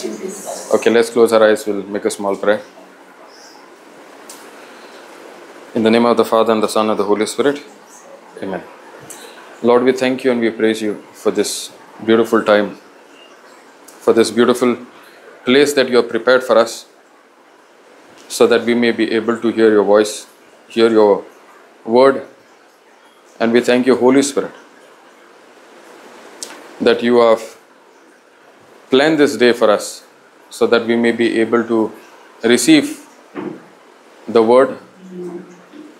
Okay, let's close our eyes. We'll make a small prayer. In the name of the Father, and the Son, and the Holy Spirit. Amen. Lord, we thank you and we praise you for this beautiful time, for this beautiful place that you have prepared for us, so that we may be able to hear your voice, hear your word. And we thank you, Holy Spirit, that you have planned this day for us, so that we may be able to receive the word,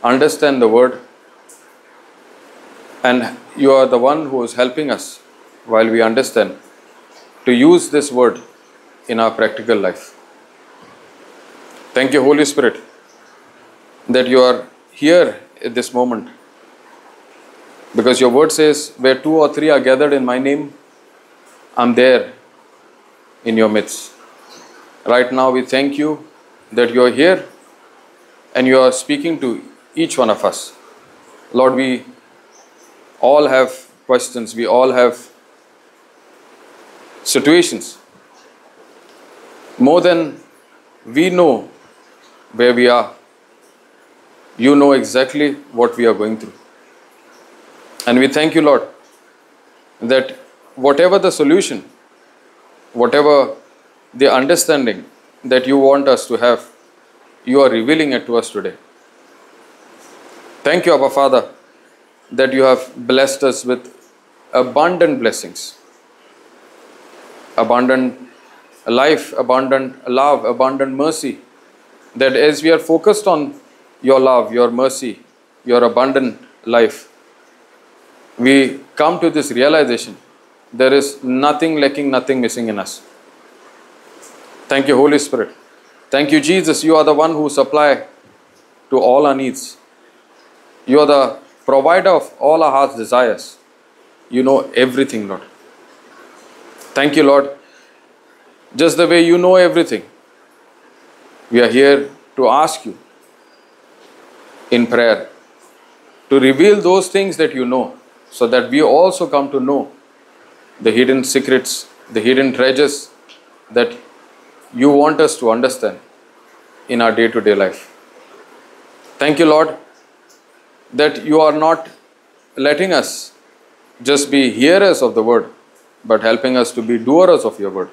understand the word, and you are the one who is helping us while we understand to use this word in our practical life. Thank you, Holy Spirit, that you are here at this moment, because your word says, where two or three are gathered in my name, I'm there in your midst. Right now, we thank you that you are here and you are speaking to each one of us. Lord, we all have questions, we all have situations. More than we know where we are, you know exactly what we are going through. And we thank you, Lord, that whatever the solution, whatever the understanding that you want us to have, you are revealing it to us today. Thank you, Abba Father, that you have blessed us with abundant blessings, abundant life, abundant love, abundant mercy, that as we are focused on your love, your mercy, your abundant life, we come to this realization there is nothing lacking, nothing missing in us. Thank you, Holy Spirit. Thank you, Jesus. You are the one who supply to all our needs. You are the provider of all our heart's desires. You know everything, Lord. Thank you, Lord. Just the way you know everything, we are here to ask you in prayer to reveal those things that you know, so that we also come to know the hidden secrets, the hidden treasures that you want us to understand in our day-to-day life. Thank you, Lord, that you are not letting us just be hearers of the word, but helping us to be doers of your word.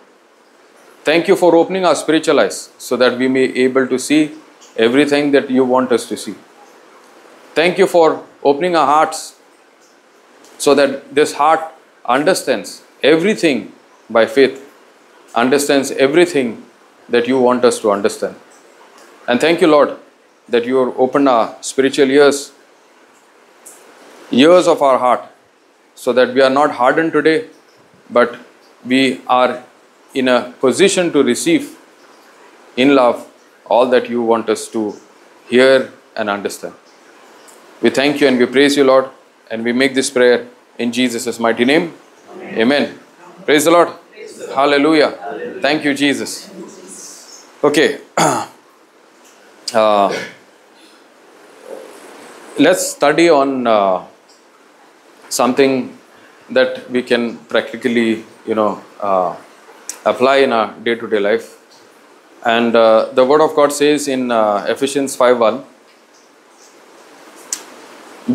Thank you for opening our spiritual eyes so that we may be able to see everything that you want us to see. Thank you for opening our hearts so that this heart understands everything by faith, understands everything that you want us to understand. And thank you, Lord, that you have opened our spiritual ears, ears of our heart, so that we are not hardened today, but we are in a position to receive in love all that you want us to hear and understand. We thank you and we praise you, Lord, and we make this prayer in Jesus' mighty name. Amen. Amen. Praise the Lord. Praise the Lord. Hallelujah. Hallelujah. Thank you, Jesus. Okay. Let's study on something that we can practically, apply in our day-to-day life. And the Word of God says in Ephesians 5:1,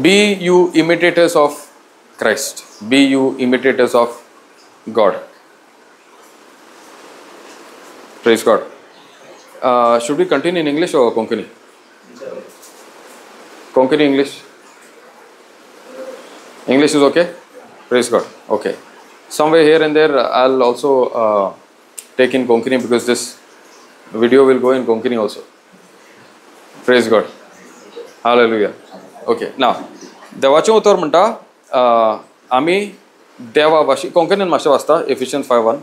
be you imitators of Christ. Be you imitators of God. Praise God. Should we continue in English or Konkani? Konkani, English? English is okay? Praise God. Okay. Somewhere here and there, I'll also take in Konkani, because this video will go in Konkani also. Praise God. Hallelujah. Okay. Now, देवाचें उतर म्हणटा आमी देवा भाशे कोंकणीन मातशें वाचता Ephesians 5:1.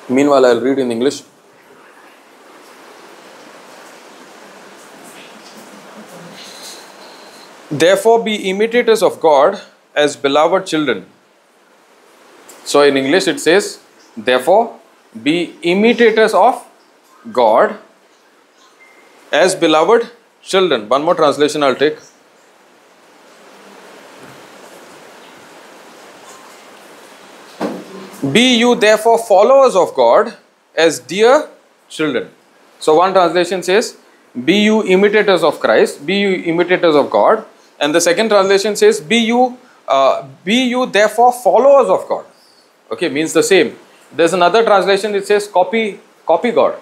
Meanwhile, I'll read in English. Therefore, be imitators of God as beloved children. So in English it says, therefore, be imitators of God As beloved children. One more translation I'll take. Be you therefore followers of God as dear children. So one translation says, be you imitators of Christ, be you imitators of God. And the second translation says, be you therefore followers of God. Okay, means the same. There's another translation, it says copy God.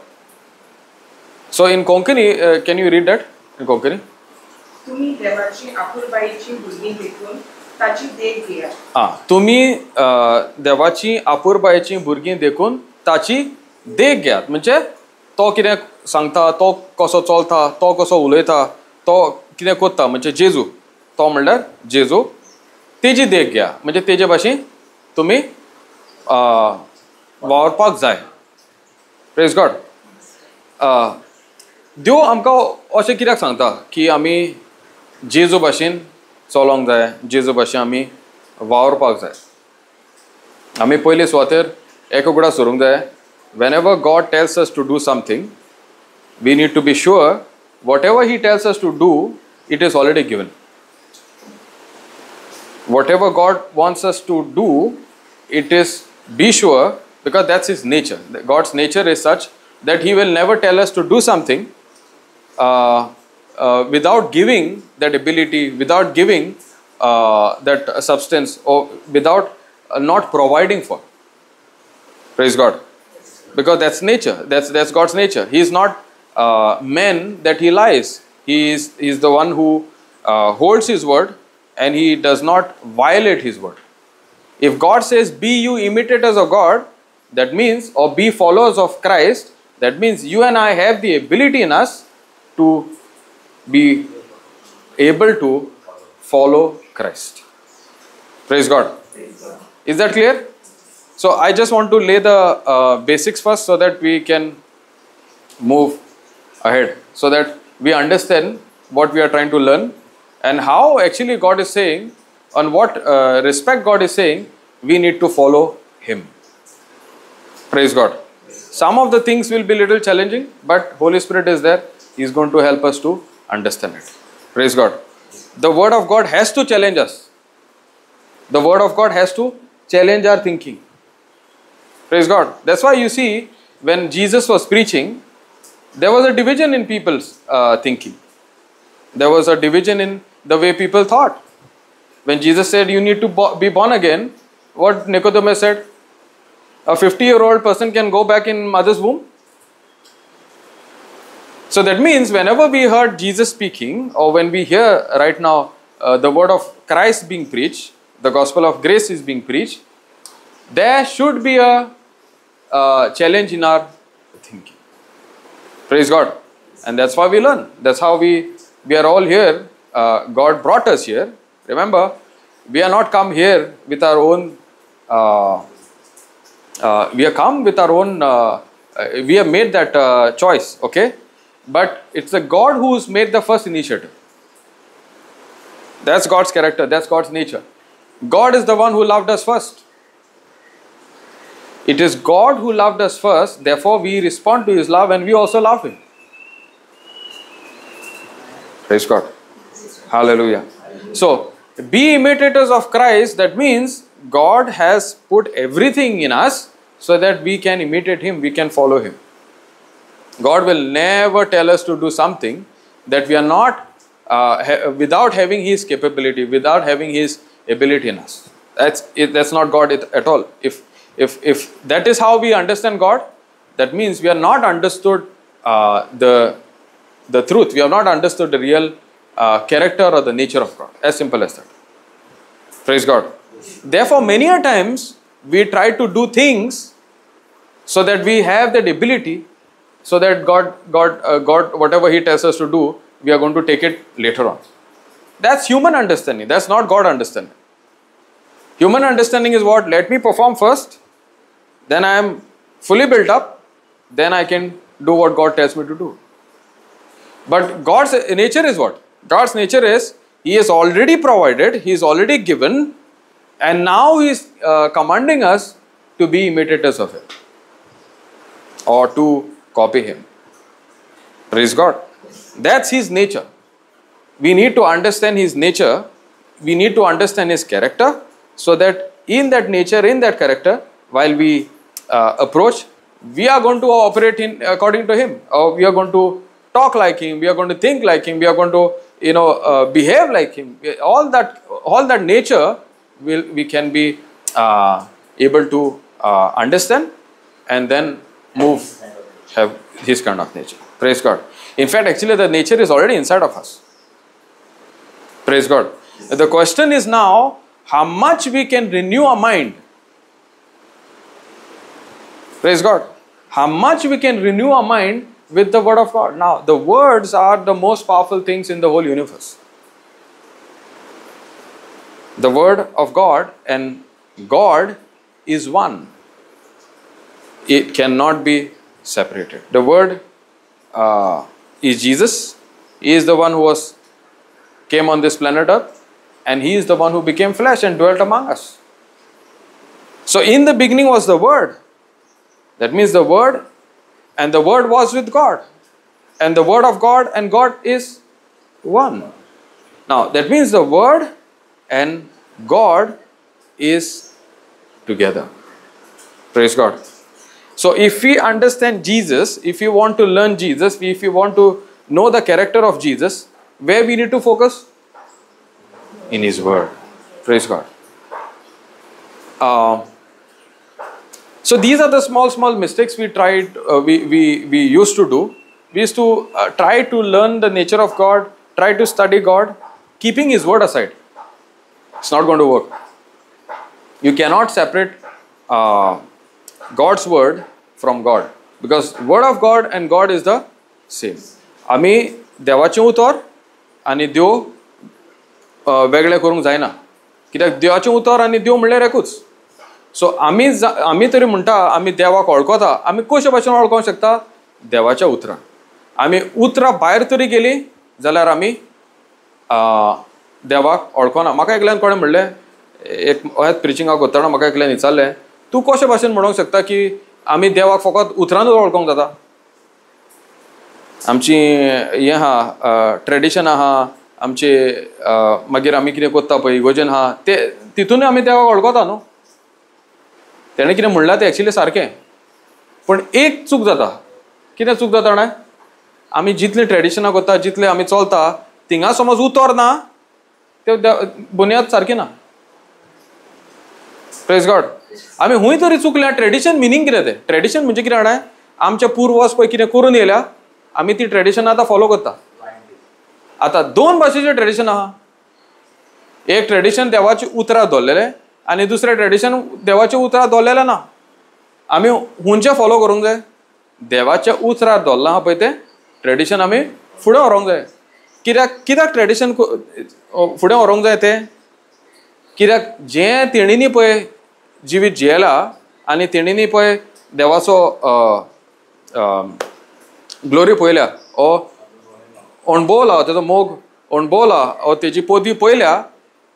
So in Konkani, can you read that in Konkani? तुम्ही देवाची आपुलबाईची भुरगीं देखून ताची देख घेयात. तुम्ही देवाची आपुलबाईची भुरगीं देखून ताची देख घेयात. म्हणजे तो कितें सांगता, तो कसो चलता, तो कसो उलयता, तो कितें करता, म्हणजे जेजू, तो म्हणल्यार जेजू, तेजी देख घ्या. म्हणजे तेजे भाशेन तुमी वावरपाक जाय. Praise God. देव आमकां अशें कित्याक सांगता की आमी जेजू भाशेन चलोंक जाय, जेजू भाशेन आमी वावरपाक जाय. आमी पयले सुवातेर एक उगडास दवरूंक जाय, whenever God tells us to do something, we need to be sure whatever He tells us to do, it is already given. Whatever God wants us to do, it is, be sure, because that's His nature. God's nature is such that He will never tell us to do something without giving that ability, without giving that substance, or without not providing for. Praise God. Because that's nature. That's God's nature. He is not man that He lies. He is the one who holds His word, and He does not violate His word. If God says, be you imitators of God, that means, or be followers of Christ, that means you and I have the ability in us to be able to follow Christ. Praise God. Is that clear? So I just want to lay the basics first so that we can move ahead, so that we understand what we are trying to learn and how actually God is saying, on what respect God is saying, we need to follow Him. Praise God. Some of the things will be little challenging, but Holy Spirit is there. He is going to help us to understand it. Praise God. The Word of God has to challenge us. The Word of God has to challenge our thinking. Praise God. That's why you see, when Jesus was preaching, there was a division in people's thinking. There was a division in the way people thought. When Jesus said, you need to be born again, what Nicodemus said? A 50-year-old person can go back in mother's womb? So that means whenever we heard Jesus speaking, or when we hear right now the word of Christ being preached, the gospel of grace is being preached, there should be a challenge in our thinking. Praise God. And that's why we learn. That's how we are all here. God brought us here. Remember, we are not come here with our own, we have come with our own, we have made that choice, okay? But it's the God who's made the first initiative. That's God's character. That's God's nature. God is the one who loved us first. It is God who loved us first, therefore we respond to His love and we also love Him. Praise God. Hallelujah. So, be imitators of Christ. That means God has put everything in us so that we can imitate Him, we can follow Him. God will never tell us to do something that we are not, without having His capability, without having His ability in us. That's not God at all. If that is how we understand God, that means we are not understood the truth. We have not understood the real character or the nature of God. As simple as that. Praise God. Therefore, many a times we try to do things so that we have that ability, so that God, whatever He tells us to do, we are going to take it later on. That's human understanding. That's not God understanding. Human understanding is what? Let me perform first, then I am fully built up, then I can do what God tells me to do. But God's nature is what? God's nature is, He has already provided, He is already given, and now He is commanding us to be imitators of Him or to copy Him. Praise God. That's his nature. We need to understand his nature, we need to understand his character, so that in that nature, in that character, while we approach, we are going to operate in according to him, or we are going to talk like him, we are going to think like him, we are going to, you know, behave like him. All that nature will, we can be able to understand and then move, have his kind of nature. Praise God. In fact, actually the nature is already inside of us. Praise God. The question is now, how much we can renew our mind. Praise God. How much we can renew our mind with the word of God. Now, the words are the most powerful things in the whole universe. The word of God and God is one. It cannot be separated. The word is Jesus. He is the one who was came on this planet Earth, and he is the one who became flesh and dwelt among us. So in the beginning was the Word. That means the Word, and the Word was with God, and the Word of God and God is one. Now that means the Word and God is together. Praise God. So if we understand Jesus, if you want to learn Jesus, if you want to know the character of Jesus, where we need to focus? In His Word. Praise God. So these are the small mistakes we tried, we used to do. We used to try to learn the nature of God, try to study God, keeping His Word aside. It's not going to work. You cannot separate God's Word from God, because Word of God and God is the same. आमी देवाचें उतर आनी देव वेगळें करूंक जायना, कित्याक देवाचें उतर आनी देव म्हणल्यार एकूच. सो आमी आमी तरी म्हणटा आमी देवाक वळखता, आमी कशे भाशेन वळखोंक शकता? देवाच्या उतरान. आमी उतरां भायर तरी गेली जाल्यार आमी देवाक वळखना. म्हाका एकल्यान कोणें म्हणलें, एक अहेच प्रिचिंगाक वतना म्हाका एकल्यान विचारलें, तूं कशे भाशेन म्हणूंक शकता की आमी देवाक फकत उतरानूच वळखोंक जाता? आमची हें आहा, ट्रेडिशन आहा आमचे, मागीर आमी कितें करता पळय इगोजन आहा, ते तितूनय आमी देवाक वळखता न्हू. तेणें कितें म्हणलां तें एक्चुली सारकें, पूण एक चूक जाता. कितें चूक जाता जाणा? आमी जितलीं ट्रेडिशनां करता, जितलें आमी चलता, थिंगा समज उतर ना, ते बुन्याद सारकी ना. Praise God. आमी खूंय तरी चुकल्या. ट्रेडिशन मिनींग कितें तें? ट्रेडिशन म्हणजे कितें जाणा? आमचे पुर्वज पळय कितें करून येयल्या, आमी ती ट्रेडिशन आतां फॉलो करता. आतां दोन भाशेचें ट्रेडिशन आहा. एक ट्रेडिशन देवाची उतरां दवरलेलें आनी दुसरें ट्रेडिशन देवाची उतरां दवरलेलें ना. आमी हुंयचें फॉलो करूंक जाय? देवाच्या उतरां दवरलां आहा पळय तें ट्रेडिशन आमी फुडें व्हरूंक जाय. कित्याक कित्याक ट्रेडिशन फुडें व्हरूंक जाय तें? कित्याक जें तेणींनी पळय जिवीत जियेला आनी तेणींनी पळय देवाचो ग्लोरी पळयल्या, ओ अणभवला, तेजो मोग अणभवला, ओ तेजी पदवी पळयल्या,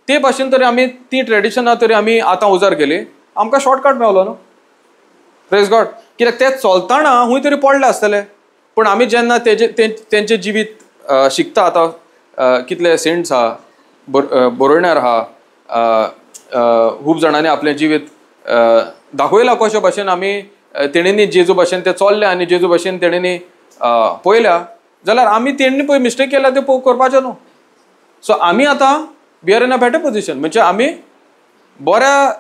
ते भाशेन तरी आमी ती ट्रेडिशनां तरी आमी आतां उजार केली, आमकां शॉर्टकट मेवलो न्हू. Praise God. कित्याक ते चलतना खूंय तरी पडले आसतले, पूण आमी जेन्ना तेजे तेंचें जिवीत शिकता, आतां कितले सेंट्स आहा, बरोयणार आहा, खूब जाणांनी आपलें जिवीत दाखयलां कशे भाशेन आमी तेणेंनी जेजू भाशेन ते चल्ले आनी जेजू भाशेन तेणेंनी पळयल्या, जाल्यार आमी तेणी पळय मिस्टेक केल्या ते करपाचें न्हू. सो आमी आतां we are in a better position, म्हणजे आमी बऱ्या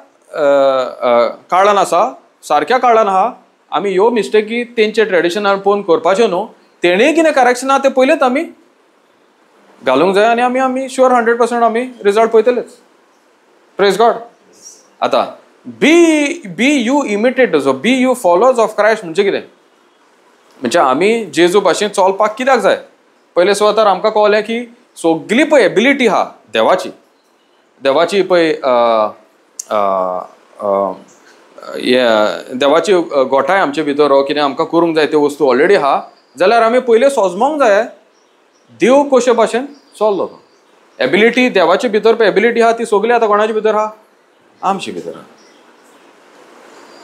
काळान आसा, सारक्या काळान आहा. आमी ह्यो मिस्टेकी तेंचे ट्रेडिशनार पळोवन करपाच्यो न्हू. तेणें कितें करेक्शन आहा तें पयलेच आमी घालूंक जाय आनी आमी आमी शुअर 100% आमी रिजल्ट पळयतलेच. Praise God. आतां be you imitators, be you followers of Christ म्हणजे कितें? म्हणजे आमी जेजू भाशेन चलपाक कित्याक जाय? पयले सुवातार आमकां कळ्ळें की सगली पळय एबिलिटी आहा देवाची, देवाची पळय देवाची गोठाय आमचे भितर, हो कितें आमकां करूंक जाय त्यो वस्तू ऑलरेडी आहा, जाल्यार आमी पयले सोजमोंक जाय देव कशे भाशेन चल्लो तो. एबिलिटी देवाचे भितर पळय एबिलिटी आहा ती सगली आतां कोणाचे भितर आहा? आमचे भितर आहा.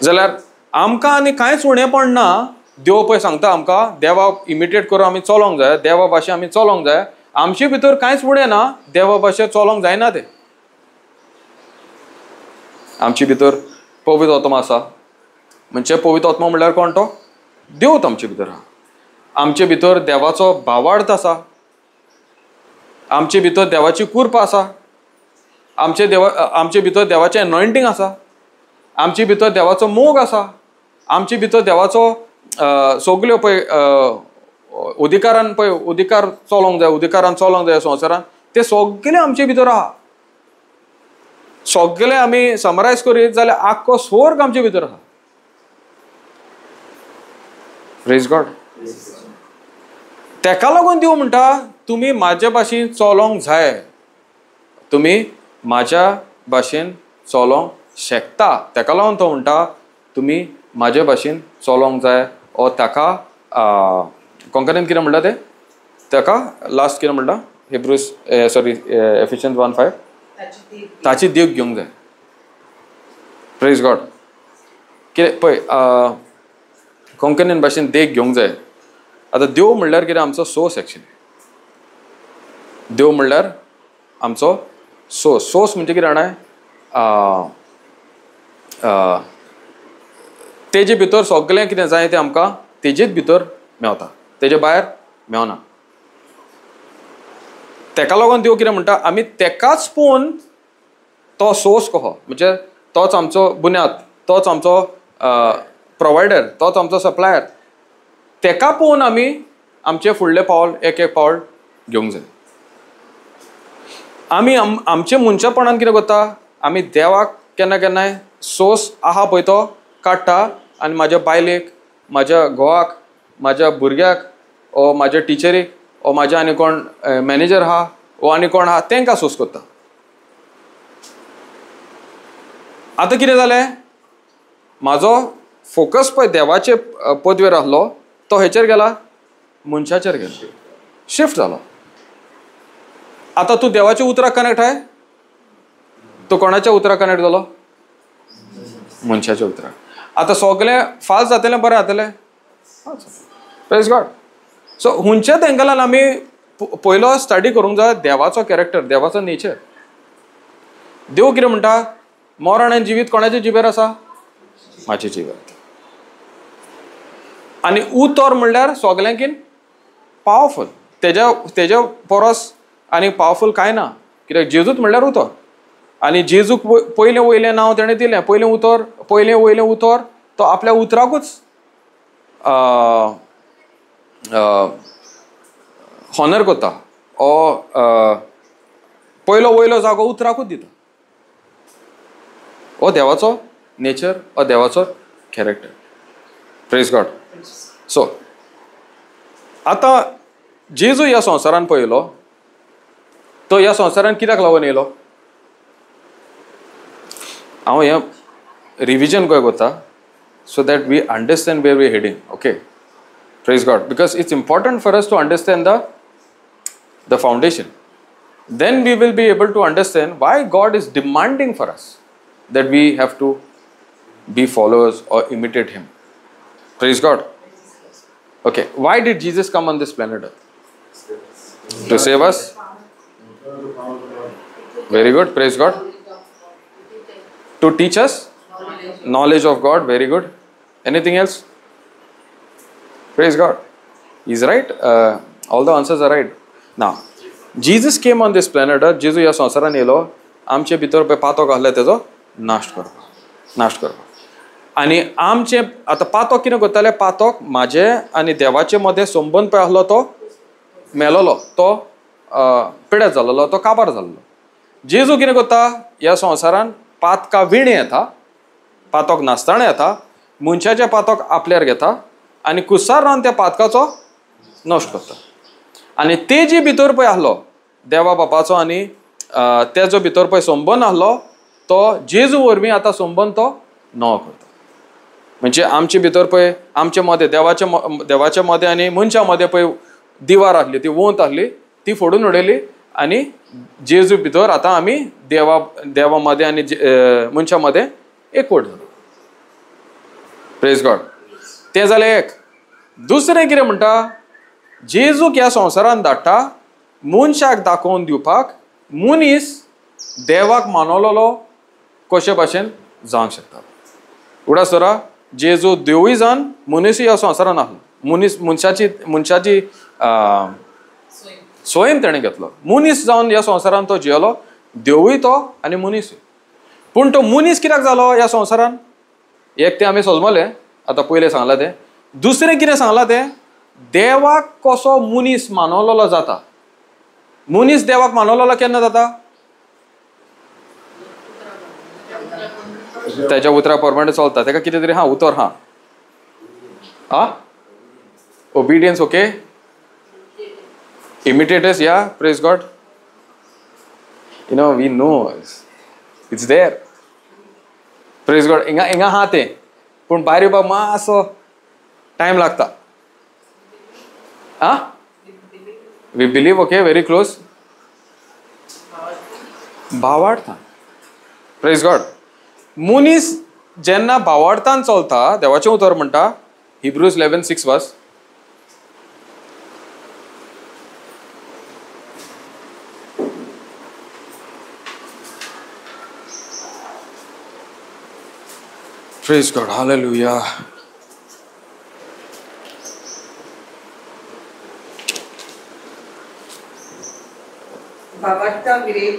जाल्यार आमकां आनी कांयच उणेपण ना देव पळय सांगता आमकां, देवा इमिटेट करून आमी चलोंक जाय, देवा भाशेन आमी चलोंक जाय. आमचे भितर कांयच उणें ना, देवा भाशेन चलोंक जायना तें. आमचे भितर पवित्र आत्मा आसा, म्हणजे पवित्र आत्मा म्हणल्यार कोण? तो देव आमचे भितर आहा. आमचे भितर देवाचो भावार्थ आसा, आमचे भितर देवाची कृपा आसा, आमचे भितर देवाचें एनॉयंटींग आसा, आमचे भितर देवाचो मोग आसा, आमचे भितर देवाचो सगल्यो पळय अधिकारान पळय अधिकार चलोंक जाय, अधिकारान चलोंक जाय संवसारान, ते सगळे आमचे भितर आहा. सगळे आमी समरायज करीत जाल्यार आख्खो स्वर्ग आमचे भितर आहा. Praise God. तेका लागून देव म्हणटा तुमी म्हाज्या भाशेन चलोंक जाय, तुमी म्हाज्या भाशेन चलोंक शकता. तेका लागून तो म्हणटा तुमी म्हाज्या भाशेन चलोंक जाय. ओ ताका कोंकणीन कितें म्हणटा तें, ताका लास्ट कितें म्हणटा, हिब्रूज सॉरी एफिशियन्स 1:5, ताची देख घेवंक जाय. Praise God. कितें पळय कोंकणीन भाशेन देख घेवंक जाय. आतां देव म्हणल्यार कितें? आमचो सोर्स. एक्चुली देव म्हणल्यार आमचो सोर्स. सोर्स म्हणजे कितें जाणा, तेजे भितर सगळें कितें जाय तें आमकां तेजेच भितर मेवता, तेजे भायर मेवना. तेका लागून देव कितें म्हणटा, आमी तेकाच पळोवन तो सोर्स कहो, म्हणजे तोच आमचो बुन्याद, तोच आमचो प्रोवायडर, तोच आमचो सप्लायर. तेका पळोवन आमी आमचें फुडलें पावल एक एक पावल घेवंक जाय. आमी आमचे मनशापणान कितें करता, आमी देवाक केन्ना केन्नाय सोर्स आहा पळय तो काडटा आनी म्हाज्या बायलेक, म्हाज्या घोवाक, म्हाज्या भुरग्याक, ओ म्हाज्या टिचरीक, ओ म्हाज्या आनी कोण मॅनेजर आहा, ओ आनी कोण आहा, तेंकां सोर्स करता. आतां कितें जालें, म्हाजो फोकस पळय देवाचे पदवेर आसलो तो हेचेर गेला, मनशाचेर गेला, शिफ्ट जालो. आतां तूं देवाच्या उतराक कनेक्ट आहाय, तूं कोणाच्या उतराक कनेक्ट जालो? मनशाच्या उतराक. आतां सगळें फाल्स जातलें, बरें जातलें. Praise God. सो हुंच्याच एंगलान आमी पयलो स्टडी करूंक जाय देवाचो कॅरेक्टर, देवाचो नेचर. देव कितें म्हणटा, मरण आनी जिवीत कोणाच्या जिबेर आसा? म्हाजे जिबेर. आनी उतर म्हणल्यार सगल्यांकीन पावरफूल, तेज्या परस आनी पावरफूल कांय ना. कित्याक जेजूच म्हणल्यार उतर. आनी जेजूक पयलें वयलें नांव तेणें दिलें, पयलें उतर, पयलें वयलें उतर तो आपल्या उतराकूच हॉनर करता, ओ पयलो वयलो जागो उतराकूच दिता. हो देवाचो नेचर, हो देवाचो कॅरेक्टर. Praise God. सो आतां जेजू ह्या संवसारान पळयलो, तो ह्या संवसारान कित्याक लागून येयलो? हांव हें रिविजन कशें करता so that we understand where we heading. Okay, praise God. Because it's important for us to understand the foundation. Then we will be able to understand why God is demanding for us that we have to be followers or imitate him. Praise God. Okay, why did Jesus come on this planet Earth? To save us. Very good, praise God. To teach us knowledge of God. Very good. Anything else? Praise God. He's right. All the answers are right. Now, Jesus came on this planet Earth. जेजू ह्या संवसारान येयलो आमचे भितर पळय पातक आसलें तेजो नाश करपाक, नाश करपाक. आनी आमचें आतां पातक कितें करतालें, पातक म्हाजे आनी देवाचे मदें संबंद पळय आसलो तो मेलोलो, तो पिड्यार जाल्लो, तो काबार जाल्लो. जेजू कितें करता ह्या संवसारान पातका विणें येता, पातक नासतना येता, मनशाचें पातक आपल्यार घेता आनी कुसार रावन त्या पातकाचो नश्ट करता. आनी तेजे भितर पळय आसलो देवा बापाचो आनी तेजो भितर पळय संबंद आसलो तो जेजू वरवीं आतां संबंद तो नवो करता. म्हणजे आमचे भितर पळय आमचे मदें देवाच्या मदें आनी मनशा मदें पळय दिवार आसली, ती वंत आसली, ती फोडून उडयली आनी जेजू भितर आतां आमी देवा मदें आनी मनशा मदें एकवट जालो. Praise God. तें जालें एक. दुसरें कितें म्हणटा, जेजूक ह्या संवसारान धाडटा मनशाक दाखोवन दिवपाक मनीस देवाक मानवलोलो कशे भाशेन जावंक शकता. उडास दवरा, जेजू देवूय जावन मनीसूय ह्या संवसारान आसलो. मनीस मनशाची मनशाची स्वयं तेणें घेतलो. मनीस जावन ह्या संवसारान तो जियेलो, देवूय तो आनी मनीसूय. पूण तो मनीस कित्याक जालो ह्या संवसारान? एक तें आमी सजमलें आतां पयलें सांगलां तें. दुसरें कितें सांगलां तें, देवाक कसो मनीस मानवलोलो जाता. मनीस देवाक मानवलोलो केन्ना जाता? ताच्या उतरा प्रमाणे चलता. ताका कितें तरी हा उतर हा आ obedience, okay, imitators, yeah, praise God. You know, we know it's there. Praise God. हिंगा हिंगा हा तें, पूण भायर येवपाक मातसो टायम लागता. आ we believe, okay, very close. भावार्थान, praise God. मनीस जेन्ना भावार्थान चलता, देवाचें उतर म्हणटा हिब्रूज 11:6 वाच. Praise God, hallelujah. भावार्था विरेत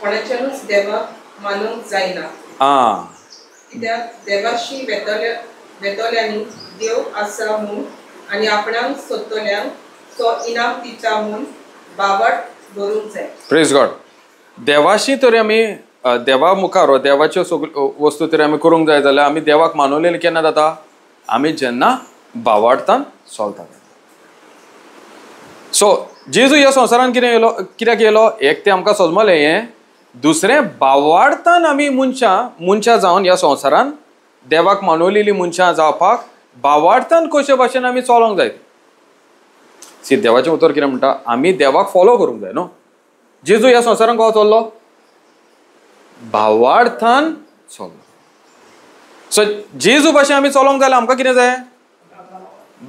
कोणाच्यानूच देवाक मानूंक जायना. कित्याक देवाशी वेतल्यांनी देव आसा म्हूण आनी आपणाक सोदतल्यांक तो इनाम दिता म्हूण भावार्थ दवरूंक जाय. Praise God. देवाशी तर आमी देवा मुखार देवाच्यो सगळ्यो वस्तू तरी आमी करूंक जाय जाल्यार आमी देवाक मानवलेले केन्ना जाता? आमी जेन्ना भावार्थान चलता. सो जेजू ह्या संवसारान कितें येयलो, कित्याक येयलो? एक तें आमकां सजमलें हें. दुसरें, भावार्थान आमी मनशां मनशां जावन ह्या संवसारान देवाक मानवलेली मनशां जावपाक भावार्थान कशे भाशेन आमी चलोंक जाय. सी, देवाचें उतर कितें म्हणटा? आमी देवाक फॉलो करूंक जाय न्हू. जेजू ह्या संवसारान कसो चल्लो? भावार्थान चल्लो. सो जेजू भाशेन आमी चलोंक जाल्यार आमकां कितें जाय?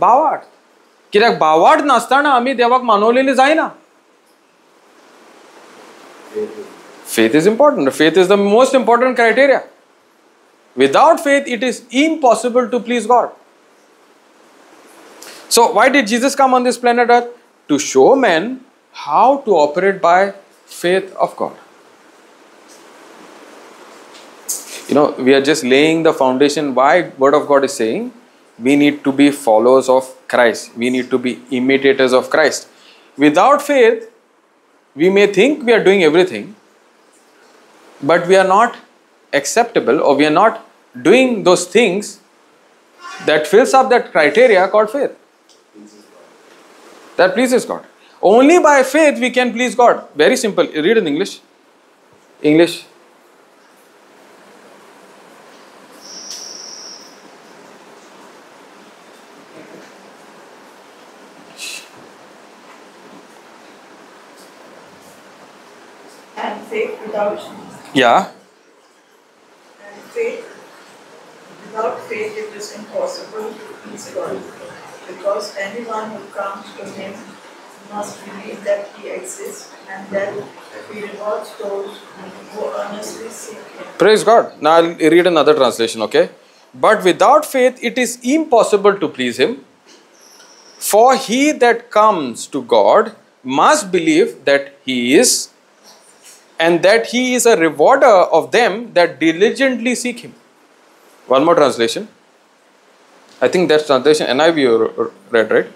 भावार्थ. कित्याक भावार्थ नासतना आमी देवाक मानवलेली जायना. Faith is important. Faith is the most important criteria. Without faith it is impossible to please God. So why did Jesus come on this planet earth? To show men how to operate by faith of God. You know, we are just laying the foundation why Word of God is saying we need to be followers of Christ. We need to be imitators of Christ. Without faith, we may think we are doing everything, but we are not acceptable, or we are not doing those things that fills up that criteria called faith. That pleases God. Only by faith we can please God. Very simple. Read in English. English. And faith without, yeah. And faith without faith it is impossible to please God, because anyone who comes to him must believe that he exists and that he rewards those who earnestly seek him. Praise God. Now I'll read another translation, okay? But without faith it is impossible to please him. For he that comes to God must believe that he is, and that he is a rewarder of them that diligently seek him. One more translation. I think that's translation NIV you read, right?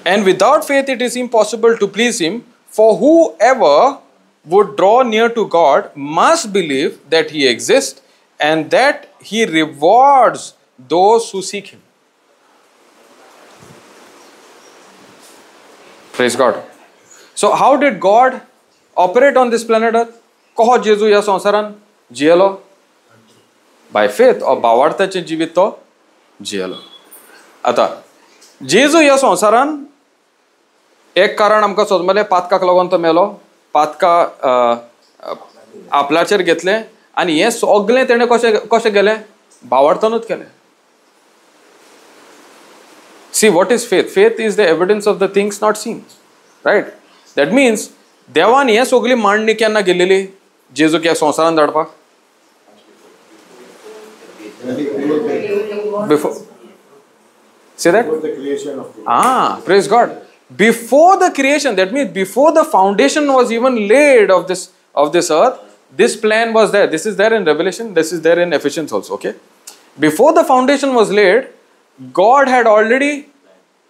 And without faith it is impossible to please him, for whoever would draw near to God must believe that he exists and that he rewards those who seek him. Praise God. So how did God operate on this planet Earth? Koho Jesu ह्या संवसारान जियेलो? By faith or भावार्थाचें जिवीत तो जियेलो. आतां जेजू ह्या संवसारान एक कारण आमकां सोदमलें, पातकाक लागून तो मेलो. पातका आपल्याचेर घेतलें आनी हें सगळें तेणें कशें कशें केलें? भावार्थानूच केलें. See, what is faith? Faith is the evidence of the things not seen, right? That means देवान हें सगळी मांडणी केन्ना केलेली? जेजूक ह्या संवसारान धाडपाक. Before, say that? Before the creation of the world. Ah, praise God. Before the creation, that means before the foundation was even laid of this earth, this plan was there. This is there in Revelation, this is there in Ephesians also, okay? Before the foundation was laid, God had already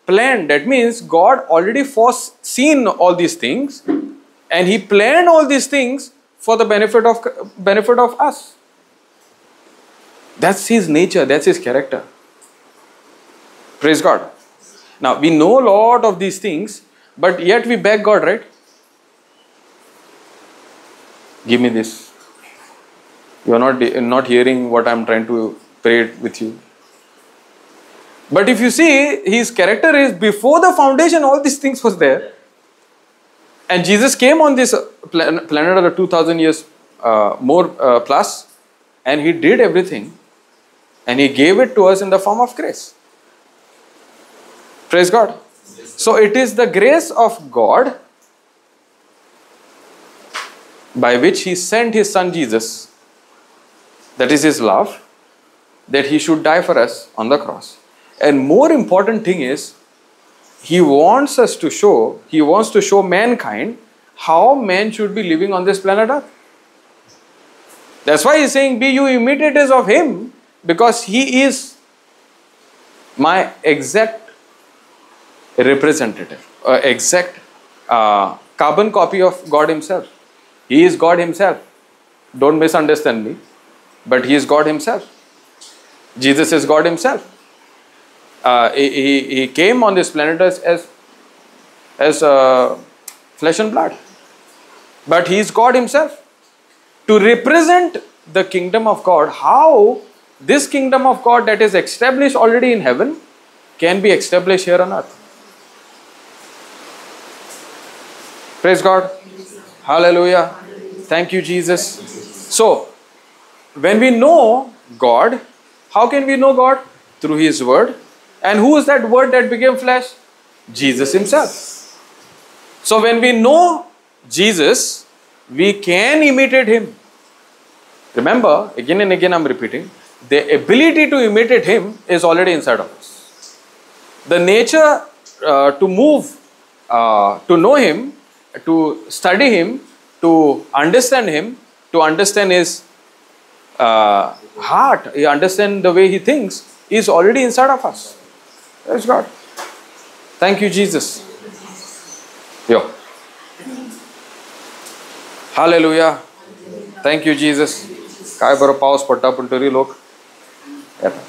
planned. That means God already foreseen all these things, and He planned all these things for the benefit of us. That's His nature, that's His character. Praise God. Now, we know a lot of these things, but yet we beg God, right? Give me this. You are not hearing what I am trying to pray with you. But if you see, His character is before the foundation, all these things was there. And Jesus came on this planet of 2000 years more plus, and He did everything, and He gave it to us in the form of grace. Praise God. So it is the grace of God by which He sent His Son Jesus, that is His love, that He should die for us on the cross. And more important thing is, He wants us to show, He wants to show mankind how man should be living on this planet Earth. That's why He's saying, be you imitators of Him, because He is my exact representative, exact carbon copy of God Himself. He is God Himself. Don't misunderstand me, but He is God Himself. Jesus is God Himself. He came on this planet as flesh and blood, but He is God Himself to represent the kingdom of God. How this kingdom of God that is established already in heaven can be established here on earth. Praise God. Hallelujah. Thank you, Jesus. So, when we know God, how can we know God? Through His word. And who is that word that became flesh? Jesus Himself. So, when we know Jesus, we can imitate Him. Remember, again and again I am repeating, the ability to imitate Him is already inside of us. The nature to move, to know Him, to study Him, to understand Him, to understand His heart, understand the way He thinks, is already inside of us. Praise God. Thank you, Jesus. Yo. Hallelujah. Thank you, Jesus. काय बरो पावस पडटा पूण तरी लोक येता.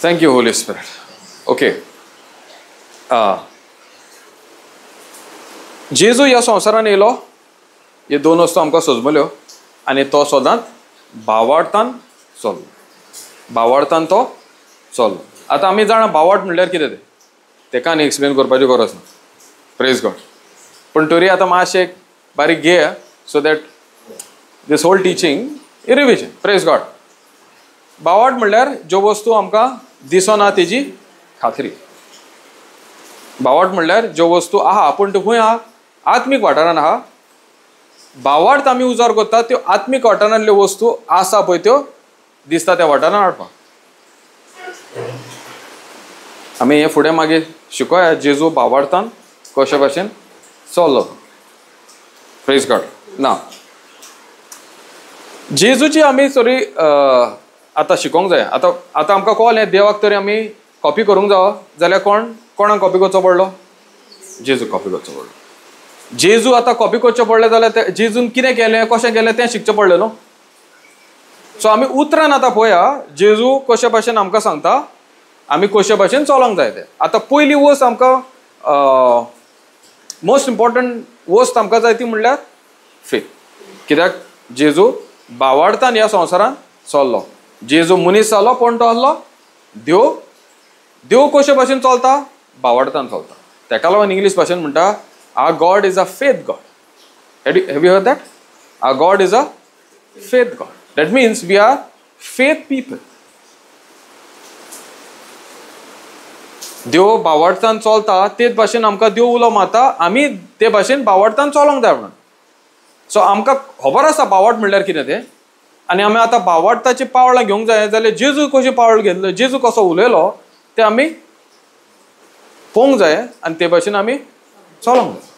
Thank you, Holy Spirit. Okay. जेजू ह्या संवसारान येयलो, हे दोन वस्तू आमकां सोजमल्यो, आनी तो सदांच भावार्थान चल्लो. भावार्थान तो चल्लो. आतां आमी जाणा भावार्थ म्हणल्यार कितें तें, तेका आनी एक्सप्लेन करपाची गरज ना. Praise God. पूण तरी आतां मातशें एक बारीक घेया, so that this whole teaching revision. Praise God. भावार्थ म्हणल्यार ज्यो वस्तू आमकां दिसना तेजी खात्री. भावार्थ म्हणल्यार ज्यो वस्तू आहा पूण त्यो खंय आहा? आत्मीक वाठारान आहा. भावार्थ आमी उजार करता त्यो आत्मीक वाठारांतल्यो वस्तू आसा पळय त्यो दिसता त्या वाठारान हाडपाक. आमी हें फुडें मागीर शिकोया जेजू भावार्थान कशे भाशेन चल्लो. Praise God. ना जेजूची आमी सॉरी आतां शिकोंक जाय. आतां आतां आमकां कळ्ळें देवाक तरी आमी कॉपी करूंक जावो जाल्यार कोण कोणाक कॉपी करचो पडलो? जेजू कॉपी करचो पडलो. जेजू आतां कॉपी करचें पडलें जाल्यार तें जेजून कितें केलें कशें केलें तें शिकचें पडलें न्हू. सो आमी उतरान आतां पळया जेजू कशे भाशेन आमकां सांगता आमी कशे भाशेन चलोंक जाय तें. आतां पयली वस्त आमकां मोस्ट इम्पोर्टंट वस्त आमकां जाय ती म्हणल्यार फेथ. कित्याक जेजू भावार्थान ह्या संवसारान चल्लो. जेजू मनीस जालो पूण तो आहलो देव. देव कशे भाशेन चलता? भावार्थान चलता. तेका लागून इंग्लीश भाशेन म्हणटा Our God is a faith God. Have you heard that? Our God is a faith God. That means we are faith people. देव बावडतान चलता तेच भाशेन आमकां देव उलो मारता, आमी ते भाशेन बावडतान चलोंक जाय म्हणून. सो आमकां खबर आसा बावड म्हणल्यार कितें तें, आनी आमी आतां बावडताची पावलां घेवंक जाय जाल्यार जेजू कशें पावल घेतलें, जेजू कसो उलयलो तें आमी पळोवंक जाय आनी ते भाशेन आमी चलोंक जाय.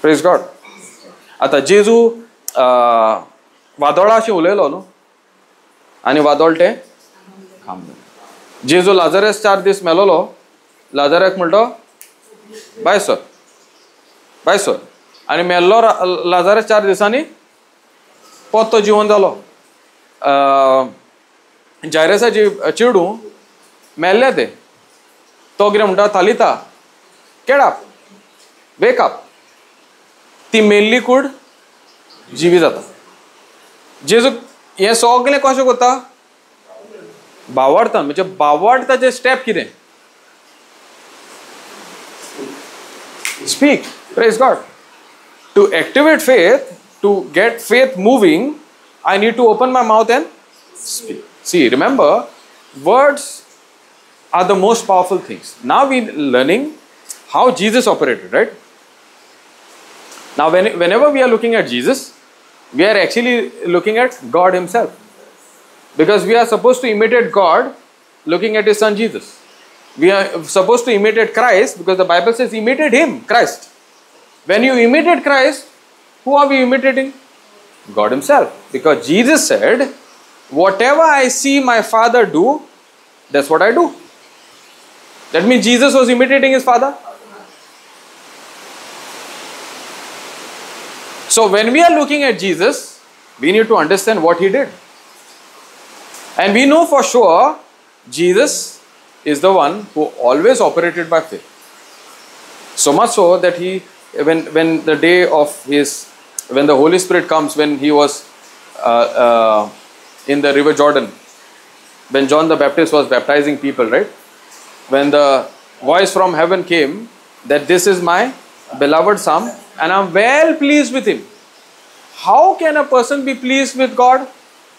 Praise God. आतां जेजू वादोळाशी उलयलो न्हू, आनी वादोळ तें थांबलें. जेजू लाजरस 4 दीस मेलोलो, लाजराक म्हणटो बाय सर बाय सर, आनी मेल्लो लाजरस 4 दिसांनी परतो जिवन जालो. जायरसाची चेडूं मेल्लें तें, तो कितें म्हणटा, थालिता गेट अप वेक अप, ती मेल्ली कूड जिवी जाता. जेजू हें सगळें कशें करता? बावडतान. म्हणजे बावडताचें स्टेप कितें? Speak. Praise God. To activate faith, to get faith moving, I need to open my mouth and speak. See, remember, words are the most powerful things. Now we learning how Jesus operated, right? Now whenever we are looking at Jesus, we are actually looking at God himself, because we are supposed to imitate God looking at his son Jesus. We are supposed to imitate Christ, because the Bible says imitate him, Christ. When you imitate Christ, who are we imitating? God himself. Because Jesus said, whatever I see my father do, that's what I do. That means Jesus was imitating his father. So when we are looking at Jesus, we need to understand what he did. And we know for sure, Jesus is the one who always operated by faith. So much so that he, when the day of his, when the Holy Spirit comes, when he was in the river Jordan, when John the Baptist was baptizing people, right? When the voice from heaven came that this is my beloved son and I am well pleased with him. How can a person be pleased with God?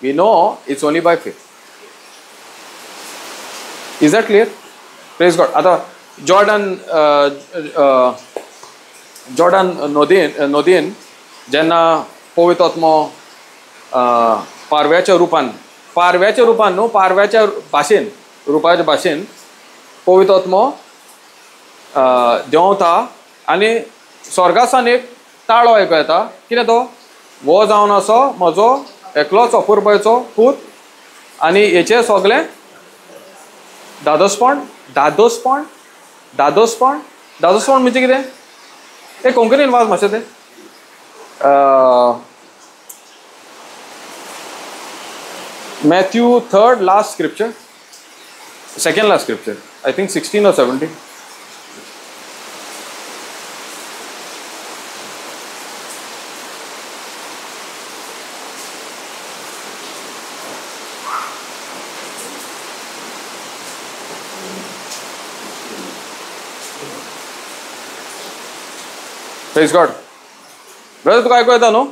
We know it's only by faith. Is that clear? Praise God. आता Jordan Jordan नदयेन जेन्ना पवित्र आत्मो पारव्याच्या रुपान, पारव्याच्या रुपान न्हू, पारव्याच्या भाशेन, रुपाच्या भाशेन पवित्र आत्मो देंवता आनी स्वर्गासान एक ताळो आयको येता. कितें तो? हो जावन असो म्हजो एकलोच अपुरबायचो पूत आनी हेचें सगळें दादोसपण दादोसपण दादोसपण दादोसपण म्हणजे कितें? ते कोंकणीन वाज मातशें तें. Matthew third last scripture, second last scripture, I think 16 or 17. Praise God. Brother, तुका आयकूं येता न्हू?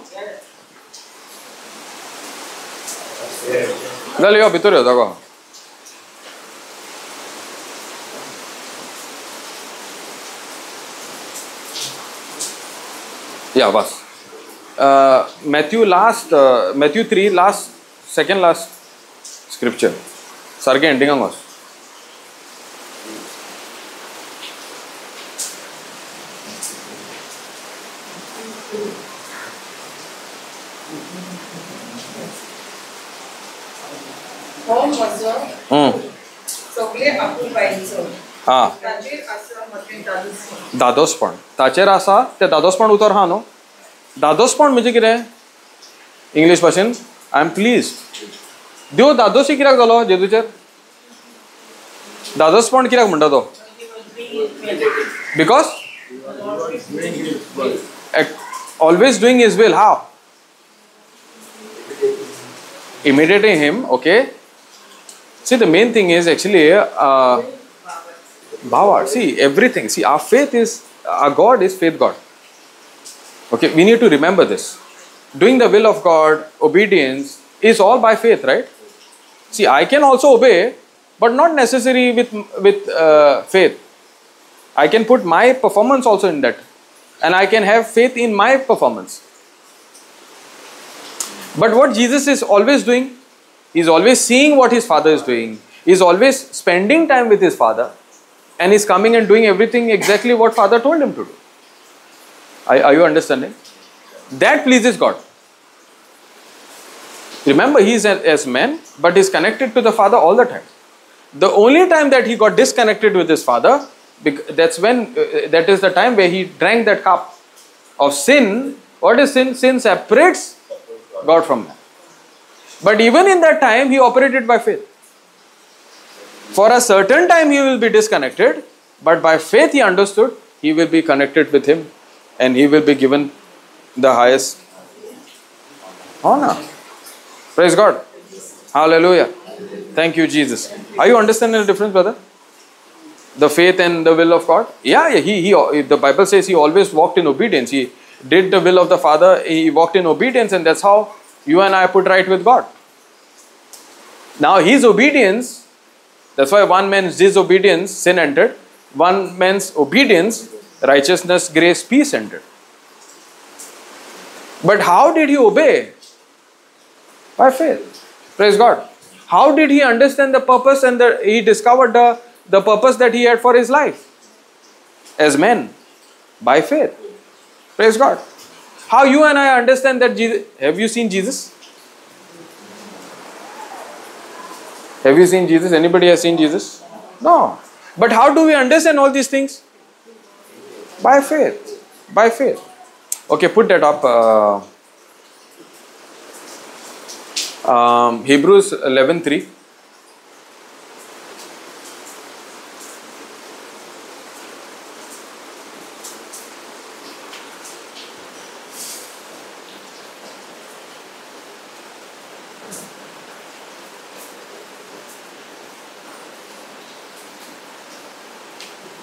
जाल्यार यो भितर यो जागो. या बस. Matthew last, Matthew 3 last, second last scripture, सारकें एंडिंगाक वच. हो म्हजो सगळे अपुरबायेचो, ताचेर आसा म्हजें दादोसपण. दादोसपण ताचेर आसा तें दादोसपण उतर आहा न्हू. दादोसपण म्हणजे कितें? इंग्लीश भाशेन I am pleased. देव दादोशी कित्याक जालो जेजूचेर? दादोसपण कित्याक म्हणटा तो? Because always doing his will. How? Imitating him. Okay. See, the main thing is actually bhava. See, everything. See, our faith is Our God is faith God. Okay, we need to remember this. Doing the will of God, obedience is all by faith, right? See, I can also obey, but not necessarily with faith. I can put my performance also in that, and I can have faith in my performance. But what Jesus is always doing, he is always seeing what his Father is doing. He is always spending time with his Father, and he's coming and doing everything exactly what Father told him to do. Are you understanding? That pleases God. Remember, he is as man, but he is connected to the Father all the time. The only time that he got disconnected with his Father, that's when, that is the time where he drank that cup of sin. What is sin? Sin separates God from man. But even in that time, he operated by faith. For a certain time, he will be disconnected, but by faith he understood he will be connected with him and he will be given the highest honor. Praise God. Hallelujah. Thank you, Jesus. Are you understanding the difference, brother? The faith and the will of God? Yeah, yeah. He the Bible says he always walked in obedience. He did the will of the Father. He walked in obedience, and that's how you and I put right with God. Now his obedience, that's why one man's disobedience, sin entered. One man's obedience, righteousness, grace, peace entered. But how did he obey? By faith. Praise God. How did he understand the purpose and he discovered the purpose that he had for his life? As men. By faith. Praise God. How you and I understand that Jesus... Have you seen Jesus? Have you seen Jesus? Anybody has seen Jesus? No. But how do we understand all these things? By faith. By faith. Okay, put that up. Hebrews 11:3.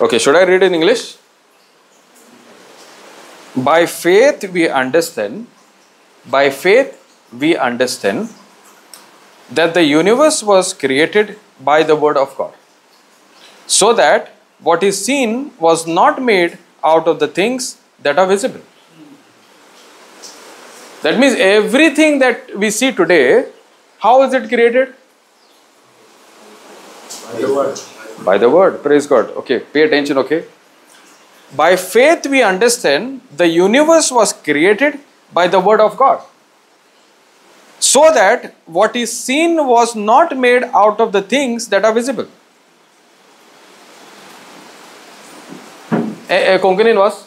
Okay, should I read in English? By faith we understand, by faith we understand that the universe was created by the word of God, so that what is seen was not made out of the things that are visible. That means everything that we see today, how is it created? By the word. By the word. Praise God. Okay, pay attention, okay. By faith we understand the universe was created by the word of God, so that what is seen was not made out of the things that are visible. Konkanin was?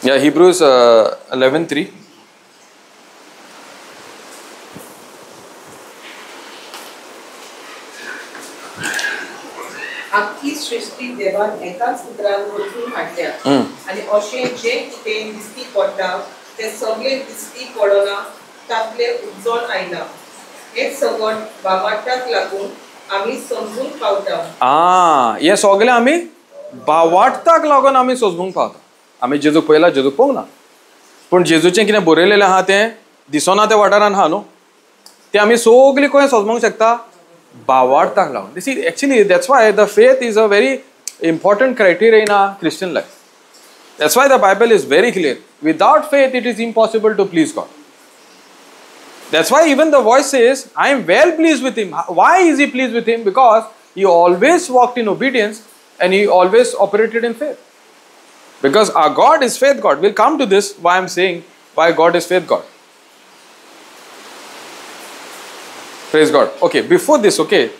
Yeah, Hebrews 11:3. आखी सृष्टी देवान एकाच उतरान रचून हाडल्या आनी अशें जें कितें दिश्टी पडटा तें सगळें दिश्टी पडना तातलें उपजोन आयलां. हें सगळें भावार्थाक लागून आमी समजूंक पावता. हें सगळें आमी भावार्थाक लागून आमी समजूंक पावता. आमी जेजूक पळयला, जेजूक पळोवंक ना, पूण जेजूचें कितें बरयलेलें आहा तें दिसना त्या वाठारान आहा न्हू, तें आमी सगळीं खंय समजूंक शकता? भावार्थाक लागून. This is actually, that's why the faith is a very important criteria in our Christian life. That's why the Bible is very clear. Without faith it is impossible to please God. That's why even the voice says, I am well pleased with him. Why is he pleased with him? Because he always walked in obedience and he always operated in faith. Because our God is faith God. We'll come to this, why I'm saying why God is faith God. Praise God. Okay, before this, okay,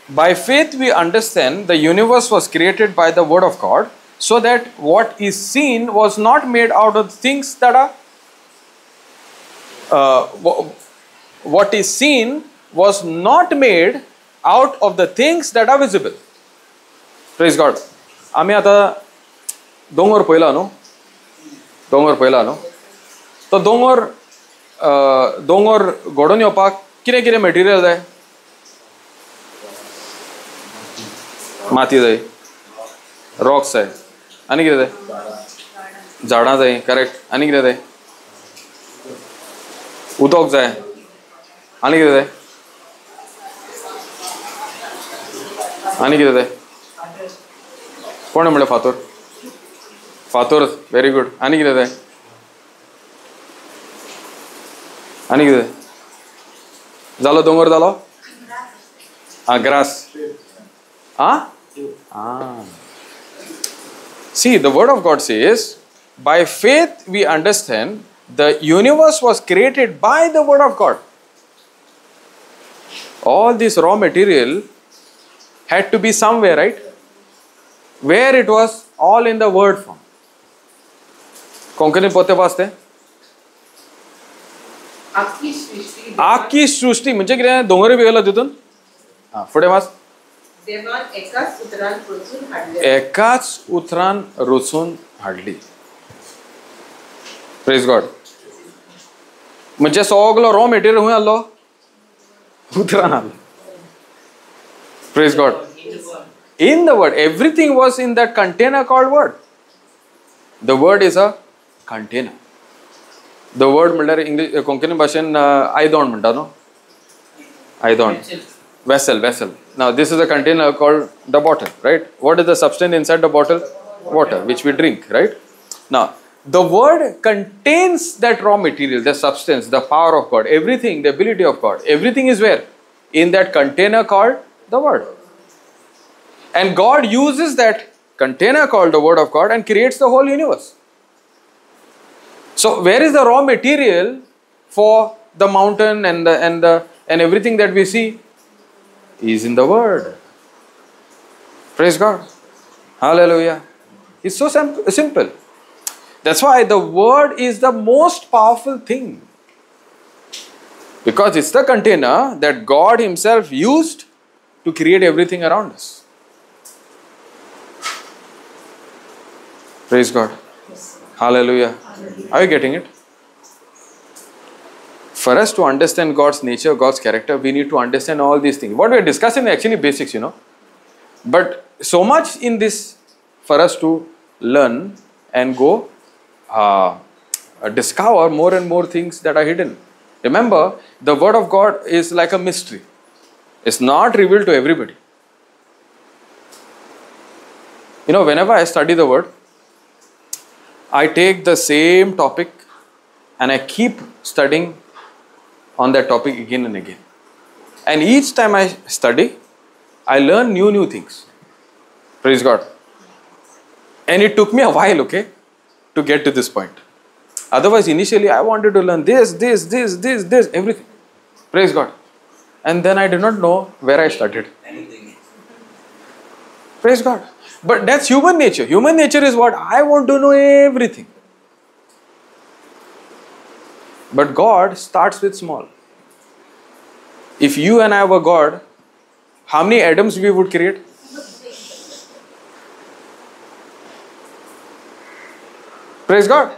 by faith we understand the universe was created by the word of God, so that what is seen was not made out of things that are, what is seen was not made out of the things that are visible. Praise God. आमी आतां दोंगर पळयला न्हू, दोंगर पळयला न्हू, तो दोंगर दोंगर घडोवन येवपाक कितें कितें मटेरियल जाय? माती जाय, रॉक्स जाय, आनी कितें जाय? झाडां जाय, करेक्ट. आनी कितें जाय? उदक जाय. आनी कितें जाय? आनी कितें जाय? कोण म्हणलें फातोर? फातोर, व्हेरी गुड. आनी कितें जाय? आनी कितें जालो? दोंगर जालो? आं, ग्रास. आं, See, the word of God says, by faith we understand the universe was created by the word of God. All this raw material had to be somewhere, right? Where it was, all in the word form. Konkani पोते वाचते? आखी सृष्टी म्हणजे कितें? दोंगर बी गेलो तितून. आं, फुडें वाच. देवान एकाच उतरान रचून हाडली. एकाच उतरान रचून हाडली. Praise God. म्हणजे सगलो रॉ मटेरियल खंय आसलो? उतरान आसलो. Praise God. In the word, everything was in that container called word. The word is a container. The word म्हणल्यार इंग्लीश कोंकणी भाशेन आयदोण म्हणटा न्हू, आयदोण, vessel, vessel. Now this is a container called the bottle, right? What is the substance inside the bottle? Water, which we drink, right? Now the word contains that raw material, the substance, the power of God, everything, the ability of God, everything is where? In that container called the word. And God uses that container called the word of God and creates the whole universe. So where is the raw material for the mountain and the and the and everything that we see? Is in the word. Praise God. Hallelujah. It's so simple. That's why the word is the most powerful thing, because it's the container that God himself used to create everything around us. Praise God. Hallelujah. Are you getting it? For us to understand God's nature, God's character, we need to understand all these things. What we are discussing is actually basics, you know. But so much in this for us to learn and go discover more and more things that are hidden. Remember, the word of God is like a mystery. It's not revealed to everybody. You know, whenever I study the word, I take the same topic and I keep studying on that topic again and again. And each time I study, I learn new things. Praise God. And it took me a while, okay, to get to this point. Otherwise, initially I wanted to learn this, this, this, this, this, everything. Praise God. And then I did not know where I started. Anything. Praise God. But that's human nature. Human nature is what? I want to know everything. But God starts with small. If you and I were God, how many atoms we would create? Praise God.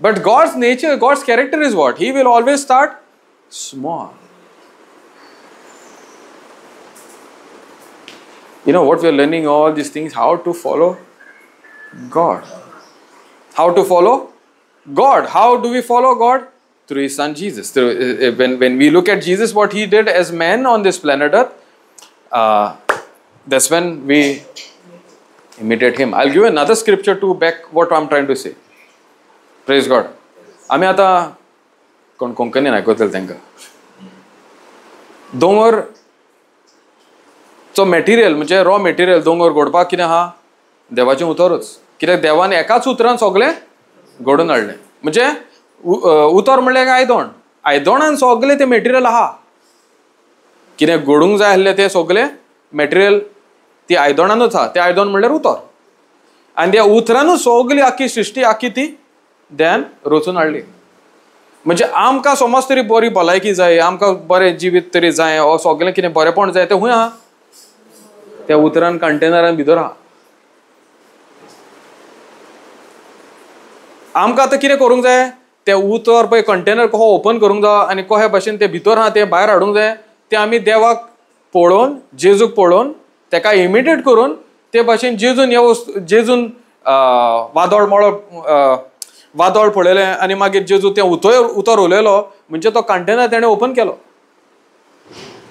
But God's nature, God's character is what? He will always start small. You know what we are learning, all these things, how to follow God. How to follow God. How do we follow God? Through His Son Jesus. Through, when we look at Jesus, what He did as man on this planet Earth, that's when we imitate Him. I'll give another scripture to back what I'm trying to say. Praise God. आमी आतां कोण कोंकणीन आयकतले तांकां. दोंगर चो material म्हणजे raw material दोंगर घडपाक कितें आहा? देवाचें उतरूच. कित्याक देवान एकाच उतरान सगळें घडोवन हाडलें. म्हणजे उतर म्हणल्यार एक आयदोण, आयदोणान सगळें तें मटेरियल आहा. कितें घडूंक जाय आसलें तें सगळें मटेरियल ती आयदोणानूच आहा. तें आयदोण म्हणल्यार उतर, आनी त्या उतरानूच सगळी आख्खी सृश्टी आख्खी ती देवान रचून हाडली. म्हणजे आमकां समज तरी बरी भलायकी जाय, आमकां बरें जिवीत तरी जाय, ओ सगळें कितें बरेंपण जाय, तें खंय आहा? त्या उतरान कंटेनरान भितर आहा. आमकां आतां कितें करूंक जाय? तें उतर पळय कंटेनर कसो ओपन करूंक जाय आनी कशे भाशेन तें भितर आहा तें भायर हाडूंक जाय. तें आमी देवाक पळोवन, जेजूक पळोवन तेका इमिटेट करून ते भाशेन जेजून ह्या वस्तू जेजून वादळ मळो वादळ पळयलें आनी मागीर जेजू तें उतर उलयलो म्हणजे तो कंटेनर तेणें ओपन केलो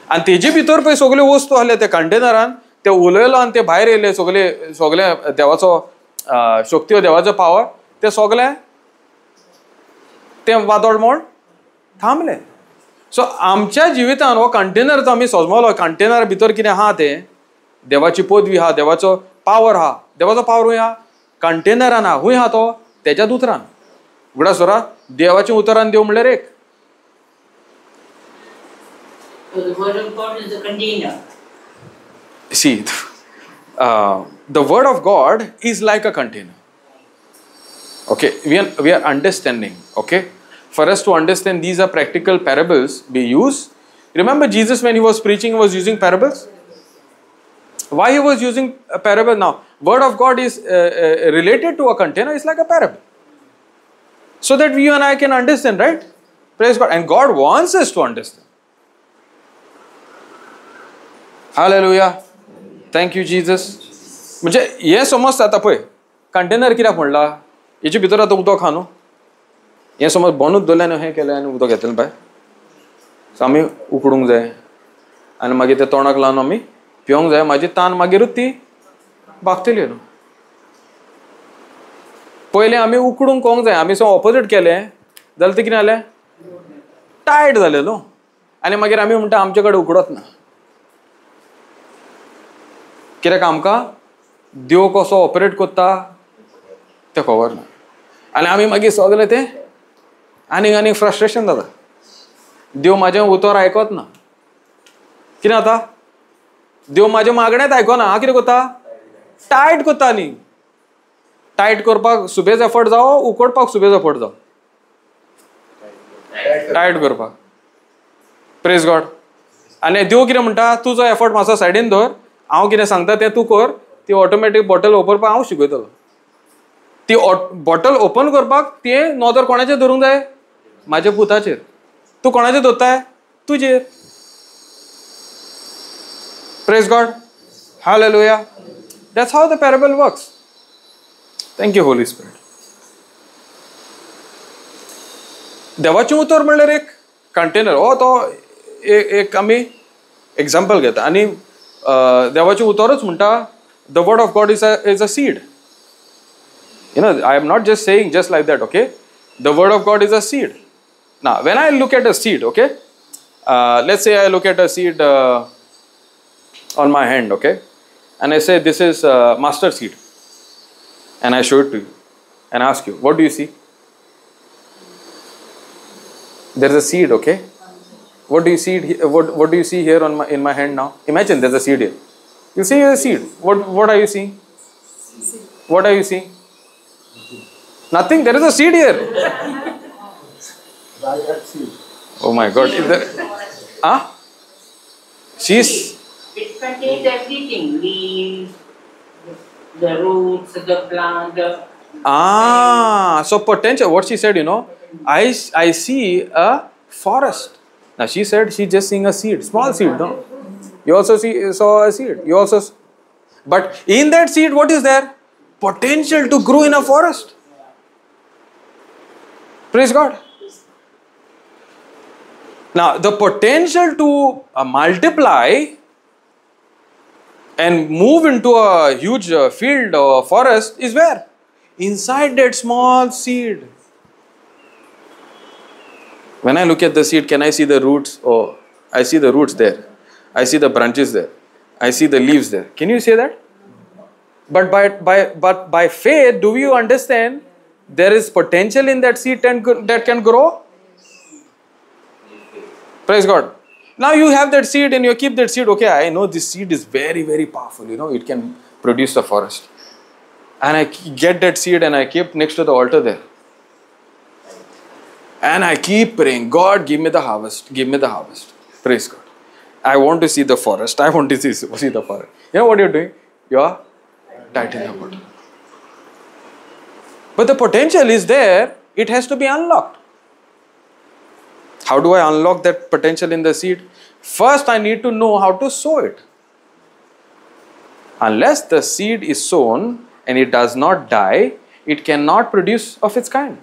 आनी तेजे भितर पळय सगल्यो वस्तू आहले त्या कंटेनरान ते उलयलो आनी ते भायर येयले सगळे सगळे देवाचो शक्ती देवाचो पावर ते सगळे तें वादळ मोड थांबलें. सो आमच्या जिवितान हो कंटेनर जो आमी सजमलो कंटेनर भितर कितें आहा तें देवाची पदवी आहा देवाचो पावर आहा देवाचो पावर खूंय आहा कंटेनरान आहा खूंय आहा तो तेज्याच उतरान उगडास दवरा देवाच्या उतरान देव म्हणल्यार एक. So the word of God is the container. See, the word of God is like a container. Okay, we are understanding. Okay, for us to understand these are practical parables we use. Remember Jesus when he was preaching was using parables. Why he was using a parable now? Word of God is related to a container. It's like a parable, so that you and I can understand, right? Praise God. And God wants us to understand. Hallelujah. Thank you, Jesus. म्हणजे हें समजता आतां पळय container कित्याक म्हणला हेचे भितर आतां उदक आहा न्हू हें समज बंदूच दवरलें आनी हें केलें आनी उदक घेतलें भायर सो आमी उकडूंक जाय आनी मागीर तें तोंडाक लावन आमी पिवंक जाय म्हाजी तान मागीरूच ती भागतली न्हू. पयलें आमी उकडूंक कोंक जाय आमी सो ऑपोजीट केलें जाल्यार तें कितें जालें टायट जालें न्हू आनी मागीर आमी म्हणटा आमचे कडेन उकडत ना कित्याक आमकां देव कसो ऑपरेट करता तें खबर ना आनी आमी मागीर सगलें तें आनीक आनीक फ्रस्ट्रेशन जाता देव म्हाजें उतर आयकत ना कितें जाता देव म्हाजें मागणेंच आयकना हांव कितें करता टायट करता न्ही टायट करपाक सुबेज एफर्ट जावो उकडपाक सुबेज एफर्ट जावो टायट करपाक. प्रेज गॉड. आनी देव कितें म्हणटा तुजो एफर्ट मातसो सायडीन दवर हांव कितें सांगता तें तूं कर ती ऑटोमॅटीक बॉटल ओपन हांव शिकयतलो ती बॉटल ओपन करपाक तें नदर कोणाचेर धरूंक जाय म्हाज्या पुताचेर तूं कोणाचेर दवरताय तुजेर. Praise God. Hallelujah. That's how the parable works. Thank you Holy Spirit. देवाचें उतर म्हणल्यार एक कंटेनर हो तो एक आमी एग्जाम्पल घेता आनी देवाचें उतरूच म्हणटा the word of God is a seed. You know, I am not just saying just like that, okay? The word of God is a seed. Now, when I look at a seed, okay? Let's say I look at a seed on my hand, okay? And I say this is mustard seed. And I show it to you and ask you, what do you see? There is a seed, okay? What do you see? What do you see here on in my hand now? Imagine there's a seed here. You see a seed. What are you seeing? What are you seeing? Nothing. There is a seed here. Oh my God! Is there? Huh? She's. It contains everything: leaves, the roots, the plant. The so potential. What she said, you know, I see a forest. Now she said she's just seeing a seed, small seed, no? You also saw a seed. You also, but in that seed, what is there? Potential to grow in a forest. Praise God. Now the potential to multiply and move into a huge field or forest is where? Inside that small seed. When I look at the seed, can I see the roots? Oh, I see the roots there. I see the branches there. I see the leaves there. Can you say that? But by faith, do you understand there is potential in that seed and that can grow? Praise God. Now you have that seed and you keep that seed. Okay, I know this seed is very, very powerful. You know, it can produce a forest. And I get that seed and I keep next to the altar there. And I keep praying, God, give me the harvest. Give me the harvest. Praise God. I want to see the forest. I want to see the forest. You know what you're doing? You are tightening the bottle. But the potential is there. It has to be unlocked. How do I unlock that potential in the seed? First, I need to know how to sow it. Unless the seed is sown and it does not die, it cannot produce of its kind.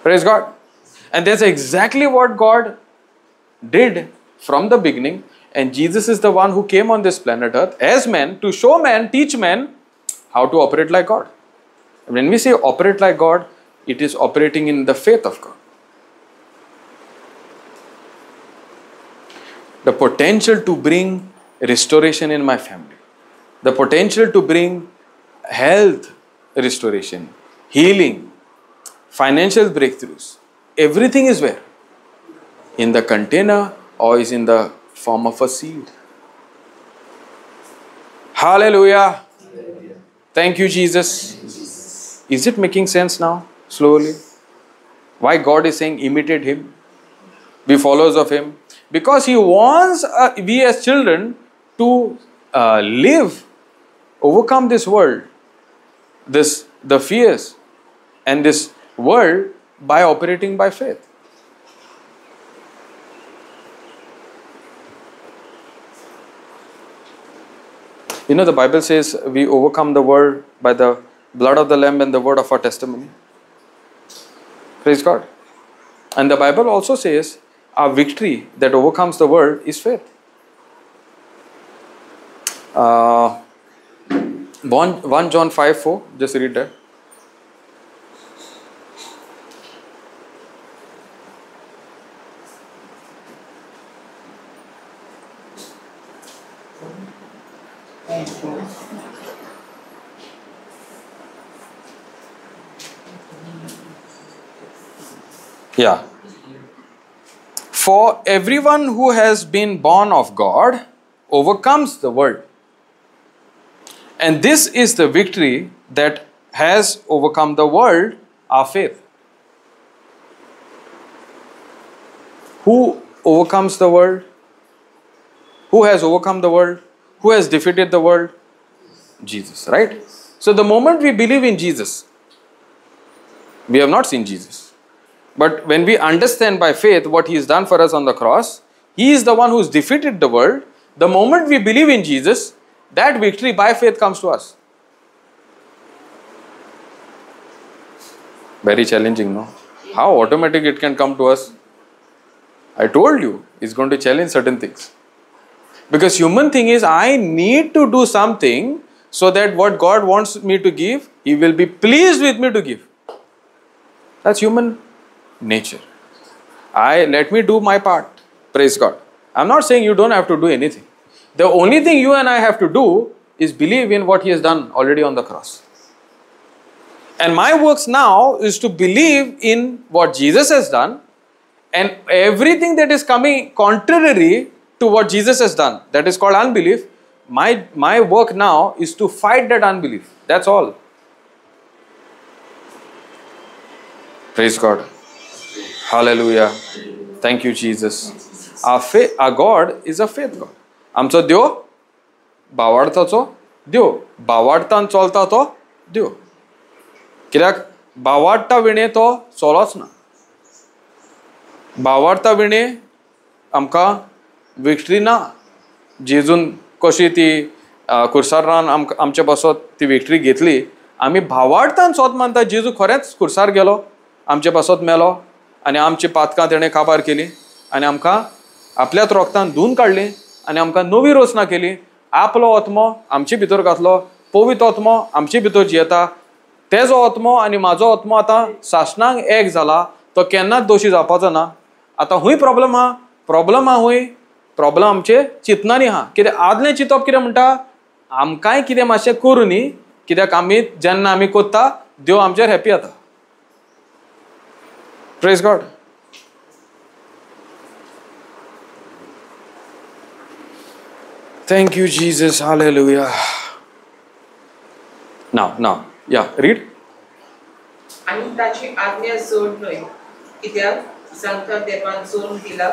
Praise God. And that's exactly what God did from the beginning. And Jesus is the one who came on this planet Earth as man to show man, teach man how to operate like God. When we say operate like God, it is operating in the faith of God. The potential to bring restoration in my family, the potential to bring health restoration, healing, financial breakthroughs, everything is where? In the container or is in the form of a seed. Hallelujah. Thank you, Jesus. Is it making sense now? Slowly. Why God is saying imitate Him, be followers of Him? Because He wants we as children to live, overcome this world, this the fears and this world by operating by faith. You know, the Bible says we overcome the world by the blood of the Lamb and the word of our testimony. Praise God. And the Bible also says our victory that overcomes the world is faith. 1 John 5:4, just read that. Yeah. For everyone who has been born of God overcomes the world. And this is the victory that has overcome the world, our faith. Who overcomes the world? Who has overcome the world? Who has defeated the world? Jesus, right? So the moment we believe in Jesus, we have not seen Jesus. But when we understand by faith what He has done for us on the cross, He is the one who has defeated the world. The moment we believe in Jesus, that victory by faith comes to us. Very challenging, no? How automatic it can come to us? I told you, it's going to challenge certain things. Because human thing is, I need to do something so that what God wants me to give, He will be pleased with me to give. That's human nature. Let me do my part. Praise God. I'm not saying you don't have to do anything. The only thing you and I have to do is believe in what He has done already on the cross. And my works now is to believe in what Jesus has done, and everything that is coming contrary to what Jesus has done, that is called unbelief. My work now is to fight that unbelief. That's all. Praise God. Hallelujah. Thank you, Jesus. Our faith, our God is a faith God. आमचो देव भावार्थाचो देव, भावार्थान चलता तो देव. कित्याक भावार्था विणे तो चलोच ना. भावार्था विणे आमकां विक्ट्री ना. जेजून कशी ती खुर्सार रावन आमचे पासत ती विक्ट्री घेतली, आमी भावार्थान सोद मानता जेजू खरेंच खुर्सार गेलो, आमचे पासत मेलो आनी आमची पातकां तेणें काबार केली आनी आमकां आपल्याच रोगतान धुवन काडली आनी आमकां नवी रचना केली. आपलो आत्मो आमचे भितर घातलो, पवित्र आत्मो आमचे भितर जियेता. तेजो आत्मो आनी म्हाजो आत्मो आतां सासणाक एक जाला, तो केन्नाच दोशी जावपाचो ना. आतां हुंय प्रॉब्लम आहा, प्रॉब्लम आहा हुंय प्रॉब्लम आमचे चिंतनांनी आहा. कितें आदलें चिंतप कितें म्हणटा, आमकांय कितें मातशें करूं न्ही, कित्याक आमी जेन्ना आमी कोत्ता देव आमचेर हॅपी जाता. Praise God. Thank you, Jesus. Hallelujah. Now, yeah, read. आनी ताची आज्ञा जोड न्हय, कित्याक जांकां देवान जोड दिला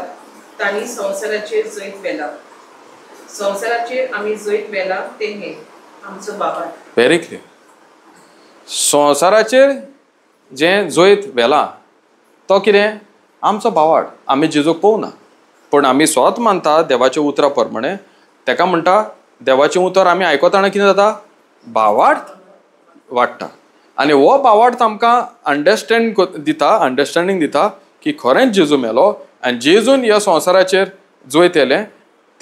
तांणी संवसाराचेर जैत व्हेला. संवसाराचेर आमी जैत व्हेला तें हें आमचो बाबा. Very clear. संवसाराचेर जें जैत व्हेला तो कितें आमचो भावार्थ. आमी जेजूक पळोवना, पूण आमी स्वत मानता देवाच्या उतरा प्रमाणे. तेका म्हणटा देवाचें उतर आमी आयकतना कितें जाता? भावार्थ वाडटा. आनी हो भावार्थ आमकां अंडरस्टँड दिता, अंडरस्टँडींग दिता की खरेंच जेजू मेलो आनी जेजून ह्या संवसाराचेर जैत येलें.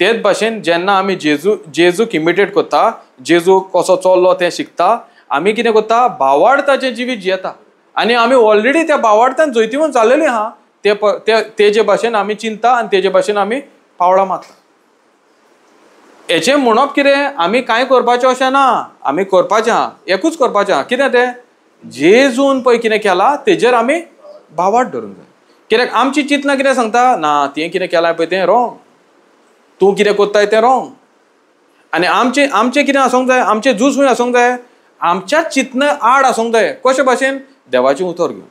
तेच भाशेन जेन्ना आमी जेजूक इमिटेट करता, जेजू कसो चल्लो तें शिकता, आमी कितें करता? भावार्थाचें जिवीत जियेता. आनी आमी ऑलरेडी त्या भावार्थान जैतिवंत जाल्लेली आहा. ते तेजे भाशेन आमी चिंता आनी तेजे भाशेन आमी पावळां मारता. हेचें म्हणप कितें? आमी कांय करपाचें अशें ना, आमी करपाचें आहा, एकूच करपाचें आहा. कितें तें? जेजून पळय कितें केलां तेजेर आमी भावार्थ धरूंक जाय. कित्याक आमची चिंतना कितें सांगता? ना, तुवें कितें केलां पळय तें रोंग, तूं कितें करताय तें रोंग. आनी आमचें आमचें कितें आसूंक जाय? आमचें झूज खंय आसूंक जाय? आमच्याच चिंतना आड आसूंक जाय. कशे भाशेन? देवाचें उतर घेवन.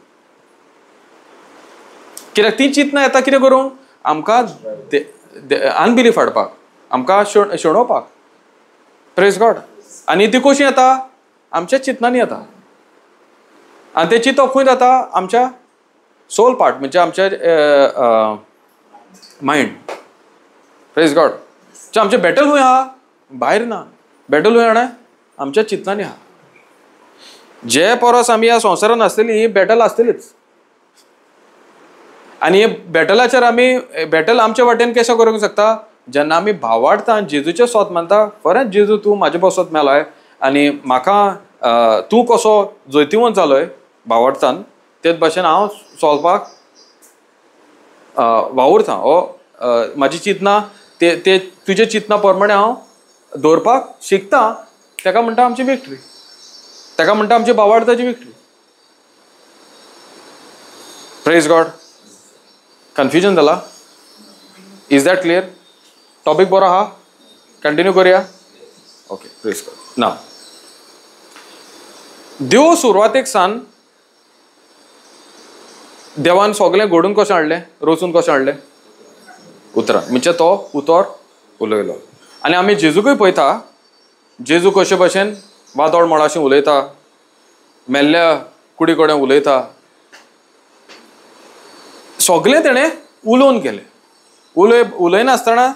कित्याक ती चिंतना येता कितें करूंक? आमकां अनबिलीफ हाडपाक, आमकां शेणोवपाक. Praise God. आनी ती कशी येता? आमच्या चिंतनांनी येता. आनी तें चिंतप खंय जाता? आमच्या सोल पार्ट, म्हणजे आमच्या मायंड. Praise God. आमचें बॅटल खंय आहा? भायर ना. बॅटल खंय जाणा? आमच्या चिंतनांनी आहा. जे परस आमी ह्या संवसारान आसतली ही बॅटल आसतलीच. आनी हे बॅटलाचेर आमी बॅटल आमचे वाटेन कशें करूंक शकता? जेन्ना आमी भावार्थान जेजूचें सोत मानता, खरेंच जेजू तूं म्हाजे पासत मेलाय आनी म्हाका तूं कसो जैतिवंत जालोय भावार्थान, तेच भाशेन हांव चलपाक वावुरता. हो म्हाजी चिंतना ते ते तुजे चिंतना प्रमाणे हांव दवरपाक शिकता. तेका म्हणटा आमची विक्ट्री, तेका म्हणटा आमची भावार्थाची विक्ट्री. Praise God. Confusion जाला? Is that clear? Topic बरो आहा? कंटिन्यू करूया? Okay, praise God. ना, देव सुरवातेक सान देवान सगळें घडून कशें हाडलें, रचून कशें हाडलें? उतरान. म्हणजे तो उतर उलयलो. आनी आमी जेजूकूय पळयता, जेजू कशे भशेन वादळ मळाशी उलयता, मेल्ल्या कुडी कडेन उलयता. सगळें तेणें उलोवन केलें. उलयनासतना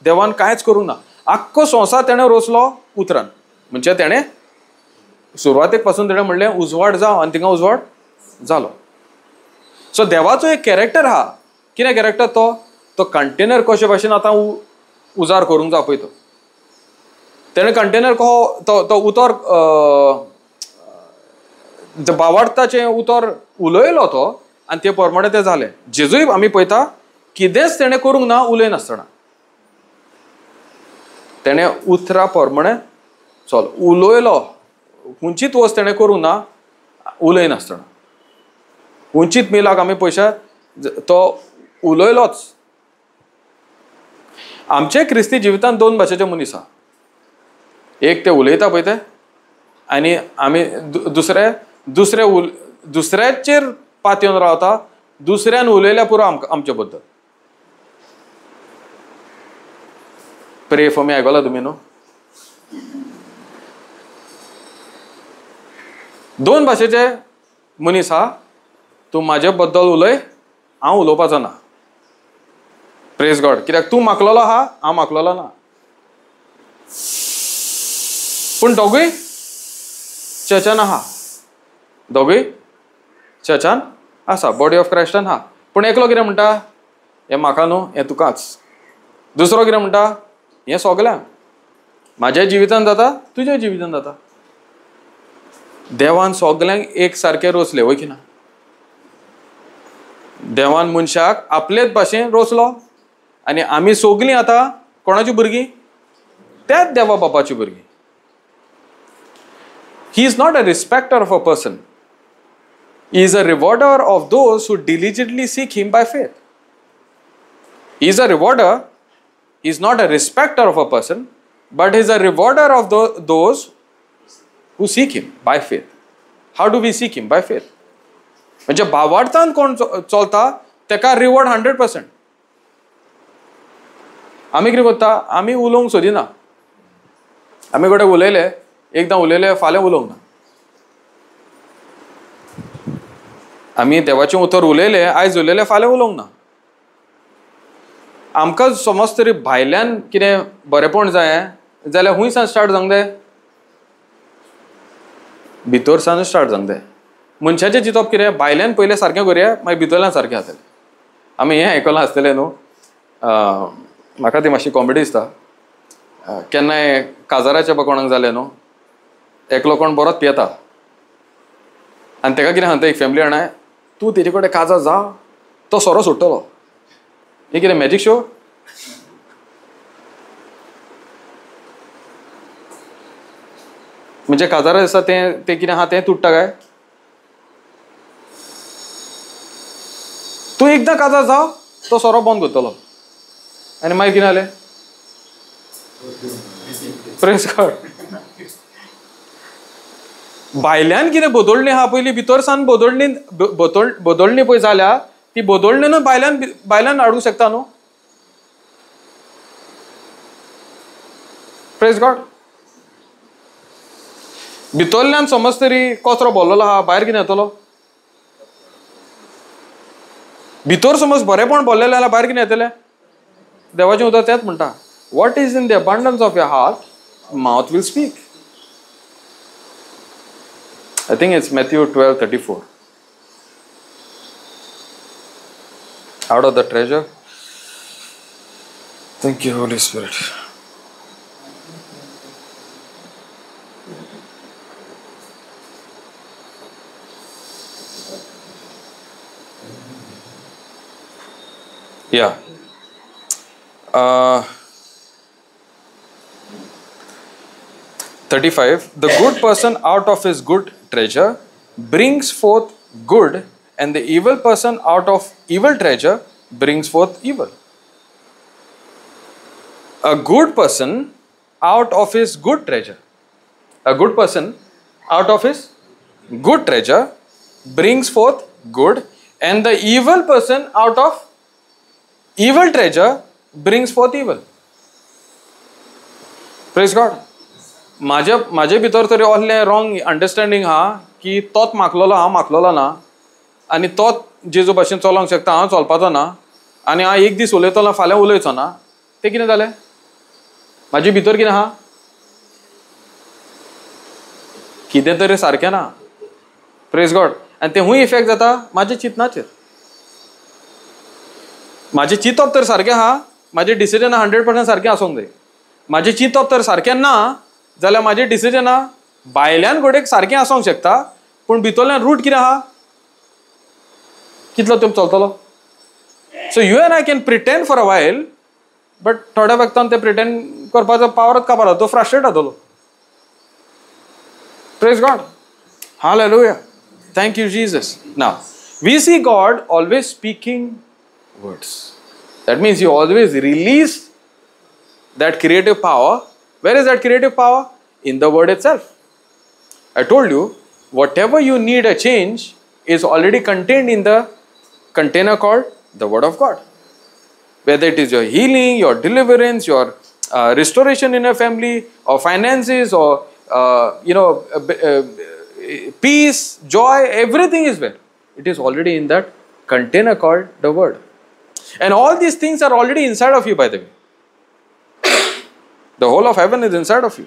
देवान कांयच करूंक ना. आख्खो संवसार तेणें रचलो उतरान. म्हणजे तेणें सुरवातेक पासून तेणें म्हणलें उजवाड जावं, आनी थिंगा उजवाड जालो. सो देवाचो एक कॅरेक्टर आहा. कितें कॅरेक्टर तो? तो कंटेनर कशे भाशेन आतां उजार करूंक जाय पळय तो. तेणें कंटेनर कहो तो उतर भावार्थाचें उतर उलयलो तो, आनी ते प्रमाणे तें जालें. जेजूय आमी पळयता कितेंच तेणें करूंक ना उलयनासतना. तेणें उतरा प्रमाणे चल उलयलो. खंयचीच वस्त तेणें करूंक ना उलयनासतना. खंयचीच मिलाक आमी पयशे तो उलयलोच. आमचे क्रिस्ती जिवितांत दोन भाशेचे मनीस आहा. एक ते उलयता पळय ते, आनी आमी दुसरे दुसरे दुसऱ्याचेर पातयेवन रावता, दुसऱ्यान उलयल्या पुरो आमकां आमचे बद्दल. प्रे फॉर मी आयकला तुमी न्हू? दोन भाशेचे मनीस आहा. तूं म्हाजे बद्दल उलय, हांव उलोवपाचो ना. Praise God. कित्याक तूं माकलोलो आहा, हांव माकलोलो ना. पूण दोगूय चर्चान आहा, दोगूय चर्चान आसा, बॉडी ऑफ क्रायस्टान आहा. पूण एकलो कितें म्हणटा, हें म्हाका न्हू, हें तुकाच. दुसरो कितें म्हणटा, हें सगल्यांक, म्हाज्या जिवितान जाता, तुज्या जिवितान जाता. देवान सगल्यांक एक सारकें रचलें, वय की ना? देवान मनशाक आपलेच भाशेन रचलो. आनी आमी सगलीं आतां कोणाची भुरगीं? त्याच देवा बापाची भुरगीं. He is not a respecter of a person. He is a rewarder of those who diligently seek him by faith. He is a rewarder. He is not a respecter of a person, but he is a rewarder of those who seek him by faith. How do we seek him? By faith. म्हणजे भावार्थान कोण चलता तेका reward 100%. आमी कितें करता? आमी उलोवंक सोदिना. आमी कडेन उलयले, एकदां उलयले, फाल्यां उलोवंक ना. आमी देवाचें उतर उलयले, आयज उलयले, फाल्यां उलोवंक ना. आमकां समज तरी भायल्यान कितें बरेंपण जाय जाल्यार हुंय सान स्टार्ट जावंक जाय? भितर सान स्टार्ट जावंक जाय. मनशाचें चिंतप कितें, भायल्यान पयलें सारकें करुया, मागीर भितरल्यान सारकें जातलें. आमी हें आयकलां आसतलें न्हू, म्हाका ती मातशी कॉमेडी दिसता. केन्नाय काजाराचें कोणाक जालें न्हू, एकलो कोण बरोच पियेता आनी तेका कितें सांगता एक फॅमिली जाणां, तूं तेजे कडेन काजार जा, तो सोरो सोडटलो. हें कितें मॅजीक शो? म्हणजे काजारा दिसा तें तें कितें आहा तें तुट्टा काय? तूं एकदां काजार जा, तो सोरो बंद करतलो. आनी मागीर कितें जालें? प्रेस कर. भायल्यान कितें बदलणी आहा पयलीं, भितर सान बदलणी बदलणी पळय जाल्या ती बदलणीनूच भायल्यान भायल्यान हाडूंक शकता न्हू. Praise God. भितरल्यान समज तरी कचरो भरलेलो आहा, भायर कितें येतलो? भितर समज बरेंपण भरलेलें जाल्यार भायर कितें येतलें? देवाचें उतर तेंच म्हणटा, what is in the abundance of your heart mouth will speak. I think it's Matthew 12:34. Out of the treasure. Thank you, Holy Spirit. Yeah. 35. The good person out of his good treasure brings forth good, and the evil person out of evil treasure brings forth evil. A good person out of his good treasure, a good person out of his good treasure brings forth good, and the evil person out of evil treasure brings forth evil. Praise God. म्हाजे म्हाजे भितर तरी असलें wrong understanding आहा की तोच माखलेलो, हांव माखलेलो ना, आनी तोच जेजू भाशेन चलोंक शकता, हांव चलपाचो ना, आनी हांव एक दीस उलयतलो फाल्यां उलयचो ना. तें कितें जालें? म्हाजे भितर कितें आहा? कितें तरी सारकें ना. Praise God. आनी तें खूंय इफेक्ट जाता? म्हाज्या चिंतनाचेर. म्हाजें चिंतप तर सारकें आहा, म्हाजें डिसिजन 100% सारकें आसूंक जाय. म्हाजें चिंतप तर सारकें ना जाल्यार म्हाजें डिसिजनां भायल्यान घडयेक सारकें आसूंक शकता, पूण भितरल्यान रूट कितें आहा कितलो तेंप चलतलो? So you and I can pretend for a while, but थोड्या वखतान ते प्रिटेंड करपाचो पावरच काबार जाता, तो फ्रस्ट्रेट जातलो. Praise God. Hallelujah. Thank you Jesus. Now we see God always speaking words. That means you always release that creative power. Where is that creative power? In the word itself. I told you, whatever you need a change is already contained in the container called the word of God. Whether it is your healing, your deliverance, your restoration in your family, or finances, or peace, joy, everything is where? It is already in that container called the word. And all these things are already inside of you, by the way. The whole of heaven is inside of you.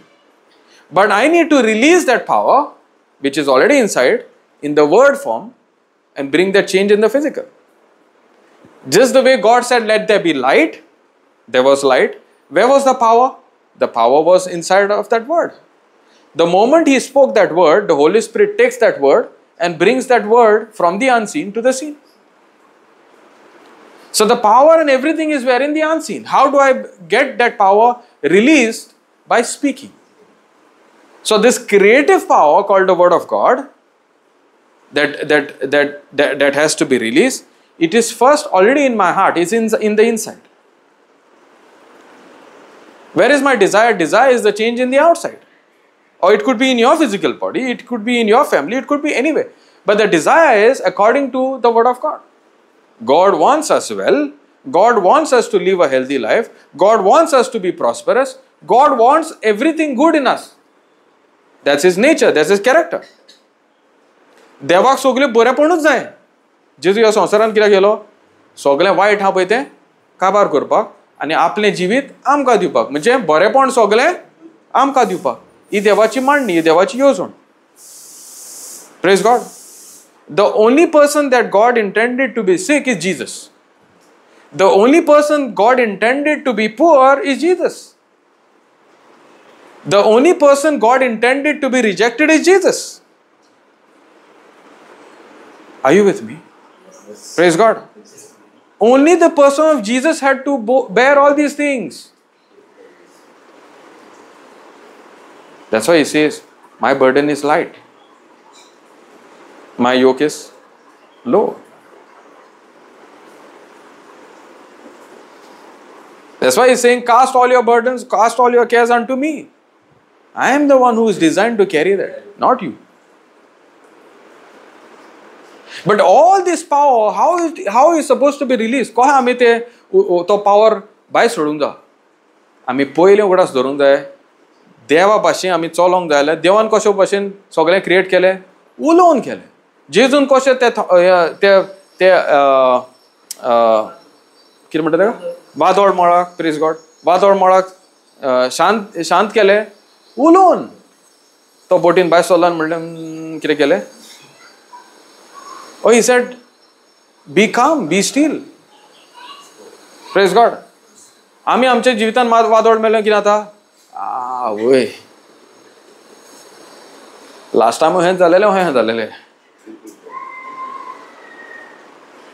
But I need to release that power, which is already inside, in the word form, and bring that change in the physical. Just the way God said, let there be light, there was light. Where was the power? The power was inside of that word. The moment he spoke that word, the Holy Spirit takes that word and brings that word from the unseen to the seen. So the power and everything is where in the unseen. How do I get that power released? By speaking. So this creative power called the word of God that has to be released, it is first already in my heart, it's in the inside. Where is my desire? Desire is the change in the outside. Or it could be in your physical body, it could be in your family, it could be anywhere. But the desire is according to the word of God. God wants us well. God wants us to live a healthy life. God wants us to be prosperous. God wants everything good in us. That's His nature. That's His character. देवाक सगळें बरेपणूच जाय. जेजू ह्या संवसारांत कित्याक गेलो? सगळें वायट आहा पळय तें काबार करपाक आनी आपलें जिवीत आमकां दिवपाक. म्हणजे बरेपण सगळें आमकां दिवपाक. ही देवाची मांडणी, ही देवाची येवजण. Praise God. The only person that God intended to be sick is Jesus. The only person God intended to be poor is Jesus. The only person God intended to be rejected is Jesus. Are you with me? Yes. Praise God. Yes. Only the person of Jesus had to bear all these things. That's why he says, my burden is light. My yoke is low. That's why he's saying, cast all your burdens, cast all your cares unto me. I am the one who is designed to carry that, not you. But all this power, how is supposed to be released? कशें आमी ते तो power भायर सोडूंक जाय. आमी पयलें उगडास धरूंक जाय, देवा भाशेन आमी चलोंक जाय जाल्यार देवान कशे भाशेन सगळें क्रिएट केलें, उलोवन केलें. जेजून कशें ते ते कितें म्हणटा तेका, वादळ मळाक, प्रेज गॉड, वादळ मळाक शांत शांत केलें उलोवन. तो बोटीन भायर सरलो आनी म्हणलें कितें केलें, oh he said be calm, be still. Praise God. आमी आमच्या जिवितान वादळ मेळ्ळें कितें जाता, आवय लास्ट टायम हें जालेलें, हें जालेलें.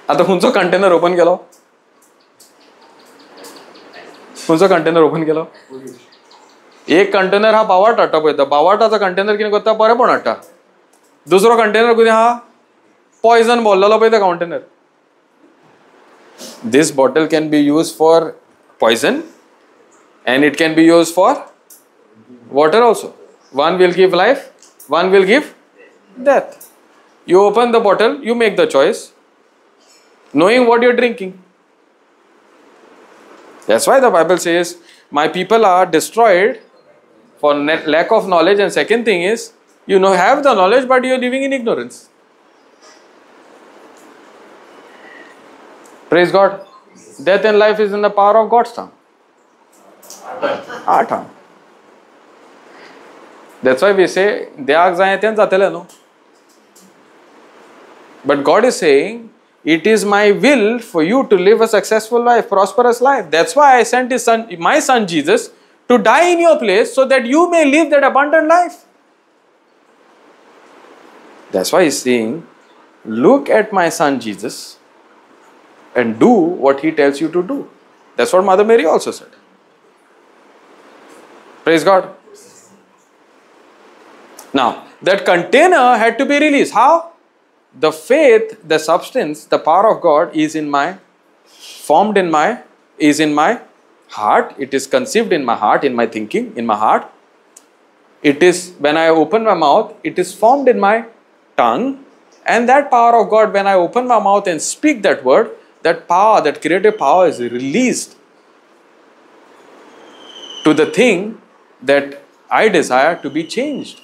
आतां खंयचो कंटेनर ओपन केलो, खंयचो कंटेनर ओपन केलो? एक कंटेनर हा बावाट हाडटा पळयता, बावाटाचो कंटेनर कितें करता, बरेंपण हाडटा. दुसरो कंटेनर कितें आहा, पॉयजन भरलेलो पळय त्या container. This bottle can be use for poison and it can be use for water also. One will give life, one will give death. You open the bottle, you make the choice, knowing what you're drinking. That's why the Bible says, my people are destroyed for lack of knowledge. And second thing is, you know, have the knowledge, but you're living in ignorance. Praise God. Death and life is in the power of God's tongue. Our tongue. That's why we say, देवाक जाय तें जातलें न्हू. But God is saying, it is my will for you to live a successful life, prosperous life. That's why I sent his son, my son Jesus, to die in your place so that you may live that abundant life. That's why he's saying, look at my son Jesus and do what he tells you to do. That's what Mother Mary also said. Praise God. Now, that container had to be released. How? The faith, the substance, the power of God is in my, formed in my, is in my heart. It is conceived in my heart, in my thinking, in my heart. It is, when I open my mouth, it is formed in my tongue. And that power of God, when I open my mouth and speak that word, that power, that creative power is released to the thing that I desire to be changed.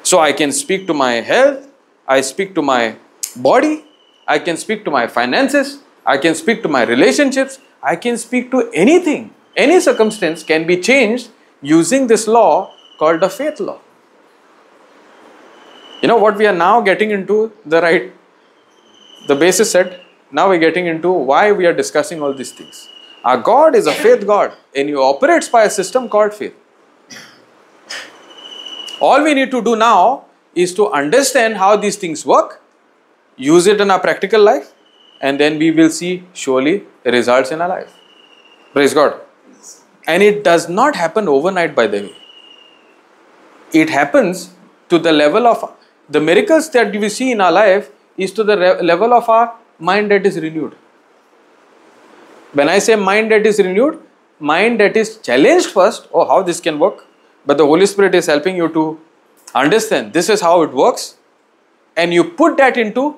So I can speak to my health, I speak to my body, I can speak to my finances, I can speak to my relationships, I can speak to anything. Any circumstance can be changed using this law called the faith law. You know what we are now getting into, the right, the basis set. Now we are getting into why we are discussing all these things. Our God is a faith God and He operates by a system called faith. All we need to do now is to understand how these things work, use it in our practical life, and then we will see surely results in our life. Praise God. And it does not happen overnight, by the way. It happens to the level of the miracles that we see in our life is to the level of our mind that is renewed. When I say mind that is renewed, mind that is challenged first, oh, how this can work. But the Holy Spirit is helping you to understand this is how it works, and you put that into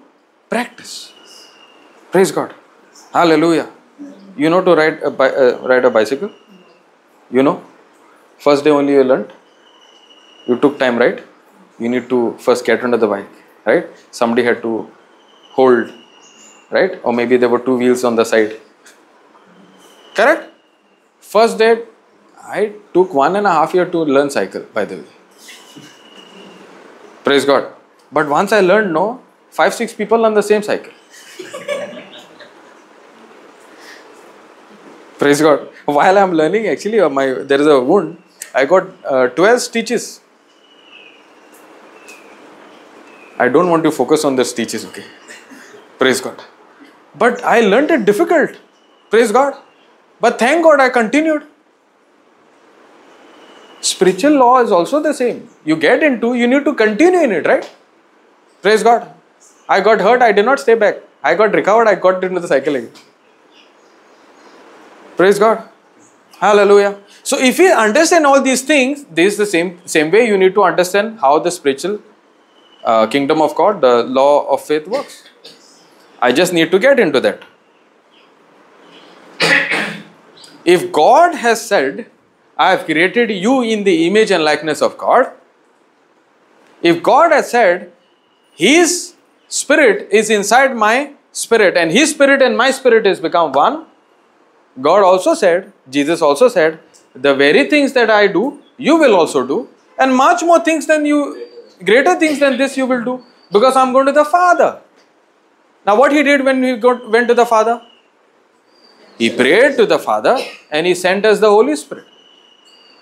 practice. Praise God. Hallelujah. You know to ride a bicycle? You know? First day only you learnt. You took time, right? You need to first get under the bike, right? Somebody had to hold, right? Or maybe there were two wheels on the side. Correct? First day, I took 1.5 years to learn cycle, by the way. Praise God. But once I learned, no, 5-6 people on the same cycle. Praise God. While I am learning, actually, there is a wound. I got 12 stitches. I don't want to focus on the stitches, okay? Praise God. But I learned it difficult. Praise God. But thank God I continued. Spiritual law is also the same. You get into, you need to continue in it, right? Praise God. I got hurt, I did not stay back. I got recovered, I got into the cycle again. Praise God. Hallelujah. So if you understand all these things, this is the same way you need to understand how the spiritual kingdom of God, the law of faith works. I just need to get into that. If God has said, I have created you in the image and likeness of God. If God has said, His spirit is inside my spirit and His spirit and my spirit is become one, God also said, Jesus also said, the very things that I do, you will also do, and much more things than you, greater things than this you will do, because I am going to the Father. Now what He did when He went to the Father? He prayed to the Father and He sent us the Holy Spirit.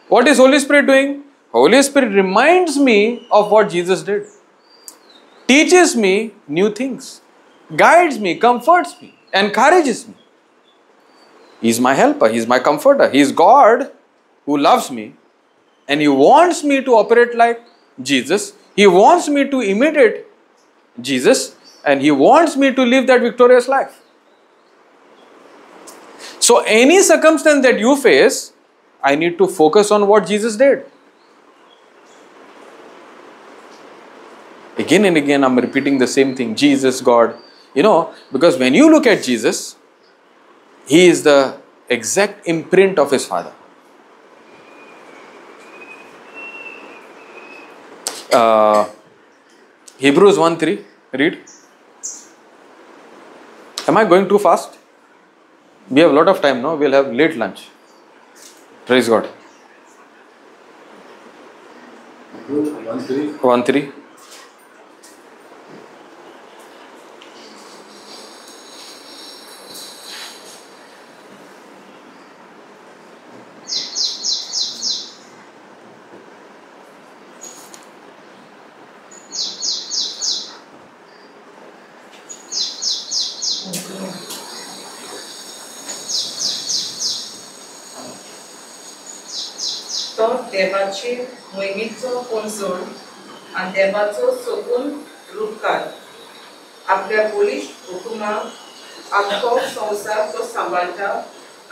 What is Holy Spirit doing? Holy Spirit reminds me of what Jesus did. Teaches me new things. Guides me, comforts me, encourages me. He is my helper. He is my comforter. He is God who loves me and He wants me to operate like Jesus. He wants me to imitate Jesus and He wants me to live that victorious life. So any circumstance that you face, I need to focus on what Jesus did. Again and again, I'm repeating the same thing. Jesus, God. You know, because when you look at Jesus, He is the exact imprint of His Father. Hebrews 1:3, read. Am I going too fast? We have a lot of time now. We'll have late lunch. Praise God. 1:3. तो देवाचे मोहिमेचो पोंजोळ आनी देवाचो सगूण रूपकार आपल्या बळिश्ट हुकुमाक आख्खो संवसार तो सांबाळटा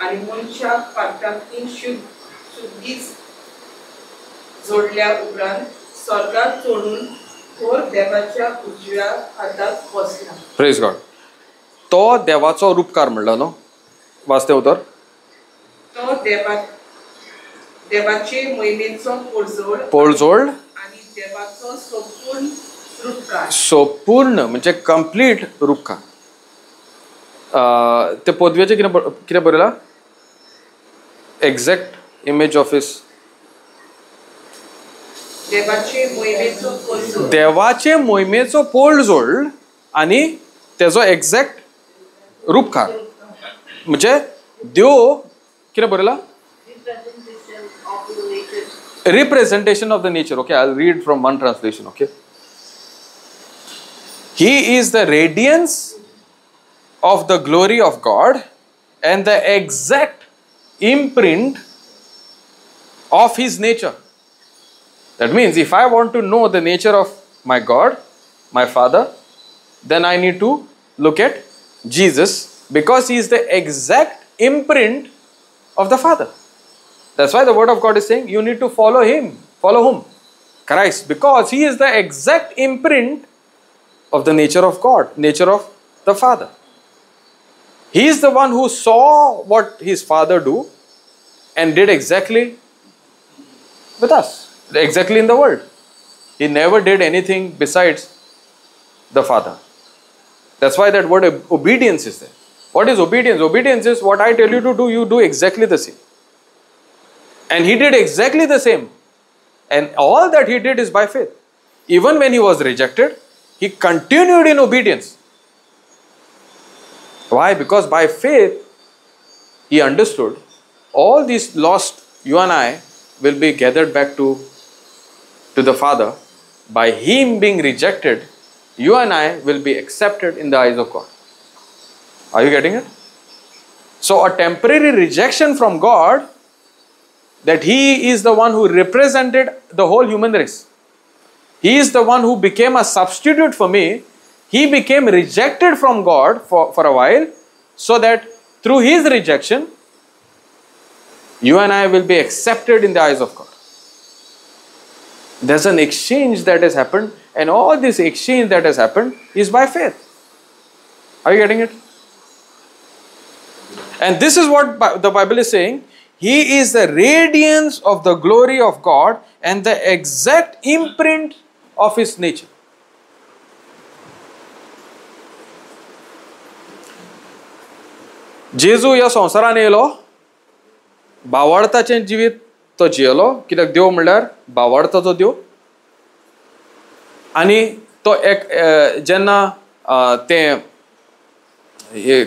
आनी मनशाक पाटांतली शुद्धीच जोडल्या उपरांत स्वर्गात चडून थोर देवाच्या उजव्या हाताक बसला. Praise God. तो देवाचो रूपकार म्हणला न्हू, वाचते उतर. तो देवाचे मोहिमेचो पोळजोळ आनी देवाचो संपूर्ण रूपकार. संपूर्ण म्हणजे कंप्लीट रूपकार. ते पदवेचें कितें बरयलां? Exact image of his. देवाचे मोहिमेचो पोळजोळ, देवाचे मोहिमेचो पोळजोळ आनी तेजो एक्झॅक्ट रूपकार म्हणजे देव कितें बरयलां? Representation of the nature. Okay, I'll read from one translation. Okay, He is the radiance of the glory of God and the exact imprint of His nature. That means if I want to know the nature of my God, my Father, then I need to look at Jesus, because He is the exact imprint of the Father. That's why the word of God is saying you need to follow Him. Follow whom? Christ. Because He is the exact imprint of the nature of God, nature of the Father. He is the one who saw what His Father do and did exactly with us, exactly in the world. He never did anything besides the Father. That's why that word obedience is there. What is obedience? Obedience is what I tell you to do, you do exactly the same. And he did exactly the same. And all that he did is by faith. Even when he was rejected, he continued in obedience. Why? Because by faith, he understood all these lost, you and I, will be gathered back to the Father. By him being rejected, you and I will be accepted in the eyes of God. Are you getting it? So a temporary rejection from God, that he is the one who represented the whole human race. He is the one who became a substitute for me. He became rejected from God for a while, so that through his rejection, you and I will be accepted in the eyes of God. There's an exchange that has happened, and all this exchange that has happened is by faith. Are you getting it? And this is what the Bible is saying. He is the radiance of the glory of God and the exact imprint of his nature. जेजू ह्या संवसारान येयलो, बावडताचें जिवीत तो जियेलो, कित्याक देव म्हणल्यार बावडताचो देव. आनी तो एक जेन्ना तें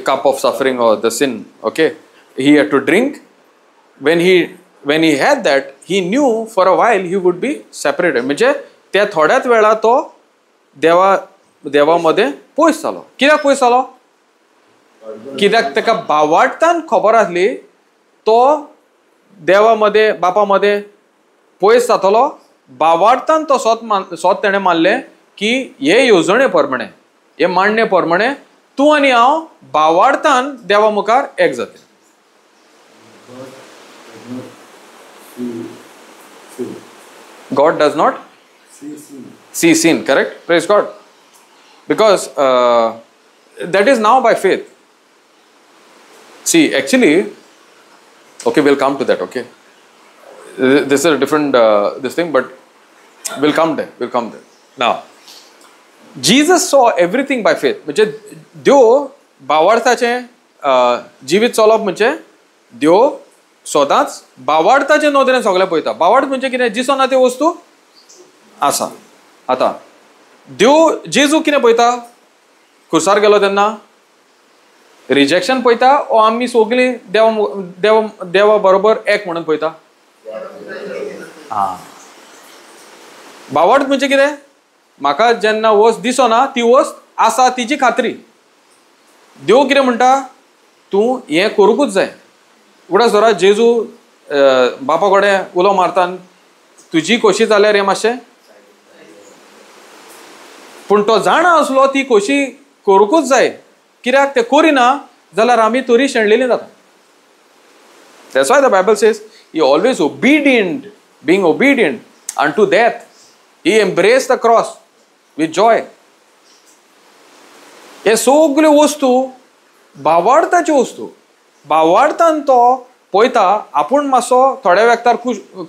cup of suffering or the sin, okay, he had to drink. When he had that, he knew for a while he would be separated. म्हणजे त्या थोड्याच वेळा तो देवा मदें पयस जालो. कित्याक पयस जालो? कित्याक ताका बावाडतान खबर आसली तो देवा मदें बापा मदें पयस जातलो. बावाडतान तो सोत तेणें मानलें की हे येवजणे प्रमाणे, हे मांडणे प्रमाणे तूं आनी हांव बावाडतान देवा मुखार एक जातले. God does not see sin, correct? Praise God. Because that is now by faith. See, actually, okay, we'll come to that, okay? This is a different this thing, but we'll come there, we'll come there. Now, Jesus saw everything by faith. म्हणजे देव बावार्थाचें जिवीत चलप म्हणजे देव सदांच बावार्थाचे नदरेन सगळें पळयता. बावार्थ म्हणजे कितें? दिसना त्यो वस्तू आसा. आतां देव जेजू कितें पळयता? खुर्सार गेलो तेन्ना रिजेक्शन पळयता ओ आमी सगळीं देवा देवा देवा बरोबर एक म्हणून पळयता? आं, बावार्थ म्हणजे कितें? म्हाका जेन्ना वस्त दिसना ती वस्त आसा तिची खात्री. देव कितें म्हणटा? तूं हें करूंकूच जाय. उगडास दवरा जेजू बापा कडेन उलो मारता, तुजी खोशी जाल्यार हें मातशें, पूण तो जाणा आसलो ती खोशी करूंकूच जाय. कित्याक तें करिना जाल्यार आमी तरी शेणलेली जाता. That's why the Bible says he always obedient, being obedient unto death, he embraced the cross with joy. हे सगल्यो वस्तू बावार्थाच्यो वस्तू. बावार्थान तो पळयता. आपूण मातसो थोड्या वक्तार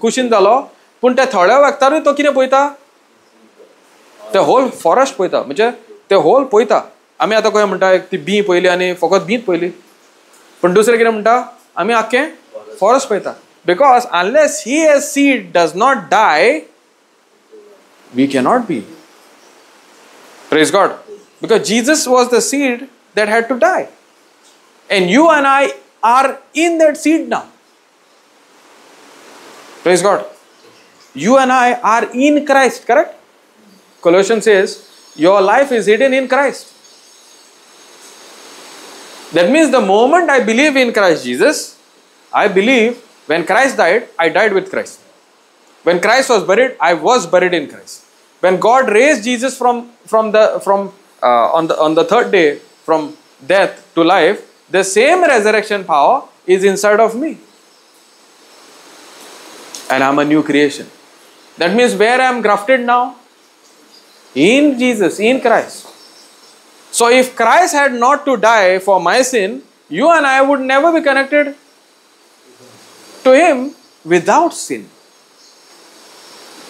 कुशीन जालो, पूण त्या थोड्या वक्तारूय तो कितें पळयता? ते होल फॉरेस्ट पळयता. म्हणजे ते होल पळयता. आमी आतां कशें म्हणटा, ती बीं पळयली आनी फकत बींच पळयली, पूण दुसरें कितें म्हणटा, आमी आख्खें फॉरेस्ट पळयता. Because unless he as seed does not die, we cannot be. Praise God. Because Jesus was the seed that had to die. And you and I are in that seed now. Praise God. You and I are in Christ, correct? Colossians says, your life is hidden in Christ. That means the moment I believe in Christ Jesus, I believe when Christ died, I died with Christ. When Christ was buried, I was buried in Christ. When God raised Jesus on the third day from death to life, the same resurrection power is inside of me. And I'm a new creation. That means where I am grafted now? In Jesus, in Christ. So if Christ had not to die for my sin, you and I would never be connected to Him without sin.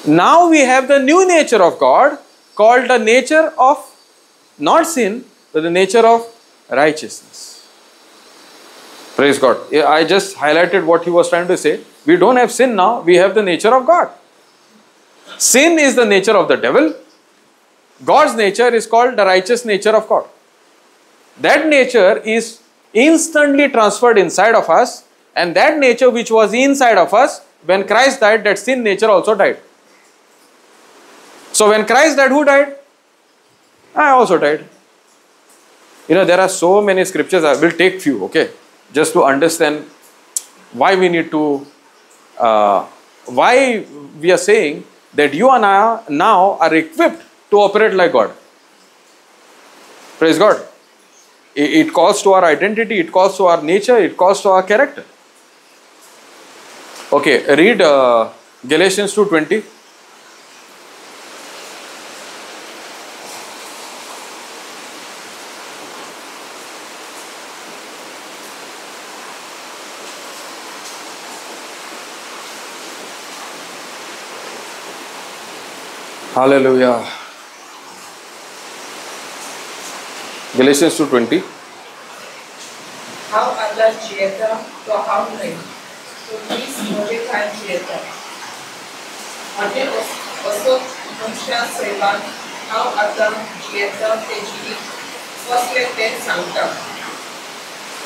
Now we have the new nature of God, called the nature of not sin, but the nature of righteousness. Praise God. I just highlighted what he was trying to say. We don't have sin now, we have the nature of God. Sin is the nature of the devil. God's nature is called the righteous nature of God. That nature is instantly transferred inside of us, and that nature which was inside of us, when Christ died, that sin nature also died. So when Christ died, who died? I also died. You know, there are so many scriptures. I will take few, okay, just to understand why we need to, why we are saying that you and I now are equipped to operate like God. Praise God. It calls to our identity, it calls to our nature, it calls to our character. Okay, read Galatians 2:20. Hallelujah. Galatians 2:20. हांव आतां जियेता तो हांव न्हय, तो क्रिस्त म्हजे ठांय जियेता. म्हजें असो मनशां सैमान हांव आतां जियेता तें जिवीत कसलें तें सांगता.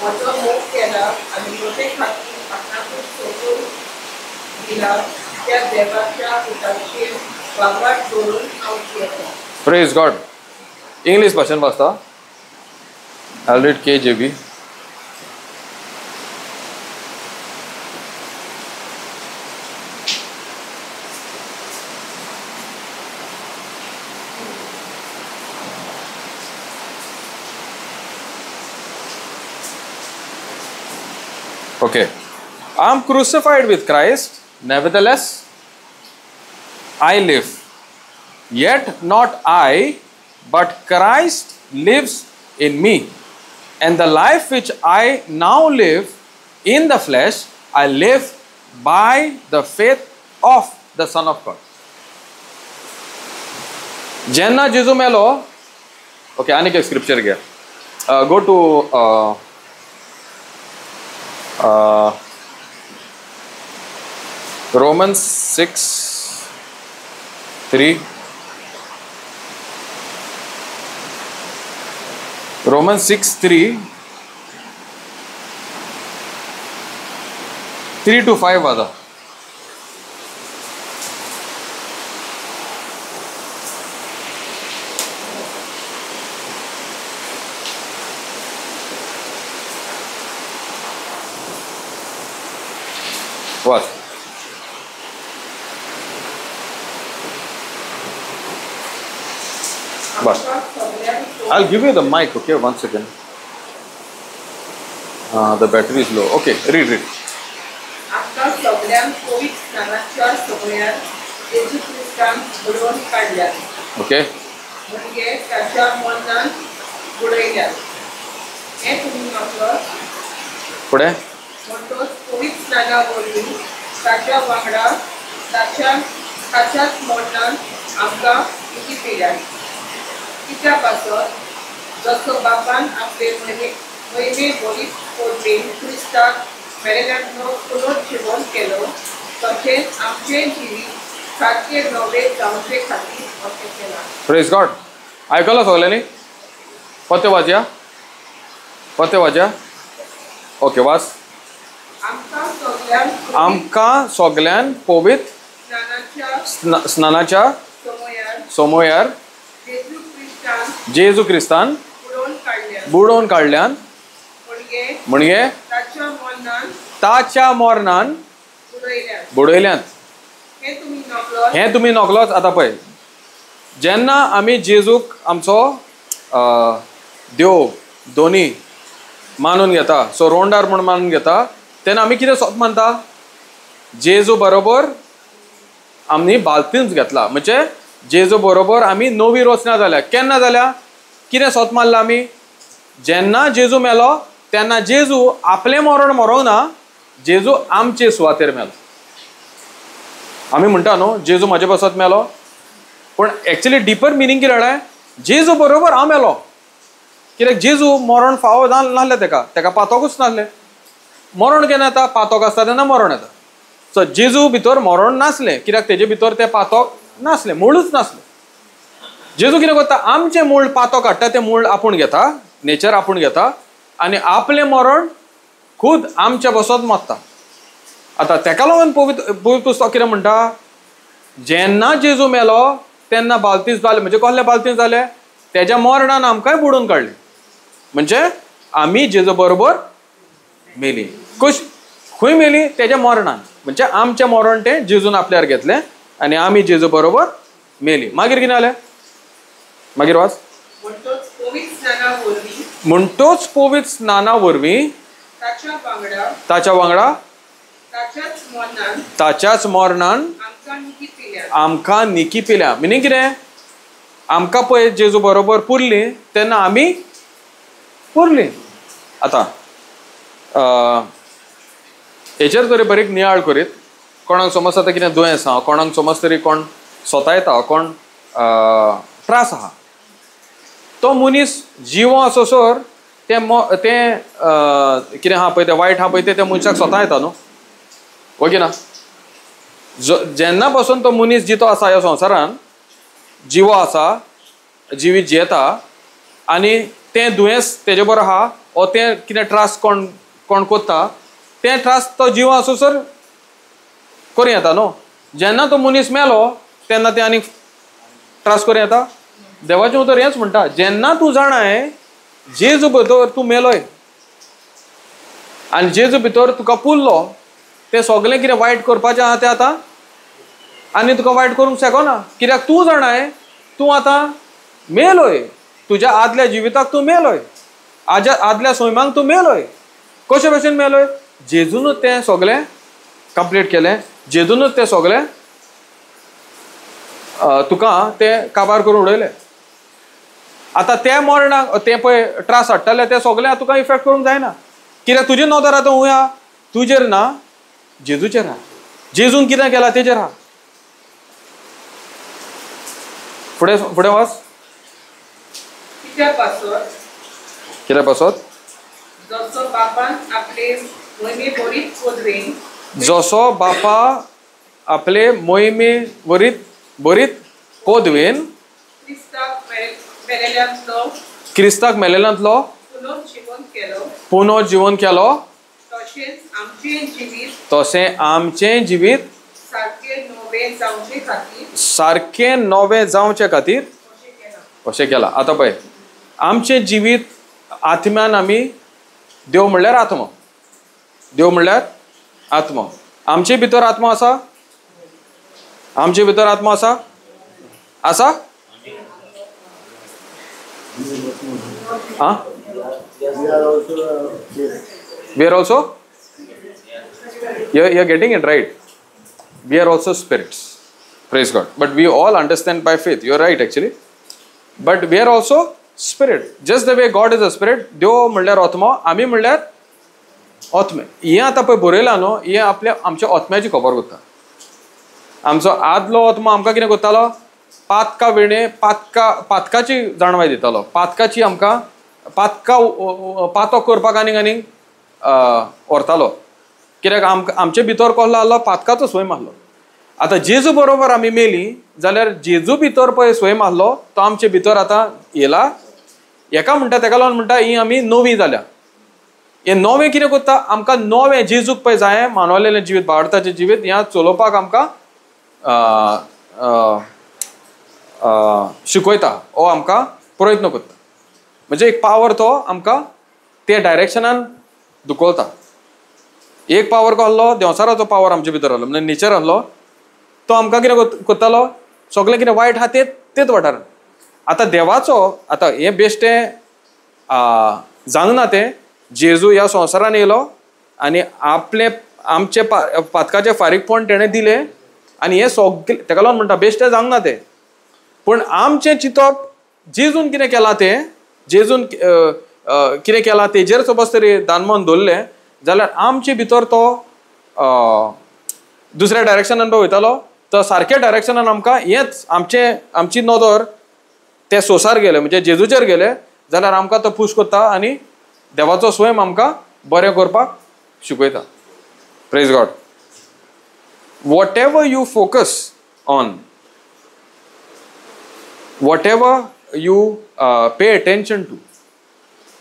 म्हजो मोग केला आनी म्हजे खातीर आपणाकूच सोंपून दिला त्या देवाच्या पुताचेर वांगड दवरून हांव जियेता. Praise God. English भाशेन वाचता. I'll read KJV. Okay. I am crucified with Christ, nevertheless I live. Yet not I, but Christ lives in me. And the life which I now live in the flesh, I live by the faith of the Son of God. Jenna Jesu melo. Okay, anik ek scripture gaya. Go to Romans 6:3. Romans 6:3, 3 to 5 वादा. What? But I'll give you the mic, okay? 1 second. The battery is low. Okay, read. Okay. पुढे जसो बापान आपले महिमे बरी पोडणे क्रिस्ताक मेरेल्यांतलो पुनर्जीवन केलो, तशेंच आमचें जिवीत सारकें नवें जावचे खातीर अशें केलां. Praise God. आयकलां सगल्यांनी? पत्ते वाजया, पत्ते वाजया. ओके, वाच. आमकां सगल्यांक पवित्र स्नानाच्या समयार जेजू क्रिस्तान बुडोवन काडल्यान, म्हणजे ताच्या मरणान बुडयल्यान. हें तुमी नकलोच. आतां पळय, जेन्ना आमी जेजूक आमचो देव दोनी मानून घेता, सो रोंडार म्हूण मानून घेता, तेन्ना आमी कितें सोत मानता? जेजू बरोबर आमी बालतींच घेतला, म्हणजे जेजू बरोबर आमी नवी रचना जाल्या. केन्ना जाल्या? कितें सोत मारला आमी? जेन्ना जेजू मेलो तेन्ना जेजू आपलें मरण मरोंक ना, जेजू आमचे सुवातेर मेलो. आमी म्हणटा न्हू जेजू म्हाजे पासत मेलो, पूण एक्चुअली डिपर मिनींग कितें जाणा? जेजू बरोबर हांव मेलो. कित्याक जेजू मरण फावो नासलें तेका, तेका पातोकूच नासलें. मरण केन्ना येता? पातोक आसता तेन्ना मरण येता. सो जेजू भितर मरण नासलें, कित्याक तेजे भितर तें पातक नासलें, मूळच नासलें. जेजू कितें करता, आमचें मूळ पातक हाडटा, तें मूळ आपूण घेता, नेचर आपूण घेता आनी आपलें मरण खूद आमच्या बसत मरता. आतां तेका लागून पवित्र पुस्तक कितें म्हणटा, जेन्ना जेजू मेलो तेन्ना बालतीस जालें. म्हणजे कसलें बालतीस जालें? तेज्या मरणान आमकांय बुडोवन काडलें. म्हणजे आमी जेजू बरोबर मेली. कश खंय मेली? तेज्या मरणान. म्हणजे आमचें मरण तें जेजून आपल्यार घेतलें आनी आमी जेजू बरोबर मेली. मागीर कितें जालें? मागीर वाच. म्हणटोच पवित्र स्नाना वरवीं ताच्या वांगडा ताच्याच मरणान आमकां निकी पिल्या. मिनींग कितें? आमकां पळय जेजू बरोबर पुरली तेन्ना आमी पुरली. आतां हेचेर तरी बरीक नियाळ करीत, कोणाक समज आतां कितें दुयेंस आहा, कोणाक समज तरी कोण सोतायता, कोण त्रास आहा, तो मनीस जिवो आसोसर तें तें कितें आहा पळय, तें वायट आहा पळय, तें त्या मनशाक सोतायता न्हू, ओके ना? जेन्ना पासून तो मनीस जितो आसा ह्या संवसारान, जिवो आसा, जिवीत जियेता आनी तें दुयेंस तेजे बरोबर आहा ओ तें कितें त्रास कोण कोण कोत्ता तें त्रास तो जिवो आसोसर करूं येता न्हू. जेन्ना तो मनीस मेलो तेन्ना तें आनीक त्रास करूं येता. देवाचें उतर हेंच म्हणटा, जेन्ना तूं जाणाय जेजू भितर तूं मेलोय आनी जेजू भितर तुका पुरलो, तें सगळें कितें वायट करपाचें आहा तें आतां आनी तुका वायट करूंक शकना, कित्याक तूं जाणाय तूं आतां मेलोय, तुज्या आदल्या जिविताक तूं मेलोय, आदल्या सैमाक तूं मेलोय. कशे भशेन मेलोय? जेजूनच तें सगळें कंप्लीट केलें, जेजूनच तें सगळें तुका तें काबार करून उडयलें. आतां त्या मरणाक तें पळय त्रास हाडटाले तें सगळें तुका इफेक्ट करूंक जायना, कित्याक तुजी नदर आतां हुंय आहा, तुजेर ना, जेजूचेर आहा. जेजून कितें केलां तेजेर आहा. फुडें फुडें वाच. कित्या पासत? जसो बापा आपले मोहिमे वरीत बरीत पदवेन क्रिस्ताक मेलेल्यांतलो पुनर्जीवन केलो, तशें आमचें जिवीत सारकें नवें जावचे खातीर अशें केलां. आतां पळय, आमचें जिवीत आत्म्यान आमी, देव म्हणल्यार आत्मो, देव म्हणल्यार आत्मो, आमचे भितर आत्मो आसा, आमचे भितर आत्मो आसा, आसा? Ah? We are also, you are getting it right. We are also spirits. Praise God. But we all understand by faith. You are right actually. But we are also spirit. Just the way God is a spirit, देव म्हणल्यार आत्मो, आमी म्हणल्यार आत्मे. हें आतां पळय बरयलां न्हू, हें आपल्या आमच्या आत्म्याची खबर करता. आमचो आदलो आत्मो आमकां कितें करतालो? पातका विणे पातकाची जाणवाय दितालो, पातकाची आमकां पातका पातक करपाक आनीक आनीक व्हरतालो, कित्याक आमकां आमचे भितर कसलो आहलो? पातकाचो स्वयं आहलो. आतां जेजू बरोबर आमी मेली जाल्यार जेजू भितर पळय स्वयं आहलो तो आमचे भितर आतां येला. हेका म्हणटा, तेका लागून म्हणटा ही आमी नवी जाल्या. हें नवें कितें करता? आमकां नवें जेजूक पळय जाय मानवलेलें जिवीत, भारताचें जिवीत ह्या चलोवपाक आमकां शिकयता, ओ आमकां प्रयत्न करता. म्हणजे एक पावर तो आमकां ते डायरेक्शनान दुखवता. एक पावर कसलो? देंवचाराचो पावर आमचे भितर आहलो, म्हणजे नेचर आहलो, तो आमकां कितें करतालो? सगळें कितें वायट आहा तेच वाठारान. आतां देवाचो आतां हें बेश्टें जावंक तें जेजू ह्या संवसारान येयलो आनी आपलें आमचें पातकाचें फारीकपण तेणें दिलें आनी हें सगळें तेका लागून म्हणटा बेश्टें जावंक ना तें. पूण आमचें चिंतप जेजून कितें केलां तें, जेजून कितें केलां तेजेर सपोज तरी दानमन दवरलें जाल्यार आमचे भितर तो दुसऱ्या डायरेक्शनान पळय वयतालो, तो सारक्या डायरेक्शनान आमकां हेंच आमचें आमची नदर ते सोसार गेले, म्हणजे जेजूचेर गेले जाल्यार आमकां तो पूश करता आनी देवाचो स्वयं आमकां बरें करपाक शिकयता. Praise God. Whatever you focus on, whatever you pay attention to,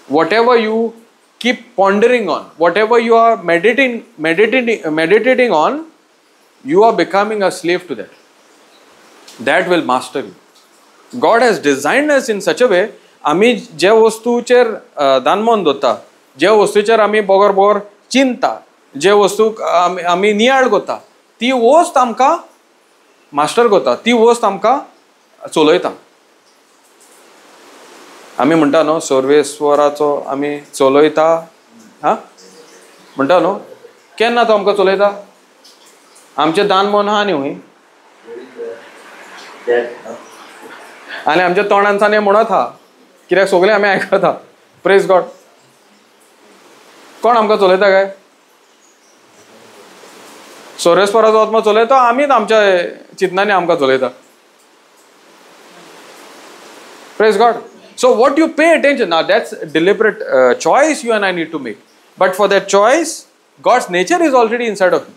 whatever you keep pondering on, whatever you are meditating on, you are becoming a slave to that. That will master you. God has designed us in such a way, आमी जे वस्तूचेर दानमन दवरता, जे वस्तूचेर आमी बोगर बोगर चिंता, जे वस्तूक आमी नियाळ करता, ती वस्त आमकां मास्टर करता, ती वस्त आमकां चलयता. आमी म्हणटा न्हू सर्वेस्वराचो आमी चलयता, हा म्हणटा न्हू, केन्ना तो आमकां चलयता? आमचें दान मन आहा न्ही हूंय, आनी आमच्या तोंडान साने म्हणत आहा, कित्याक सगळें आमी आयकता. Praise God. कोण आमकां चलयता काय? सर्वेस्वराचो आत्मा चलयता, आमीच आमच्या चिंतनांनी आमकां चलयता. Praise God. So what you pay attention, now that's a deliberate choice you and I need to make. But for that choice, God's nature is already inside of you.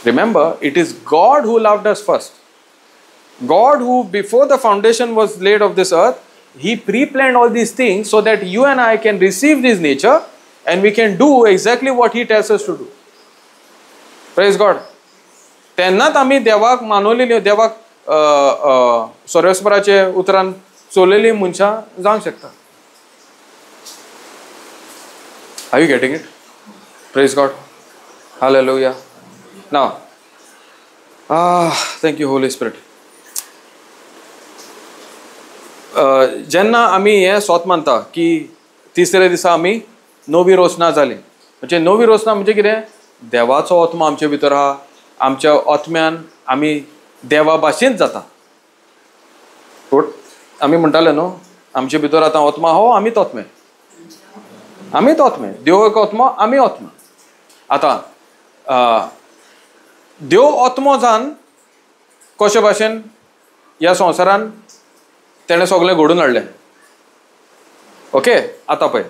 Remember, it is God who loved us first. God who, before the foundation was laid of this earth, He pre-planned all these things so that you and I can receive this nature and we can do exactly what He tells us to do. Praise God. तेन्नाच आमी देवाक मानवलेली, देवाक सर्वेस्पराचे उतरान चललेली मनशां जावंक शकता. Are you getting it? Praise God. Hallelujah. Now, thank you Holy Spirit. जेन्ना आमी हें स्वत मानता की तिसऱ्या दिसा आमी नवी रोसना जाली, म्हणजे नवी रोसना म्हणजे कितें? देवाचो आत्मा आमचे भितर आहा, आमच्या आत्म्यान आमी देवा भाशेन जाता. आमी म्हणटाले न्हू, आमचे भितर आतां आत्मा हो, आमीच आत्मे, आमीच आत्मे, देव एक आत्मा, आमी आत्मा. आतां देव आत्मो जावन कशे भाशेन ह्या संवसारान तेणें सगळें घडून हाडलें. ओके, आतां पळय,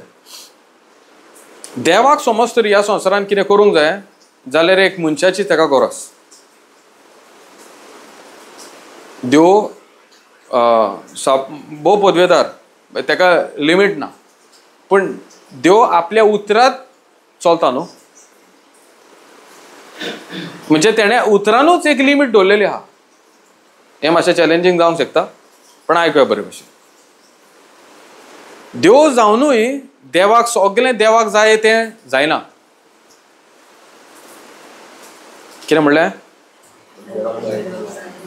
देवाक समज तर ह्या संवसारान कितें करूंक जाय जाल्यार एक मनशाची ताका गरज. देव भोव पदवेदार, ताका लिमीट ना, पूण देव आपल्या उतरांत चलता न्हू, म्हणजे तेणें उतरानूच एक लिमीट दवरलेली आहा. हें मातशें चॅलेंजींग जावंक शकता, पण आयकुया बरे भशेन. देव जावनूय देवाक सगळें देवाक जाय तें जायना. कितें म्हणलें?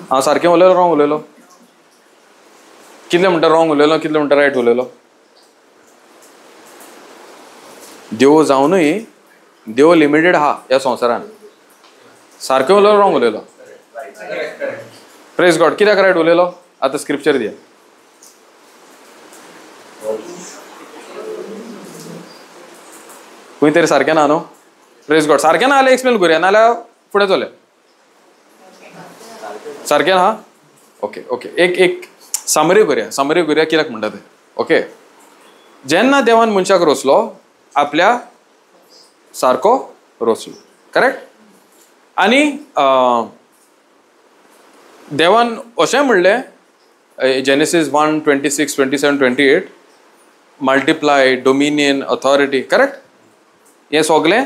हांव सारकें उलयलो रॉंग उलयलो? कितले म्हणटा रॉंग उलयलो, कितले म्हणटा रायट उलयलो? देव जावनूय देव लिमिटेड आहा ह्या संवसारान. सारकें उलयलो रॉंग उलयलो? Praise God. कित्याक रायट उलयलो? आतां स्क्रिप्चर दिया. खंय तरी सारकें ना न्हू? Praise God. सारकें ना जाल्यार एक्सप्लेन करुया, नाजाल्यार फुडें चलया. सारकें ना? ओके ओके, एक एक समरी करुया, समरी करुया कित्याक म्हणटा तें. ओके, जेन्ना देवान मनशाक रोसलो आपल्या सारको रोसलो, करेक्ट? आनी देवान अशें म्हणलें, Genesis 1:26, 27, 28, multiply, dominion, authority, correct? हें सगळें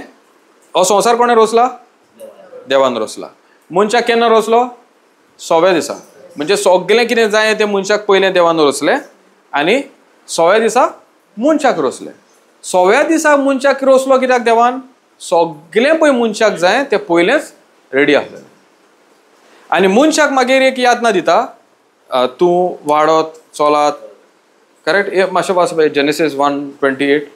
हो संवसार कोणें रोसला? देवान रोसला. मनशाक केन्ना रोसलो? सव्या दिसा. म्हणजे सगळें कितें जाय तें मनशाक पयलें देवान रोसलें आनी सव्या दिसा मनशाक रोसलें. सव्या दिसा मनशाक रोसलो कित्याक देवान? सगळें पळय मनशाक जाय तें पयलेंच रेडी आसलें. आनी मनशाक मागीर एक यातना दिता, तूं वाडत चलात, करेक्ट? हे मातशें वाच पळय, जेनेसीस 1:28.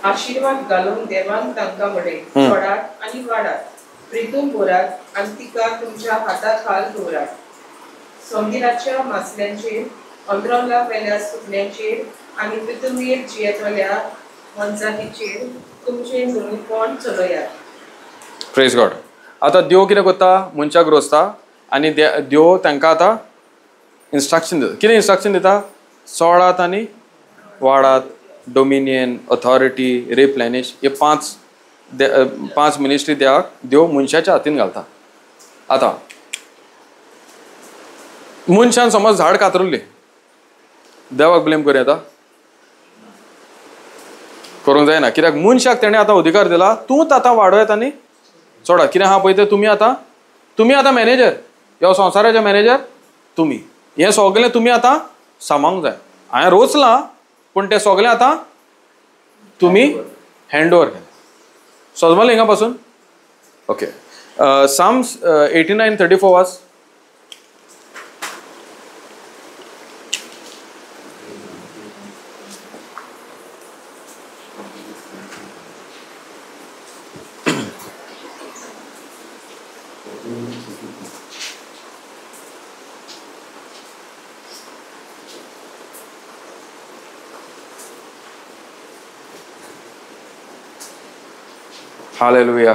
आशीर्वाद घालून देवान तांकां म्हळें, चडात आनी वाडात, प्रितून भरात आनी तिका तुमच्या हाता खाल दवरात. सोंगिराच्या मासल्यांचेर, अंतरंगा वेल्या सुकण्यांचेर आनी पृथ्वीर जियेतल्या मनजातीचेर तुमचें धनीपण चलयात. Praise God. आतां देव कितें करता? मनशाक रोसता आनी देव तांकां आतां इन्स्ट्रक्शन दिता. कितें इन्स्ट्रक्शन दिता? सोडात आनी वाडात, डोमिनियन, ऑथॉरिटी, रिप्लेनिश, हे पांच मिनिस्ट्री देवाक देव मनशाच्या हातीन घालता. आतां मनशान समज झाड कातरुल्लें, देवाक ब्लेम करूं येता? करूंक जायना. कित्याक मनशाक तेणें आतां अधिकार दिला, तूंच आतां वाडोयत आनी सोडा. कितें आहा पळय तें तुमी आतां, तुमी आतां मॅनेजर, ह्या संवसाराचे मॅनेजर तुमी, हें सगळें तुमी आतां सांबाळूंक जाय. हांवें रोचलां पूण तें सगळें आतां तुमी हँड ओवर केलें. समजलें हिंगा पासून? ओके. Psalms 89:34 वाच. हालेलुया.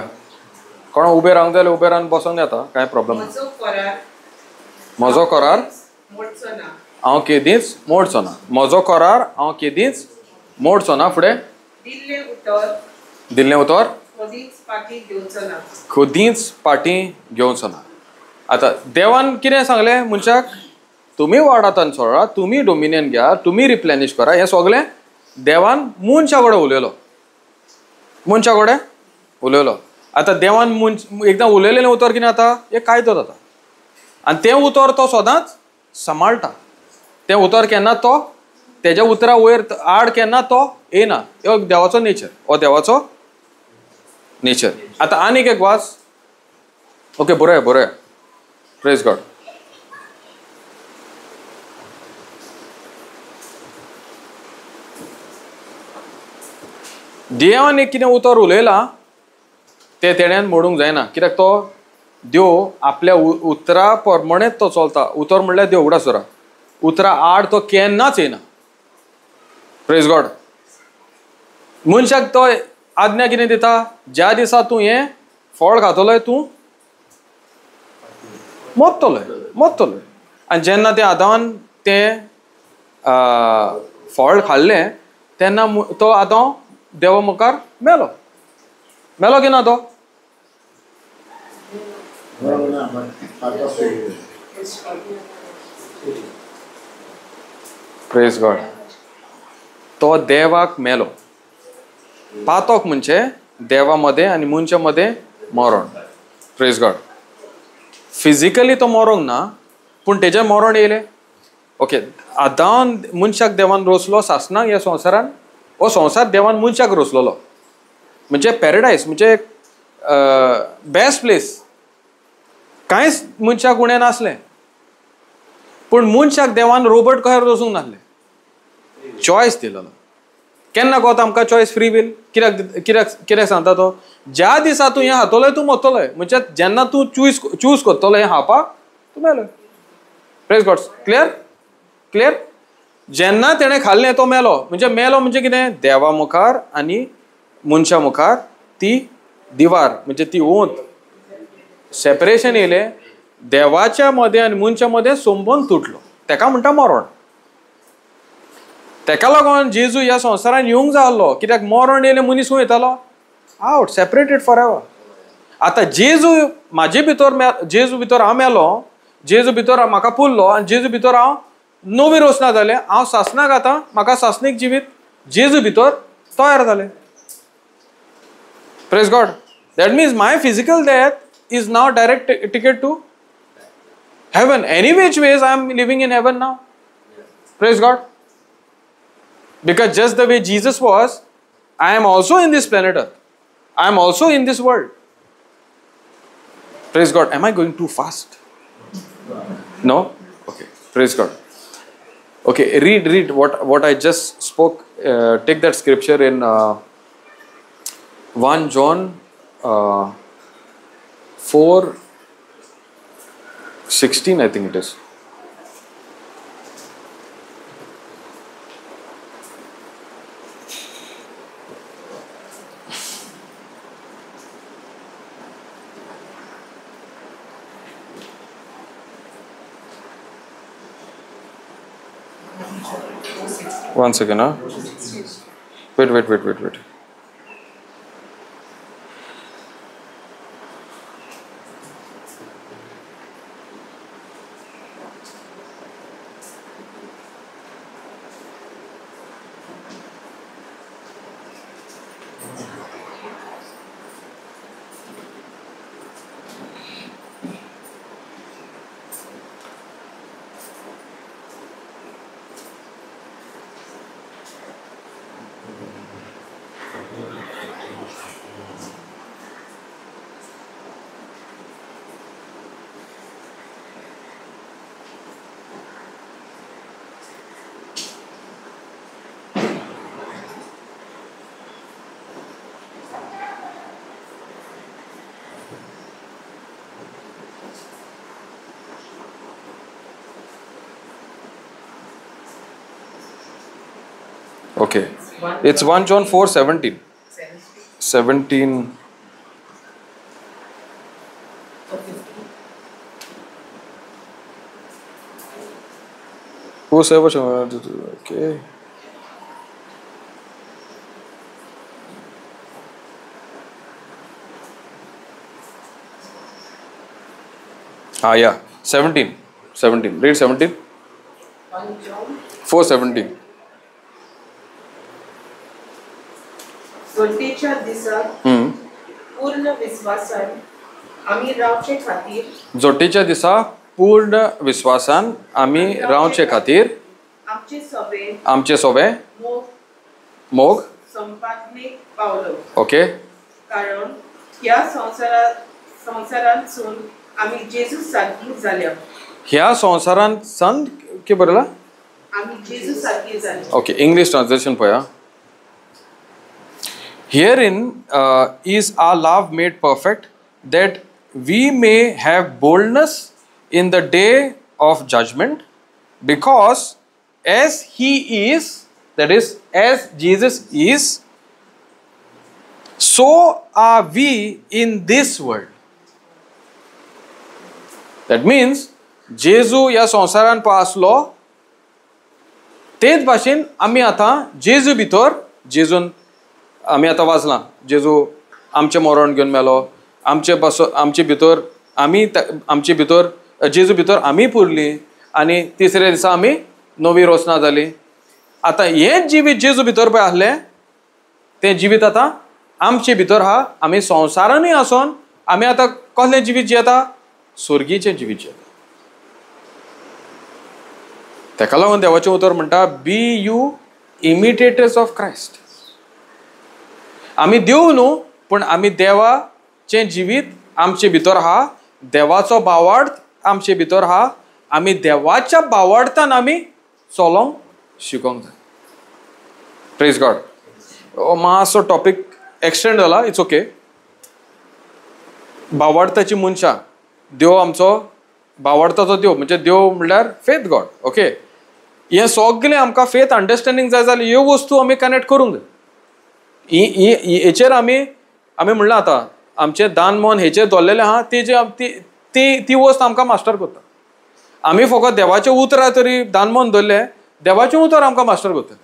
कोण उबे रावंक जाल्यार उबे रावन बसोंक जाता, कांय प्रॉब्लम ना. म्हजो करार हांव केदींच मोडचो ना, म्हजो करार हांव केदींच मोडचो ना. फुडें दिल्लें उतर कदींच फाटीं घेवचो ना. आतां देवान कितें सांगलें मनशाक? तुमी वाडात आनी सोडा, तुमी डोमिनियन घ्या, तुमी रिप्लेनिश करा. हें सगळें देवान मनशा कडेन उलयलो, मनशा कडेन उलयलो. आतां देवान एकदां उलयलेलें उतर कितें जाता? एक कायदो जाता आनी तें उतर तो सदांच सांबाळटा. तें उतर केन्ना तो तेज्या उतरा वयर आड केन्ना तो येना. हो देवाचो नेचर, हो देवाचो नेचर. आतां आनीक एक वाच. ओके, बरोया बरोया. Praise God. देवान एक कितें उतर उलयलां तें तेण्यान मोडूंक जायना. कित्याक तो देव आपल्या उतरा प्रमाणेच तो चलता. उतर म्हणल्यार देव उगडास दवरा, उतरा आड तो केन्नाच येना. Praise God. मनशाक तो आज्ञा कितें दिता? ज्या दिसा तूं हें फळ खातलोय तूं मरतलोय, मरतलोय. आनी जेन्ना तें आदावान तें फळ खाल्लें तेन्ना तो आदाव देवा मुखार मेलो. मेलो की ना तो? Praise God. तो देवाक मेलो. पातोक म्हणजे देवा मदें आनी मनशा मदें मरण. Praise God. Physically तो मरोंक ना पूण तेजें मरण येयलें. ओके, आदावान मनशाक देवान रोसलो सासणाक ह्या संवसारान. हो संवसार देवान मनशाक रोसलेलो म्हणजे पॅरडायज, म्हणजे बेस्ट प्लेस. कांयच मनशाक उणें नासलें पूण मनशाक देवान रोबोट कशें रोसूंक नासलें, चॉयस दिलेलो. केन्ना कोता आमकां चॉयस? Free will. कित्याक कित्याक कित्याक सांगता तो? ज्या दिसा तूं हें खातलोय तूं मरतलोय. म्हणजे जेन्ना तूं चूज करतलो हें खावपाक तूं मेलो. Praise God. Clear? Clear? जेन्ना तेणें खाल्लें तो मेलो. म्हणजे मेलो म्हणजे कितें? देवा मुखार आनी मनशा मुखार ती दिवार म्हणजे ती ओंत सेपरेशन येयलें. देवाच्या मदें आनी मनशा मदें संबंद तुटलो. तेका म्हणटा मरण. तेका लागून जेजू ह्या संवसारान येवंक जाय आहलो. कित्याक मरण येयलें मनीस खंय वयतालो? Out, separated for ever. आतां जेजू म्हाजे भितर, जेजू भितर हांव मेलो, जेजू भितर म्हाका पुरलो आनी जेजू भितर हांव नवी रोसना जालें. हांव सासणाक आतां म्हाका सासणीक जिवीत जेजू भितर तयार जालें. Praise God. That means my physical death is now direct ticket to heaven. Any which ways I am living in heaven now. Praise God. Because just the way Jesus was, I am also in this planet Earth. I am also in this world. Praise God. Am I going too fast? No? Okay. Praise God. Okay, read what I just spoke. Take that scripture in 1 John 4:16, I think it is. One second, huh? Wait, wait, wait, wait, wait. Okay, it's 1 John 4:17. 17. Whosoever shall, okay. Ah, yeah, 17. 17. Read 17. 1 John 4:17. जोडटेच्या दिसा पूर्ण विस्वासान आमी रावचे खातीर, जोडटेच्या दिसा पूर्ण विस्वासान आमी रावचे खातीर आमचे सोबे, आमचे सोबे मोग, मोग संपादनेक पावलो. ओके. कारण ह्या संवसारांतसून आमी जेजू सारकी जाल्या. ह्या संवसारांत सन की बरयला आमी जेजू सारकी जाले. ओके, इंग्लीश ट्रान्सलेशन पळया. Herein is our love made perfect, that we may have boldness in the day of judgment, because as he is, that is, as Jesus is, so are we in this world. That means, Jesu ह्या संवसारान पळय आसलो तेच भाशेन आमी आतां जेजू भितर, जेजून आमी आतां वाचलां, जेजू आमचें मरण घेवन मेलो, आमचे पासो आमचे भितर आमी आमचे भितर जेजू भितर आमी पुरली आनी तिसऱ्या दिसा आमी नवी रोसना जाली. आतां हें जिवीत जेजू भितर पळय आसलें तें जिवीत आतां आमचे भितर आहा. आमी संवसारानूय आसोन आमी आतां कसलें जिवीत जियेता? स्वर्गीचें जिवीत जियेता. तेका लागून देवाचें उतर म्हणटा, be you imitators of Christ. आमी देव न्हू, पूण आमी देवाचें जिवीत आमचे भितर आहा, देवाचो भावार्थ आमचे भितर आहा, आमी देवाच्या भावार्थान आमी चलोंक शिकोंक जाय. Praise God. मातसो टॉपीक एक्सटेंड जाला, it's okay. भावार्थाची मनशां, देव आमचो भावार्थाचो देव, म्हणजे देव म्हणल्यार फेथ गॉड. ओके, हें सगळें आमकां फेथ अंडरस्टँडींग जाय जाल्यार ह्यो वस्तू आमी कनेक्ट करूंक जाय. हेचेर आमी आमी म्हणलां आतां आमचें दान मन हेचेर दवरलेलें आहा, तेजे ती ती वस्त आमकां मास्टर करता. आमी फकत देवाचें उतरां तरी दानमन दवरलें, देवाचें उतर आमकां मास्टर करतलें.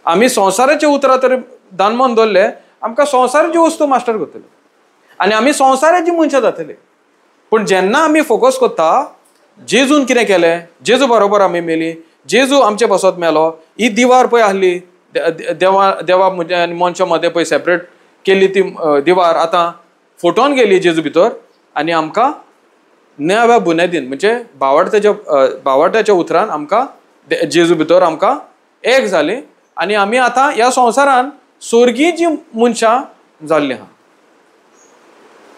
आमी संवसाराचें उतरां तरी दानमन दवरलें, आमकां संवसाराची वस्तू मास्टर करतले आनी आमी संवसाराची मनशां जातले. पूण जेन्ना आमी फोकस करता जेजून कितें केलें, जेजू बरोबर आमी मेली, जेजू आमचे पासत मेलो, ही दिवार पळय आसली देवा देवा म्हणजे आनी मनशां मदें पळय सेपरेट केल्ली ती दिवार आतां फोटोन गेली जेजू भितर आनी आमकां नव्या बुन्यादीन म्हणजे भावार्थाच्या भावार्थाच्या उतरान आमकां जेजू भितर आमकां एक जाली आनी आमी आतां ह्या संवसारान स्वर्गीय जी मनशां जाल्लीं आहा.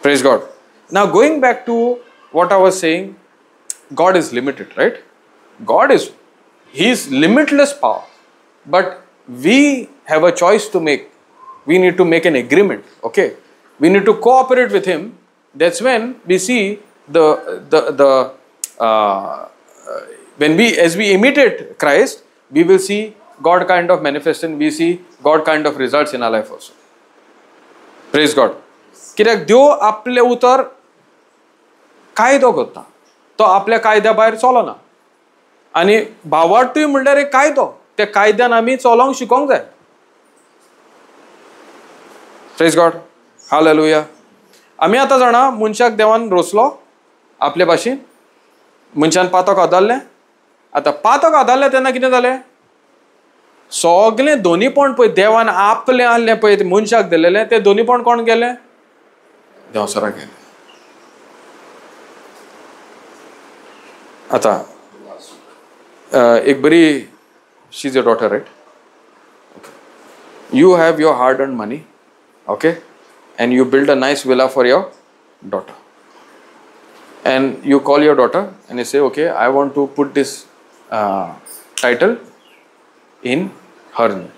Praise God. Now going back to what I was saying, God is limited, right? God is, he is limitless power, but we have a choice to make. We need to make an agreement, okay? We need to cooperate with him. That's when we see the when we, as we imitate Christ, we will see God kind of manifestation, we see God kind of results in our life also. Praise God. कित्याक देव आपलें उतर कायदो करता, तो आपल्या कायद्या भायर चलना. आनी भावार्थूय म्हणल्यार एक कायदो. त्या कायद्यान आमी चलोवंक शिकोंक जाय. Praise God. हालेलुया. आमी आतां जाणा मनशाक देवान रोसलो आपले भाशेन, मनशान पातक आदारलें. आतां पातक आदारलें तेन्ना कितें जालें? सगळें दोनीपण पळय देवान आपलें आहलें पळय मनशाक दिलेलें तें दोनीपण कोण गेलें? देंवचाराक गेलें. आतां एक बरी, she is your daughter, right? You have your hard earn money, okay, and you build a nice villa for your daughter, and you call your daughter and you say, okay, I want to put this title in her name.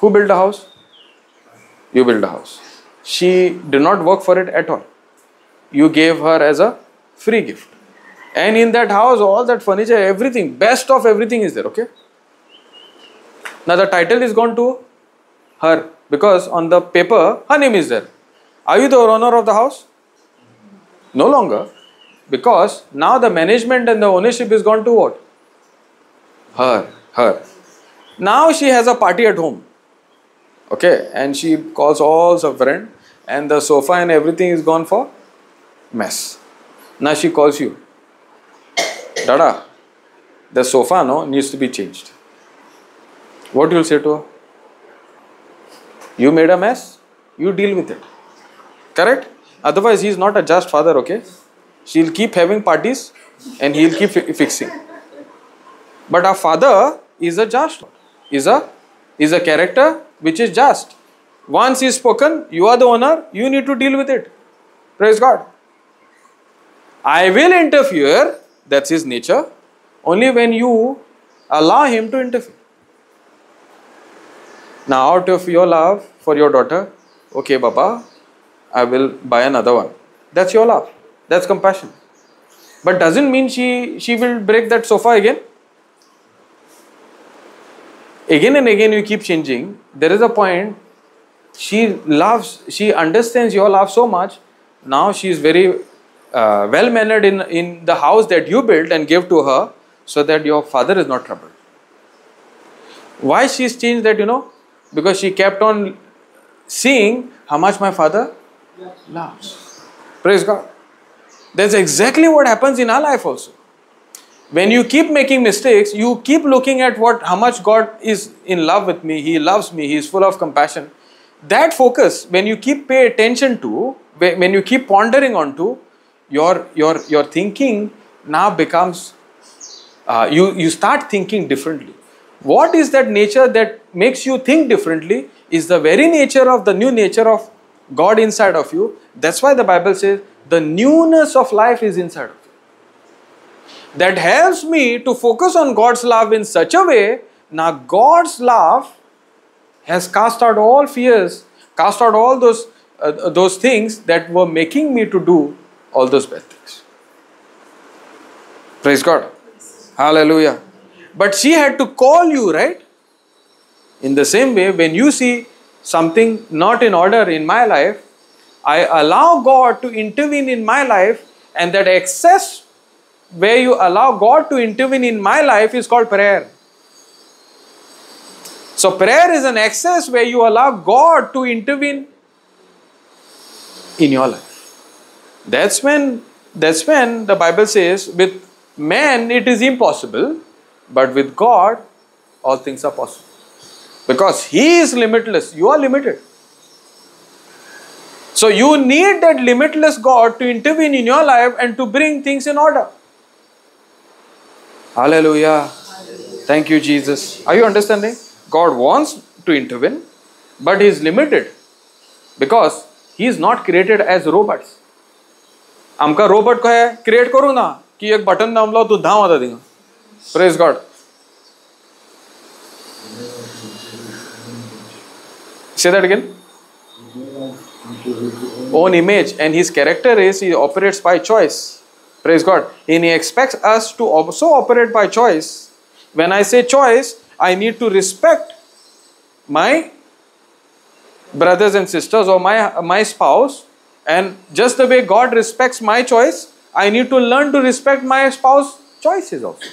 Who built the house? You built the house. She did not work for it at all. You gave her as a free gift. And in that house, all that furniture, everything, best of everything is there, okay? Now the title is gone to her because on the paper, her name is there. Are you the owner of the house? No longer, because now the management and the ownership is gone to what? Her. Her. Now she has a party at home, okay, and she calls all her friends, and the sofa and everything is gone for mess. Now she calls you, Dada, the sofa no needs to be changed. What you will say to her? You made a mess, you deal with it. Correct? Otherwise, he is not a just father, okay? She will keep having parties and he will keep fixing. But our father is a just, is a character which is just. Once he is spoken, you are the owner, you need to deal with it. Praise God. I will interfere, that's his nature, only when you allow him to interfere. Now out of your love for your daughter, okay Baba, I will buy another one. That's your love. That's compassion. But doesn't mean she will break that sofa again. Again and again you keep changing. There is a point, she loves, she understands your love so much. Now she is very well mannered in the house that you built and gave to her, so that your father is not troubled. Why she's changed that, you know? Because she kept on seeing how much my father loves. Praise God. That's exactly what happens in our life also. When you keep making mistakes, you keep looking at how much God is in love with me, He loves me, He is full of compassion. That focus, when you keep pay attention to, when you keep pondering onto, your thinking now becomes, you start thinking differently. What is that nature that makes you think differently is the very nature of the new nature of God inside of you. That's why the Bible says the newness of life is inside of you. That helps me to focus on God's love in such a way. Now God's love has cast out all fears, cast out all those things that were making me to do all those bad things. Praise God. Hallelujah. But she had to call you, right? In the same way, when you see something not in order in my life, I allow God to intervene in my life, and that excess where you allow God to intervene in my life is called prayer. So prayer is an access where you allow God to intervene in your life. That's when the Bible says, with man it is impossible, but with God all things are possible. Because He is limitless, you are limited. So you need that limitless God to intervene in your life and to bring things in order. Hallelujah. Hallelujah. Thank you, Jesus. Are you understanding? God wants to intervene, but He is limited because He is not created as robots. आमका robot काय create करू ना की एक button दामलो तू धांव आता थिंगा. Praise God. Say that again. Own image, and His character is He operates by choice. Praise God. And He expects us to also operate by choice. When I say choice, I need to respect my brothers and sisters or my spouse, and just the way God respects my choice, I need to learn to respect my spouse's choices also.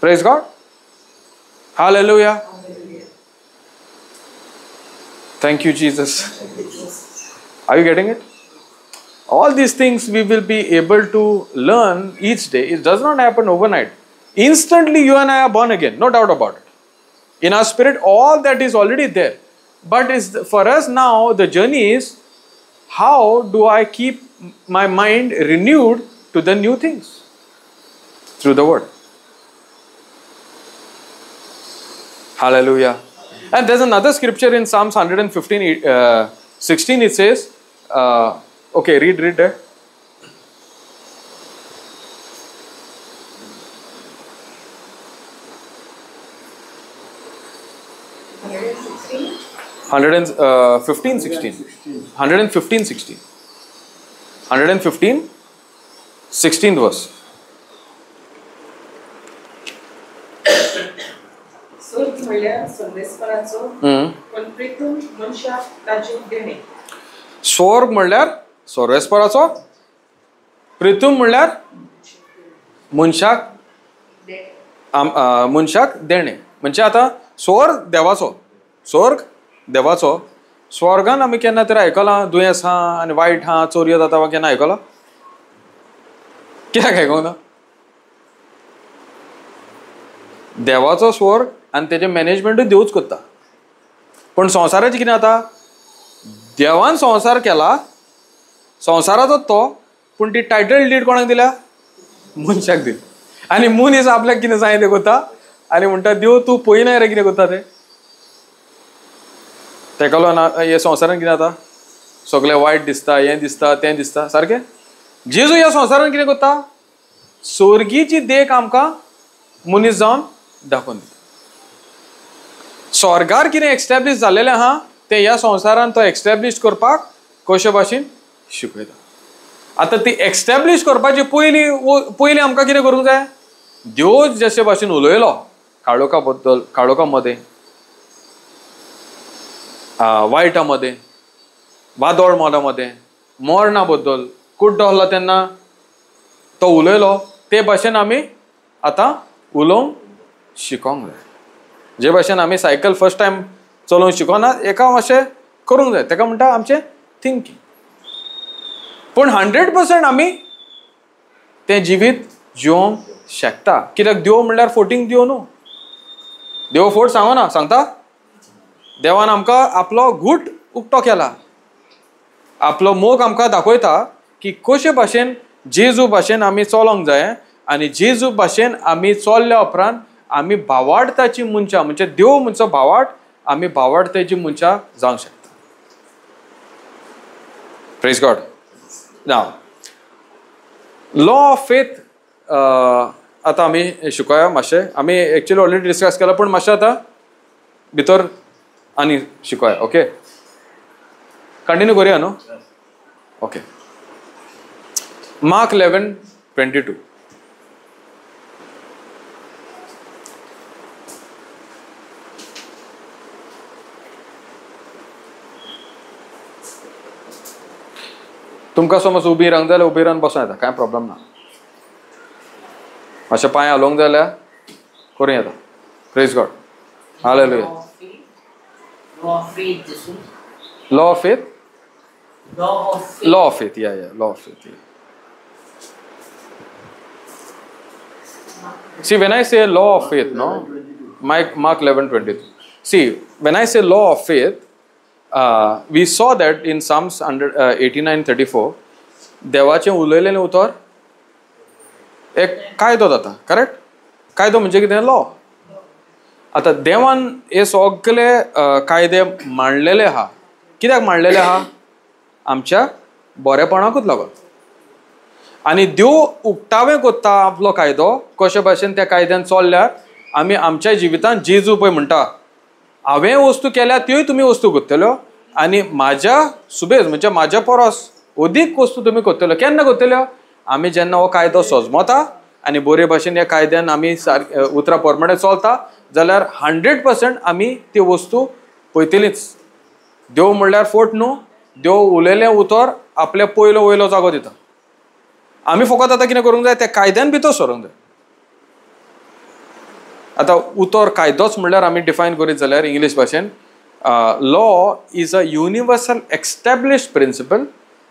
Praise God. Hallelujah. Thank you Jesus. Are you getting it? All these things we will be able to learn each day. It does not happen overnight. Instantly you and I are born again, no doubt about it. In our spirit, all that is already there. But is for us now, the journey is, how do I keep my mind renewed to the new things? Through the word. Hallelujah. And there's another scripture in Psalms 115, 16, it says, okay, read there. 115, 16. 115, 16. 115, 16th verse. स्वर्ग म्हणल्यार सर्वेस्पराचो पण प्रितूम मनशाक ताजें देणें. स्वर्ग म्हणल्यार सर्वेस्पराचो, प्रितूम म्हणल्यार मनशाक मनशाक देणें. म्हणजे आतां स्वर्ग देवाचो, स्वर्ग देवाचो. स्वर्गान आमी केन्ना तरी आयकलां दुयेंस आहा आनी वायट आहा, चोरयो जाता वा केन्ना आयकलां? कित्याक आयकूंक ना? देवाचो स्वर्ग आनी तेजें मॅनेजमेंटूय देवूच करता. पूण संवसाराचें कितें जाता, देवान संवसार केला, संवसाराचो तो, पूण ती टायटल डीड कोणाक दिल्या? मनशाक दिली. आनी मनीस आपल्याक कितें जाय तें करता आनी म्हणटा देव तूं पळयना रे कितें करता तें. तेका लागून हे संवसारान कितें जाता, सगळें वायट दिसता, हें दिसता, तें दिसता. सारकें जेजू ह्या संवसारान कितें करता, स्वर्गीची देख आमकां मनीस जावन दाखोवन दिता. स्वर्गार कितें एक्स्टॅब्लिश जाल्लेलें आहा तें ह्या संवसारान तो एक्स्टॅब्लिश करपाक कशे भाशेन शिकयता. आतां ती एक्स्टॅब्लिश करपाची पयलीं पयलीं आमकां कितें करूंक जाय, देव जशे भाशेन उलयलो काळोखा बद्दल, काळोखा मदें, वायटा मदें, वादळ मोडा मदें, मरणा बद्दल, कुड्डो आसलो तेन्ना तो उलयलो, ते भाशेन आमी आतां उलोवंक शिकोंक जाय. जे भाशेन आमी सायकल फर्स्ट टायम चलोवंक शिकोना, एका मातशें करूंक जाय, तेका म्हणटा आमचें थिंकींग. पूण 100% आमी तें जिवीत जिवोंक शकता. कित्याक देव म्हणल्यार फोटींग देव न्हू. देव फोट सांगना, सांगता? देवान आमकां आपलो घूट उक्तो केला, आपलो मोग आमकां दाखयता की कशे भाशेन जेजू भाशेन आमी चलोंक जाय. आनी जेजू भाशेन आमी चल्ल्या उपरांत आमी भावार्थाची मनशां, म्हणजे देव म्हणचो भावार्थ, आमी भावार्थाची मनशां जावंक शकता. Praise God. Now law of faith आतां आमी शिकोया मातशें. आमी एक्चुअली ऑलरेडी डिस्कस केलां, पूण मातशें आतां भितर आनी शिकोया. ओके, कंटिन्यू करुया न्हू? Okay, mark 11:22. तुमकां समज उबी रावंक जाल्यार उबी रावन बसूं येता, कांय प्रॉब्लम ना. मातशें पांय हालोवंक जाल्यार करूं येता. Praise God. Hallelujah. Law of faith. Law of faith? Law of faith. Law of faith, yeah, yeah, law of faith. Yeah. See, when I say law of faith, no, Mark 11:22. See, when I say law of faith, we saw that in Psalms 89:34, देवाचें उलयलेलें उतर एक कायदो जाता. Correct? कायदो म्हणजे कितें? Law. आतां देवान हे सगळे कायदे मांडलेले आहा. कित्याक मांडलेले आहा? आमच्या बरेपणाकूच लागून. आनी देव उक्तावे कोत्ता आपलो कायदो, कशे भाशेन त्या कायद्यान चल्ल्यार आमी आमच्या जिवितांत जेजू पळय म्हणटा, हांवें वस्तू केल्या त्योय तुमी वस्तू करतल्यो आनी म्हाज्या सुबेज म्हणजे म्हाज्या परस अदीक वस्तू तुमी करतल्यो. केन्ना करतल्यो? आमी जेन्ना हो कायदो सजमता आनी बरे भाशेन ह्या कायद्यान आमी सारके उतरां प्रमाणे चलता जाल्यार 100% आमी त्यो वस्तू पळयतलीच. देव म्हणल्यार फोट न्हू, देव उलयलें उतर आपल्या पयलो वयलो जागो दिता. आमी फकत आतां कितें करूंक जाय, त्या कायद्यान भितर सरूंक जाय. आतां उतर कायदोच म्हणल्यार आमी डिफायन करीत जाल्यार इंग्लीश भाशेन law is a universal established principle.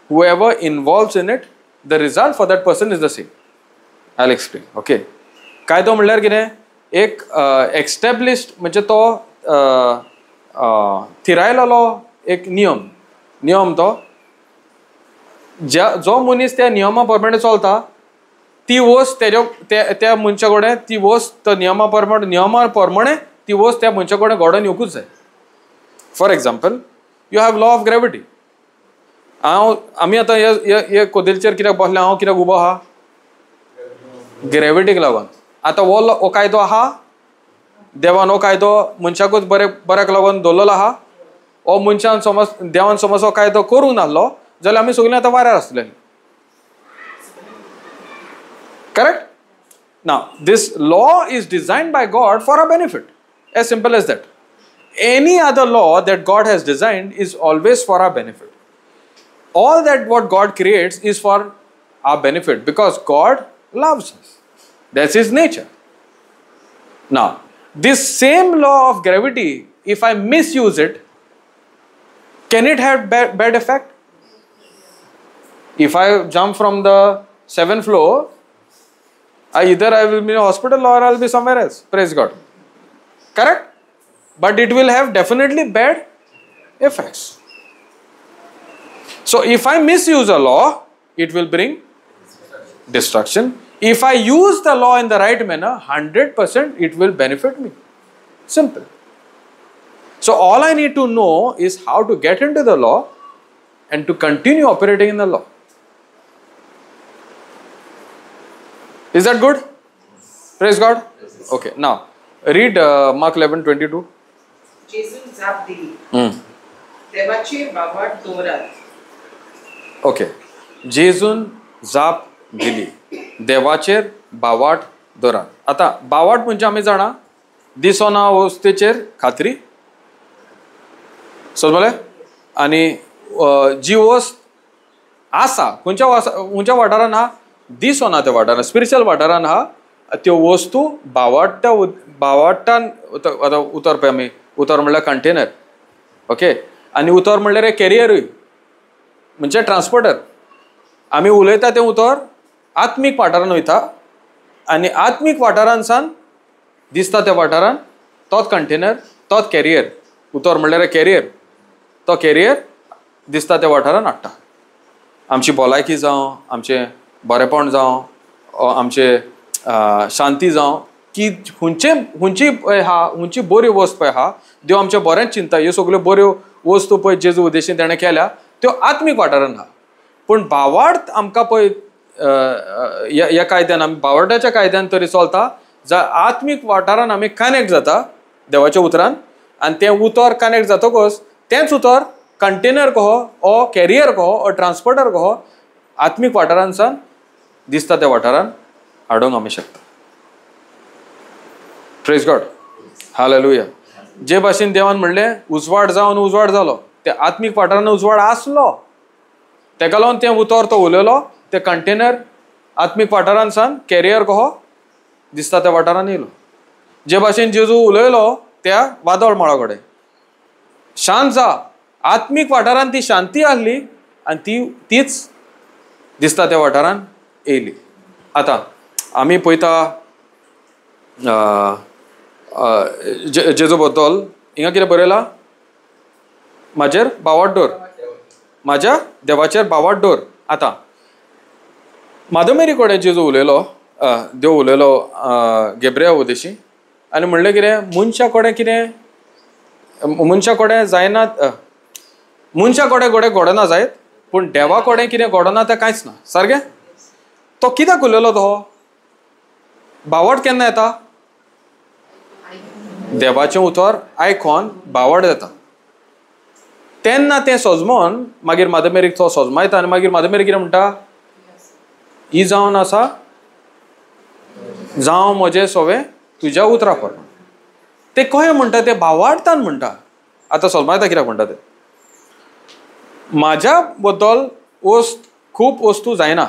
Whoever involves in it, the result for that person is the same. I will explain. Okay, कायदो म्हणल्यार कितें? एक एस्टॅब्लिश्ड म्हणजे तो थिरायलेलो एक नियम. नियम तो ज्या जो मनीस त्या नियमा प्रमाणे चलता ती वस्त तेज्या त्या मनशा कडेन ती वस्त नियमा प्रमाणे ती वस्त त्या मनशा कडेन घडोवन येवकूच जाय. For example, you have law of gravity. हांव आमी आतां हे कोदेलचेर कित्याक बसले, हांव कित्याक उबो आहा? ग्रेविटीक लागून. आतां हो कायदो आहा, देवान हो कायदो मनशाकूच बऱ्याक लागून दवरलेलो आहा. हो मनशान समज देवान समज हो कायदो करूंक नासलो जाल्यार आमी सगळीं आतां वाऱ्यार आसतले. Correct? Now this law is designed by God for a benefit. As simple as that. Any other law that God has designed is always for our benefit. All that what God creates is for our benefit because God loves us. That's his nature. Now, this same law of gravity, if I misuse it, can it have bad effect? If I jump from the 7th floor, either I will be in a hospital or I will be somewhere else. Praise God. Correct? But it will have definitely bad effects. So if I misuse a law, it will bring destruction. If I use the law in the right manner, 100% it will benefit me. Simple. So all I need to know is how to get into the law and to continue operating in the law. Is that good? Praise God. Okay, now read Mark 11:22. जेजून जाप दिली, देवाचेर भावार्थ दवरात. Okay, जेजून जाप दिली, देवाचेर भावार्थ दवरात. आतां भावार्थ म्हणजे आमी जाणा दिसना वस्तेचेर खात्री समजले, आनी जी वस्त आसा खंयच्या वाठारान आहा दिसना त्या वाठारान, स्पिरिच्युअल वाठारान आहा त्यो वस्तू भावार्था भावार्टान. आतां उतर पळय आमी, उतर म्हणल्यार कंटेनर. ओके, आनी उतर म्हणल्यार एक कॅरियरूय म्हणजे ट्रान्सपोर्टर. आमी उलयता तें उतर आत्मीक वाठारान वयता आनी आत्मीक वाठारानसान दिसता त्या वाठारान तोच कंटेनर, तोच कॅरियर. उतर म्हणल्यार कॅरियर, तो कॅरियर दिसता त्या वाठारान हाडटा. आमची भलायकी जावं, आमचें बरेपण जावं, आमचें शांती जावं, की खंयचे खंयची आहा खंयची बऱ्यो वस्त पळय आहा, देव आमचें बरेंच चिंता. ह्यो सगल्यो बऱ्यो वस्तू पळय जेजू उद्देशीन तेणें केल्या त्यो आत्मीक वाठारान आहा. पूण भावार्थ आमकां पळय ह्या कायद्यान, आमी भावार्थाच्या कायद्यान तरी चलता जा आत्मीक वाठारान आमी कनेक्ट जाता देवाच्या उतरान, आनी तें उतर कनेक्ट जातकच तेंच उतर कंटेनर कहो ओ कॅरियर कहो ओ ट्रान्सपोर्टर कहो आत्मीक वाठारानसान दिसता त्या वाठारान हाडूंक आमी शकता. Praise God. हालेलुया. जे भाशेन देवान म्हणलें उजवाड जावन उजवाड जालो, ते आत्मीक वाठारान उजवाड आसलो, तेका लागून तें उतर तो उलयलो, ते कंटेनर आत्मीक वाठारानसान कॅरियर कहो दिसता त्या वाठारान येयलो. जे भाशेन जेजू उलयलो त्या वादळ मळा कडेन, शांत जा, आत्मीक वाठारान ती शांती आहली आनी ती तीच दिसता त्या वाठारान येयली. आतां आमी पळयता जेजू बद्दल हिंगा कितें बरयलां, म्हाजेर भावार्थ दवर, म्हाज्या देवाचेर भावार्थ दवर. आतां माधमेरी कडेन जेजू उलयलो, देव उलयलो गेब्रिया उदेशी आनी म्हणलें कितें, मनशा कडेन कितें, मनशा कडेन जायना, मनशा कडेन घडये घडना जायत, पूण देवा कडेन कितें घडना तें कांयच ना. सारकें? तो कित्याक उलयलो? तो भावार्थ केन्ना येता? देवाचें उतर आयकोन भावार्थ येता तेन्ना तें सोजमोन मागीर माधमेरीक तो सोजमायता आनी मागीर माधमेरी कितें म्हणटा, ही जावन आसा जावं म्हजें सोवें तुज्या उतरा प्रमाण. ते कशें म्हणटा? ते भावार्थान म्हणटा. आतां सोजमायता कित्याक म्हणटा ते, म्हाज्या बद्दल वस्त खूब वस्तू जायना,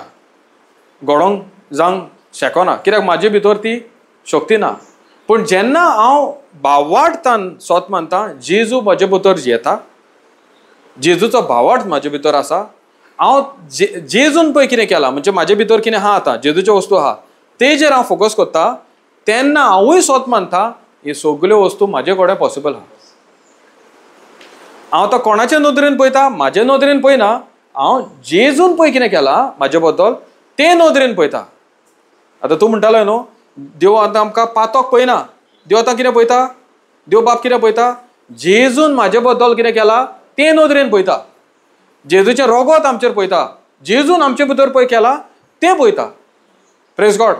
घडोवंक जावंक शकना, कित्याक म्हाजे भितर ती शक्ती ना. पूण जेन्ना हांव भावार्थान सोत मानता जेजू म्हजे भितर जियेता, जेजूचो भावार्थ म्हाजे भितर आसा, हांव जेजून पळय कितें केलां म्हणजे म्हाजे भितर कितें आहा आतां जेजूच्यो वस्तू आहा तेजेर हांव फोकस करता, तेन्ना हांवूय सोत मानता हे सगल्यो वस्तू म्हाजे कडेन पॉसिबल आहा. हांव आतां कोणाचे नदरेन पळयता, म्हाजे नदरेन पळयना, हांव जेजून पळय कितें केलां म्हाजे बद्दल ते नदरेन पळयता. आतां तूं म्हणटालो न्हू देव आतां आमकां पातोक पळयना, देव आतां कितें पळयता, देव बाप कितें पळयता, जेजून म्हाजे बद्दल कितें केलां ते नदरेन पळयता, जेजूचें रोगोत आमचेर पळयता, जेजून आमचे भितर पळय केलां तें पळयता. Praise God.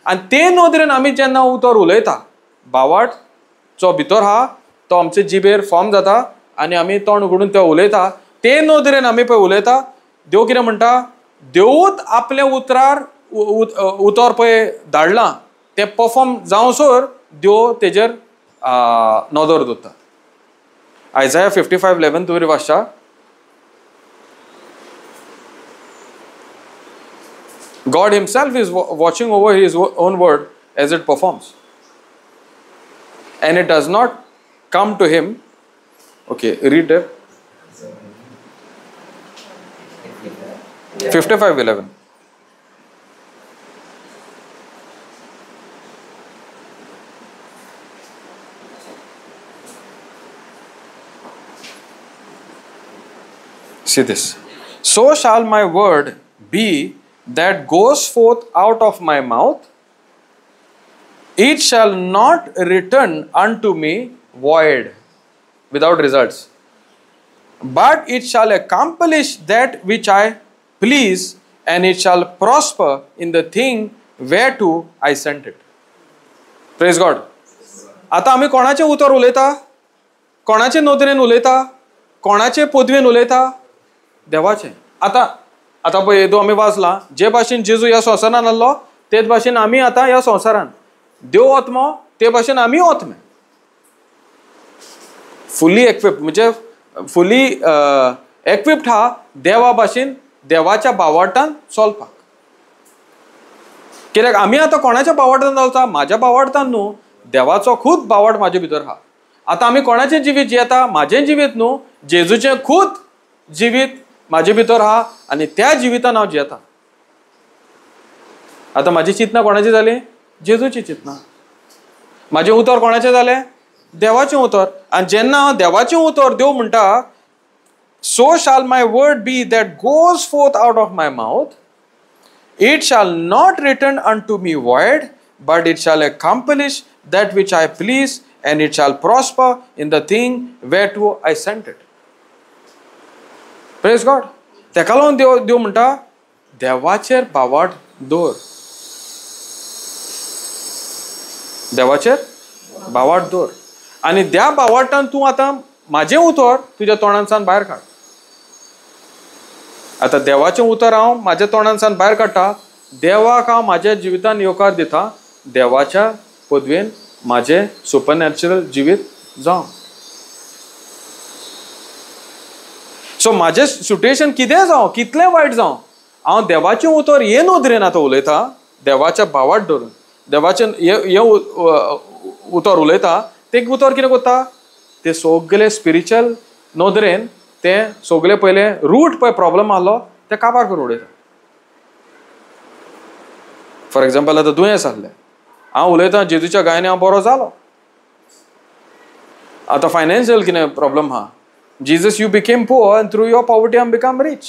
आनी ते नदरेन आमी जेन्ना उतर उलयता, भावार्थ जो भितर आहा तो आमचे जिबेर फॉर्म जाता आनी आमी तोंड उगडून ते उलयता, ते नदरेन आमी पळय उलयता. देव कितें म्हणटा, देवूच आपल्या उतरार उतर पळय धाडलां तें परफॉर्म जावसर देव तेजेर नदर दवरता. आयजाया 55:11 तुवें वाचता. God himself is watching over his own word as it performs, and it does not come to him. Okay, read it. 55:11. See this. So shall my word be that goes forth out of my mouth, it shall not return unto me void, without results, but it shall accomplish that which I please, and it shall prosper in the thing whereto I sent it. Praise God. आतां आमी कोणाचें उतर उलयता, कोणाचे नदरेन उलयता, कोणाचे पदवेन उलयता, देवाचें. आतां आतां पळय येदो आमी वाचलां, जे भाशेन जेजू ह्या संवसारान आसलो तेच भाशेन आमी आतां ह्या संवसारान, देव आत्मो ते भाशेन आमी आत्मे, फुली एक्विप्ड, म्हणजे फुली एक्विप्ड आहा देवा भाशेन देवाच्या बावार्टान चलपाक. कित्याक आमी आतां कोणाच्या बावार्टान चलता, म्हाज्या बावार्टान न्हू, देवाचो खूद बावार्ट म्हाजे भितर आहा. आतां आमी कोणाचें जिवीत जियेता, म्हाजें जिवीत न्हू, जेजूचें खूद जिवीत म्हाजे भितर आहा आनी त्या जिवितान हांव जियेता. आतां म्हाजी चिंतना कोणाची जाली, जेजूची चिंतना. म्हाजें उतर कोणाचें जालें, देवाचें उतर. आनी जेन्ना हांव देवाचें उतर, देव म्हणटा so shall my word be that goes forth out of my mouth, it shall not return unto me void, but it shall accomplish that which I please, and it shall prosper in the thing whereto I sent it. Praise God. तेका लागून देव देव म्हणटा देवाचेर भावार्थ दवर, देवाचेर भावार्थ दवर, आनी त्या भावार्थान तूं आतां म्हाजें उतर तुज्या तोंडांतल्यान भायर काड. आतां देवाचें उतर हांव म्हाज्या तोंडांतल्यान भायर काडटा, देवाक हांव म्हाज्या जिवितान येवकार दिता, देवाच्या पदवेन म्हाजें सुपरनॅचरल जिवीत जावं. सो म्हाजें सिट्युएशन कितें जावं, कितलें वायट जावं, हांव देवाचें उतर हे नदरेन आतां उलयता, देवाच्या भावार्थ धरून देवाचें हें उतर उलयता, तें उतर कितें करता, ते सगळे स्पिरिच्युअल नदरेन ते सगळे पयले रूट पळय प्रॉब्लम आहलो ते काबार करून उडयता. फॉर एग्जाम्पल आतां दुयेंस आहलें, हांव उलयतां जेजूच्या गायने हांव बरो जालो. आतां फायनान्शियल कितें प्रॉब्लम आहा, Jesus you became poor and through your poverty I am become rich.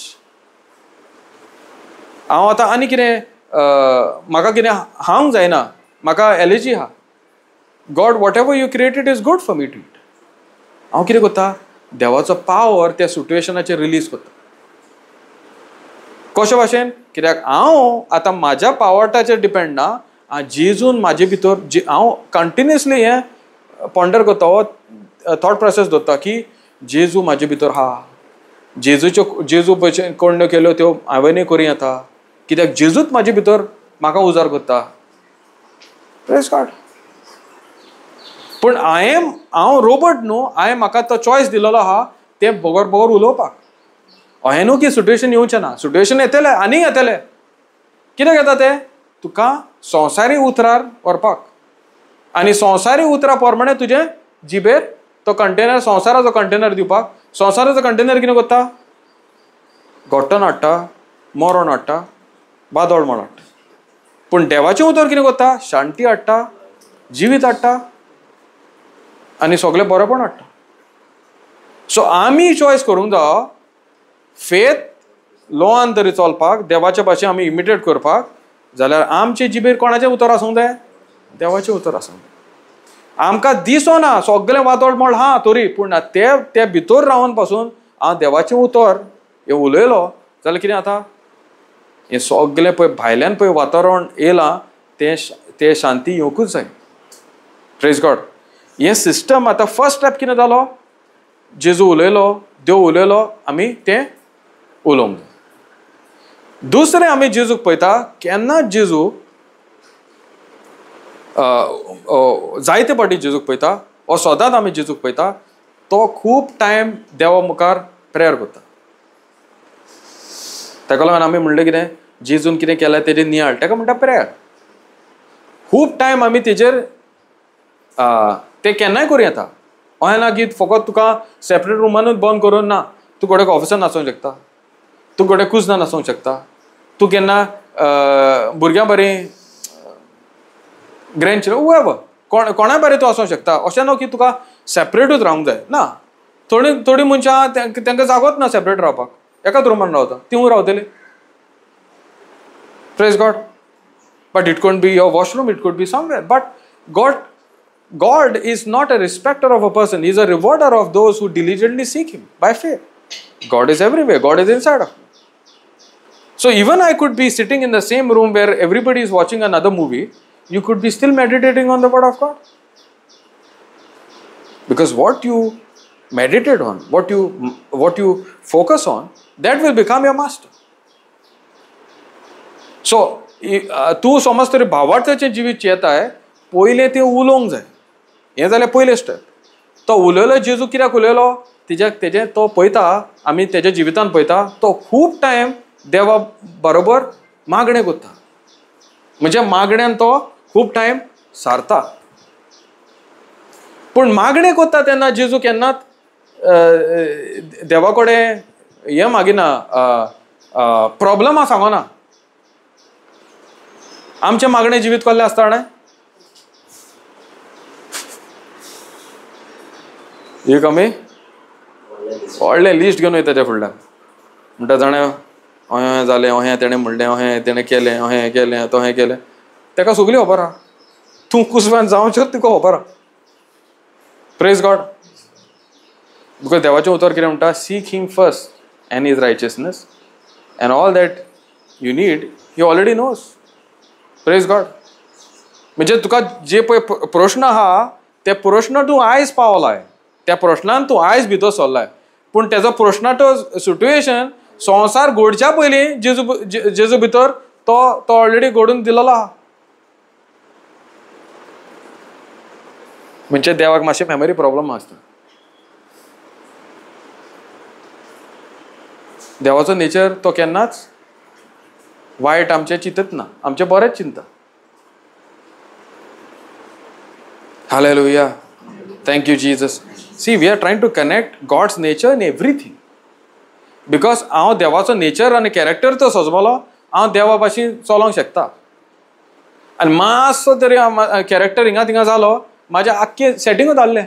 हांव आतां आनी कितें म्हाका कितें हांव जायना, म्हाका एलर्जी आहा, God whatever you created is good for me to eat. हांव कितें करता, देवाचो पावर त्या सिट्युएशनाचेर रिलीज करता. कशे भाशेन, कित्याक हांव आतां म्हाज्या पावटाचेर डिपेंड ना, जेजून म्हाजे भितर हांव कंटिन्युअसली हें पॉन्डर करता, हो थॉट प्रोसेस दवरता की जेजू म्हाजे भितर आहा, जेजूच्यो जेजू पळय कोण्यो केल्यो त्यो हांवेंय करूं येता, कित्याक जेजूच म्हाजे भितर म्हाका उजार करता. Praise God. पूण हांवें हांव रोबोट न्हू, हांवें म्हाका तो चॉयस दिलेलो आहा तें बगर बगर उलोवपाक. अहें न्हू की सिट्युएशन येवचें ना, सिट्युएशन येतलें आनी येतलें. कित्याक येता तें, तुका संवसारी उतरार व्हरपाक. आनी संवसारी उतरां प्रमाणे तुजें जिबेर तो कंटेनर, संवसाराचो कंटेनर दिवपाक. संवसाराचो कंटेनर कितें करता? घट्टण हाडटा, मरण हाडटा, वादळ म्हण हाडटा. पूण देवाचें उतर कितें करता? शांती हाडटा, जिवीत हाडटा आनी सगळें बरेंपण हाडटा. सो आमी चॉयस करूंक जावो फेथ लॉन तरी चलपाक, देवाच्या भाशेन आमी इमिटेट करपाक, जाल्यार आमचे जिबेर कोणाचें उतर आसूंक जाय? देवाचें उतर आसूंक जाय. आमकां दिसना सगळें वादळ म्हळ हा तरी, पूण ते भितर रावन पासून हांव देवाचें उतर हें उलयलो जाल्यार कितें जाता? हें सगळें पळय भायल्यान पळय वातावरण येयलां तें शांती येवंकूच जाय. Praise God. हें सिस्टम आतां फर्स्ट स्टेप कितें जालो? जेजू उलयलो, देव उलयलो, आमी तें उलोवंक जाय. दुसरें आमी जेजूक पळयता, केन्ना जेजू जायते फावटी जेजूक पळयता ओ सदांच आमी जेजूक पळयता, तो खूब टायम देवा मुखार प्रेयर करता. ताका लागून आमी म्हणलें कितें, जेजून कितें केलें तेजेर नियाळ, ताका म्हणटा प्रेयर. खूब टायम आमी तेजेर तें केन्नाय करूं येता. अशें ना की फकत तुका सेपरेट रुमानूच बंद करून ना, तूं घडये ऑफिसान आसूंक शकता, तूं घडये कुजनान आसूंक शकता, तूं केन्ना भुरग्यां बरें ग्रँड चिल्ड्रन हुएवर कोणा बरें तूं आसूंक शकता. अशें न्हू की तुका सेपरेटूच रावंक जाय ना. थोडीं थोडीं मनशां तांकां जागोच ना सेपरेट रावपाक, एकाच रुमान रावता, तिवूय रावतली. Praise God. But it could be your washroom, it could be somewhere. But God is not a respecter of a person. He is a rewarder of those who diligently seek Him by faith. God is everywhere. God is inside of me. So even I could be sitting in the same room where everybody is watching another movie, you could be still meditating on the word of God. Because what you meditate on, what you focus on, that will become your master. So तूं समज तरी भावार्थाचें जिवीत चेताय, पयलें तें उलोवंक जाय. हें जालें पयलें स्टेप. तो उलयलो, जेजू कित्याक उलयलो? तेजें तो पळयता, आमी तेज्या जिवितान पळयता, तो खूब टायम देवा बरोबर मागणें करता. म्हणजे मागण्यान तो खूब टायम सारता. पूण मागणें करता तेन्ना जेजू केन्नाच देवा कडेन हें मागिना, प्रोब्लमां सांगना. आमचें मागणें जिवीत कसलें आसता जाणा? एक आमी व्हडलें लिस्ट घेवन वयता तेज्या फुडल्यान, म्हणटा जाणा अहें जालें, अहें तेणें म्हणलें, अहें तेणें केलें, अहें केलें, तोहें केलें. तेका सगळी खबर आहा. तूं कुसव्यान जावचें तुका खबर आहा. Praise God. Because देवाचें उतर कितें म्हणटा? Seek him first and his righteousness and all that you need he already knows. Praise God. म्हणजे तुका जे पळय प्रश्न आहा ते प्रश्न तूं आयज पावलाय, त्या प्रश्नान तूं आयज भितर सरलाय, पूण तेजो प्रश्नाचो सिट्युएशन संवसार घडच्या पयलीं जेजू भितर तो तो ऑलरेडी घडून दिलेलो आहा. म्हणजे देवाक मातशें मेमरी प्रॉब्लम आसता. देवाचो नेचर तो केन्नाच वायट आमचें चिंतत ना, आमचें बरेंच चिंता. Hallelujah. Thank you Jesus. See, we are trying to connect God's nature in everything. Because हांव देवाचो नेचर आनी कॅरेक्टर तो सजमलो, हांव देवा भाशेन चलोंक शकता. आनी मातसो तरी कॅरेक्टर हिंगा थिंगा जालो, म्हाजें आख्खें सेटिंगूच हाल्लें.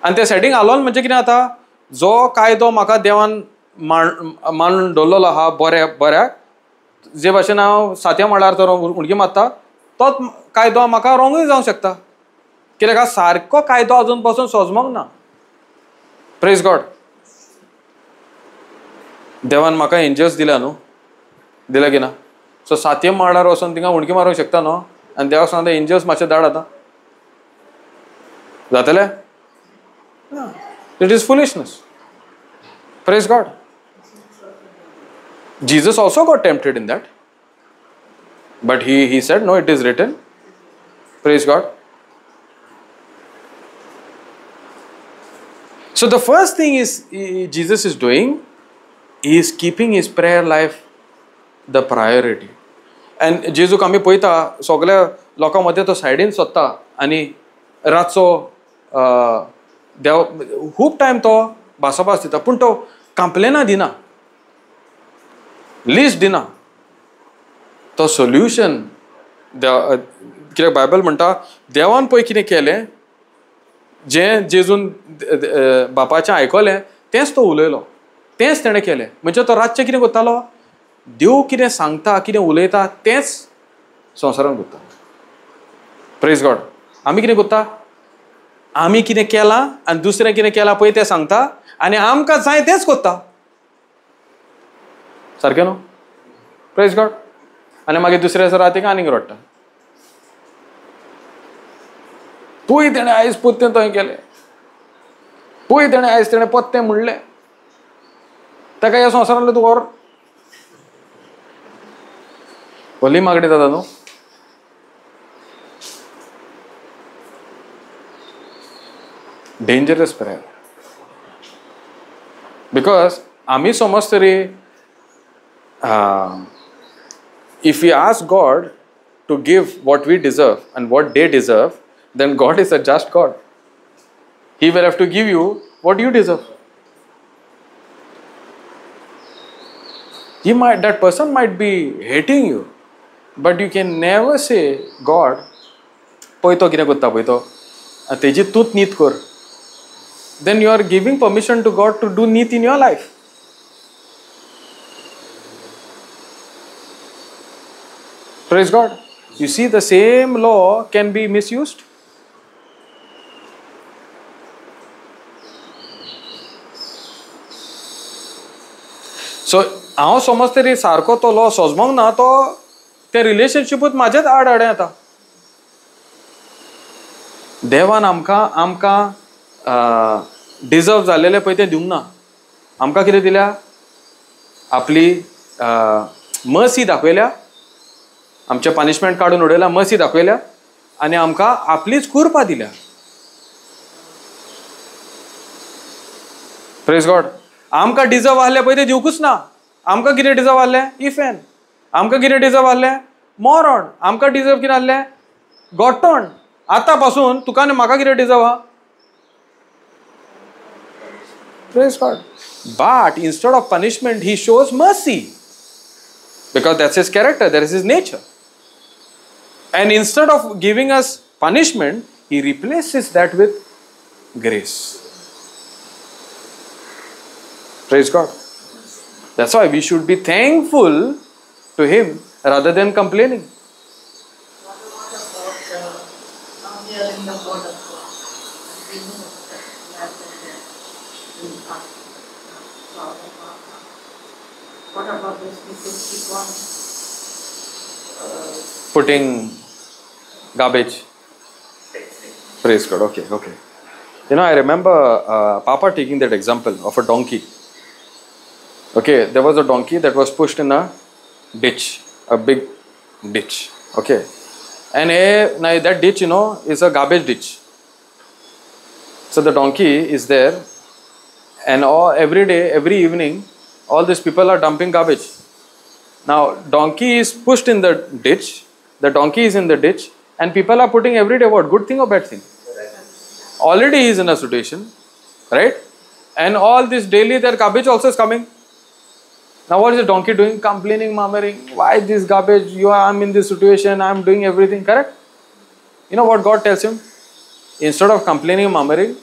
आनी तें सेटींग हालोन म्हणजे कितें जाता, जो कायदो म्हाका देवान मांडून दवरलेलो आहा बऱ्याक, जे भाशेन हांव सातव्या माळ्यार तर उडकी मारता, तोच कायदो म्हाका रोंगूय जावंक शकता. कित्याक सारको कायदो अजून पासून सजमोंक ना. Praise God. देवान म्हाका एंजल्स दिल्या न्हू, दिल्या की ना? सो सातव्या माळ्यार वचोन थिंगा उडकी मारूंक शकता न्हू, आनी देवाक सांगता एंजल्स मातशें धाड आतां, जातलें? It is foolishness. Praise God. Jesus also got tempted in that, but he said no, it is written. Praise God. So the first thing is Jesus is doing, he is keeping his prayer life the priority. And जेजूक आमी पळयता सगळ्या लोकां मदें तो सायडीन सोदता आनी रातचो देव खूब टायम तो भासाभास दिता, पूण तो कंप्लेनां दिना, लिस्ट दिना, तो सोल्युशन देव. कित्याक बायबल म्हणटा देवान पळय कितें केलें, जें जेजून बापाचें आयकलें तेंच तो उलयलो, तेंच तेणें केलें. म्हणजे तो रातचें कितें करतालो, देव कितें सांगता कितें उलयता तेंच संवसारान करता. Praise God. आमी कितें करता, आमी कितें केलां आनी दुसरें कितें केलां पळय तें सांगता आनी आमकां जाय तेंच करता. सारकें न्हू? Praise God. आनी मागीर दुसऱ्या दिसा रातीक आनीक रडटा, पळय तेणें आयज पोत्तें थंय केलें, पळय तेणें आयज तेणें पोत्तें म्हणलें, ताका ह्या संवसारांतलें तूं व्हर. व्हडली मागणी जाता न्हू. डेंजरस प्रेयर, because आमी समज तरी if we ask God to give what we deserve and what they deserve, then God is a just God. He will have to give you what you deserve. He might, that person might be hating you, but you can never say, God, पळय तो कितें करता पळय तो, तेजी तूंच नीत कर. Then you are giving permission to God to do नीत in your life. Praise God. You see, the same law can be misused. So, हांव समज तरी सारको तो लॉ सोजमोंक ना, तो ते रिलेशनशिपूच म्हाजेच आड आडें येता. देवान आमकां आमकां डिजर्व जाल्लेलें पळय तें दिवंक ना. आमकां कितें दिल्या, आपली मर्सी दाखयल्या, आमचें पनिशमेंट काडून उडयला, मर्सी दाखयल्या आनी आमकां आपलीच कृपा दिल्या. Praise God. आमकां डिजर्व आहलें पळय तें दिवकूच ना. आमकां कितें डिजर्व आहलें, इफेन. आमकां कितें डिजर्व आहलें, मरण. आमकां डिजर्व कितें आहलें, गोठण. आतां पासून तुका आनी म्हाका कितें डिजर्व आहा. Praise God. But instead of punishment he shows mercy, because that's his character, that is his nature. And instead of giving us punishment, he replaces that with grace. Praise God. That's why we should be thankful to him rather than complaining. What about now we are in the word of God and we know that life and death will come. What about those people keep on putting garbage? Praise God. Okay, okay. You know, I remember Papa taking that example of a donkey. Okay, there was a donkey that was pushed in a ditch, a big ditch. Okay, and now that ditch, you know, is a garbage ditch. So the donkey is there, and all every day, every evening, all these people are dumping garbage. Now, donkey is pushed in the ditch, the donkey is in the ditch, and people are putting every day what? Good thing or bad thing? Already he is in a situation, right? And all this daily their garbage also is coming. Now what is the donkey doing? Complaining, murmuring, why this garbage? You are, I'm in this situation, I'm doing everything, correct? You know what God tells him? Instead of complaining, murmuring,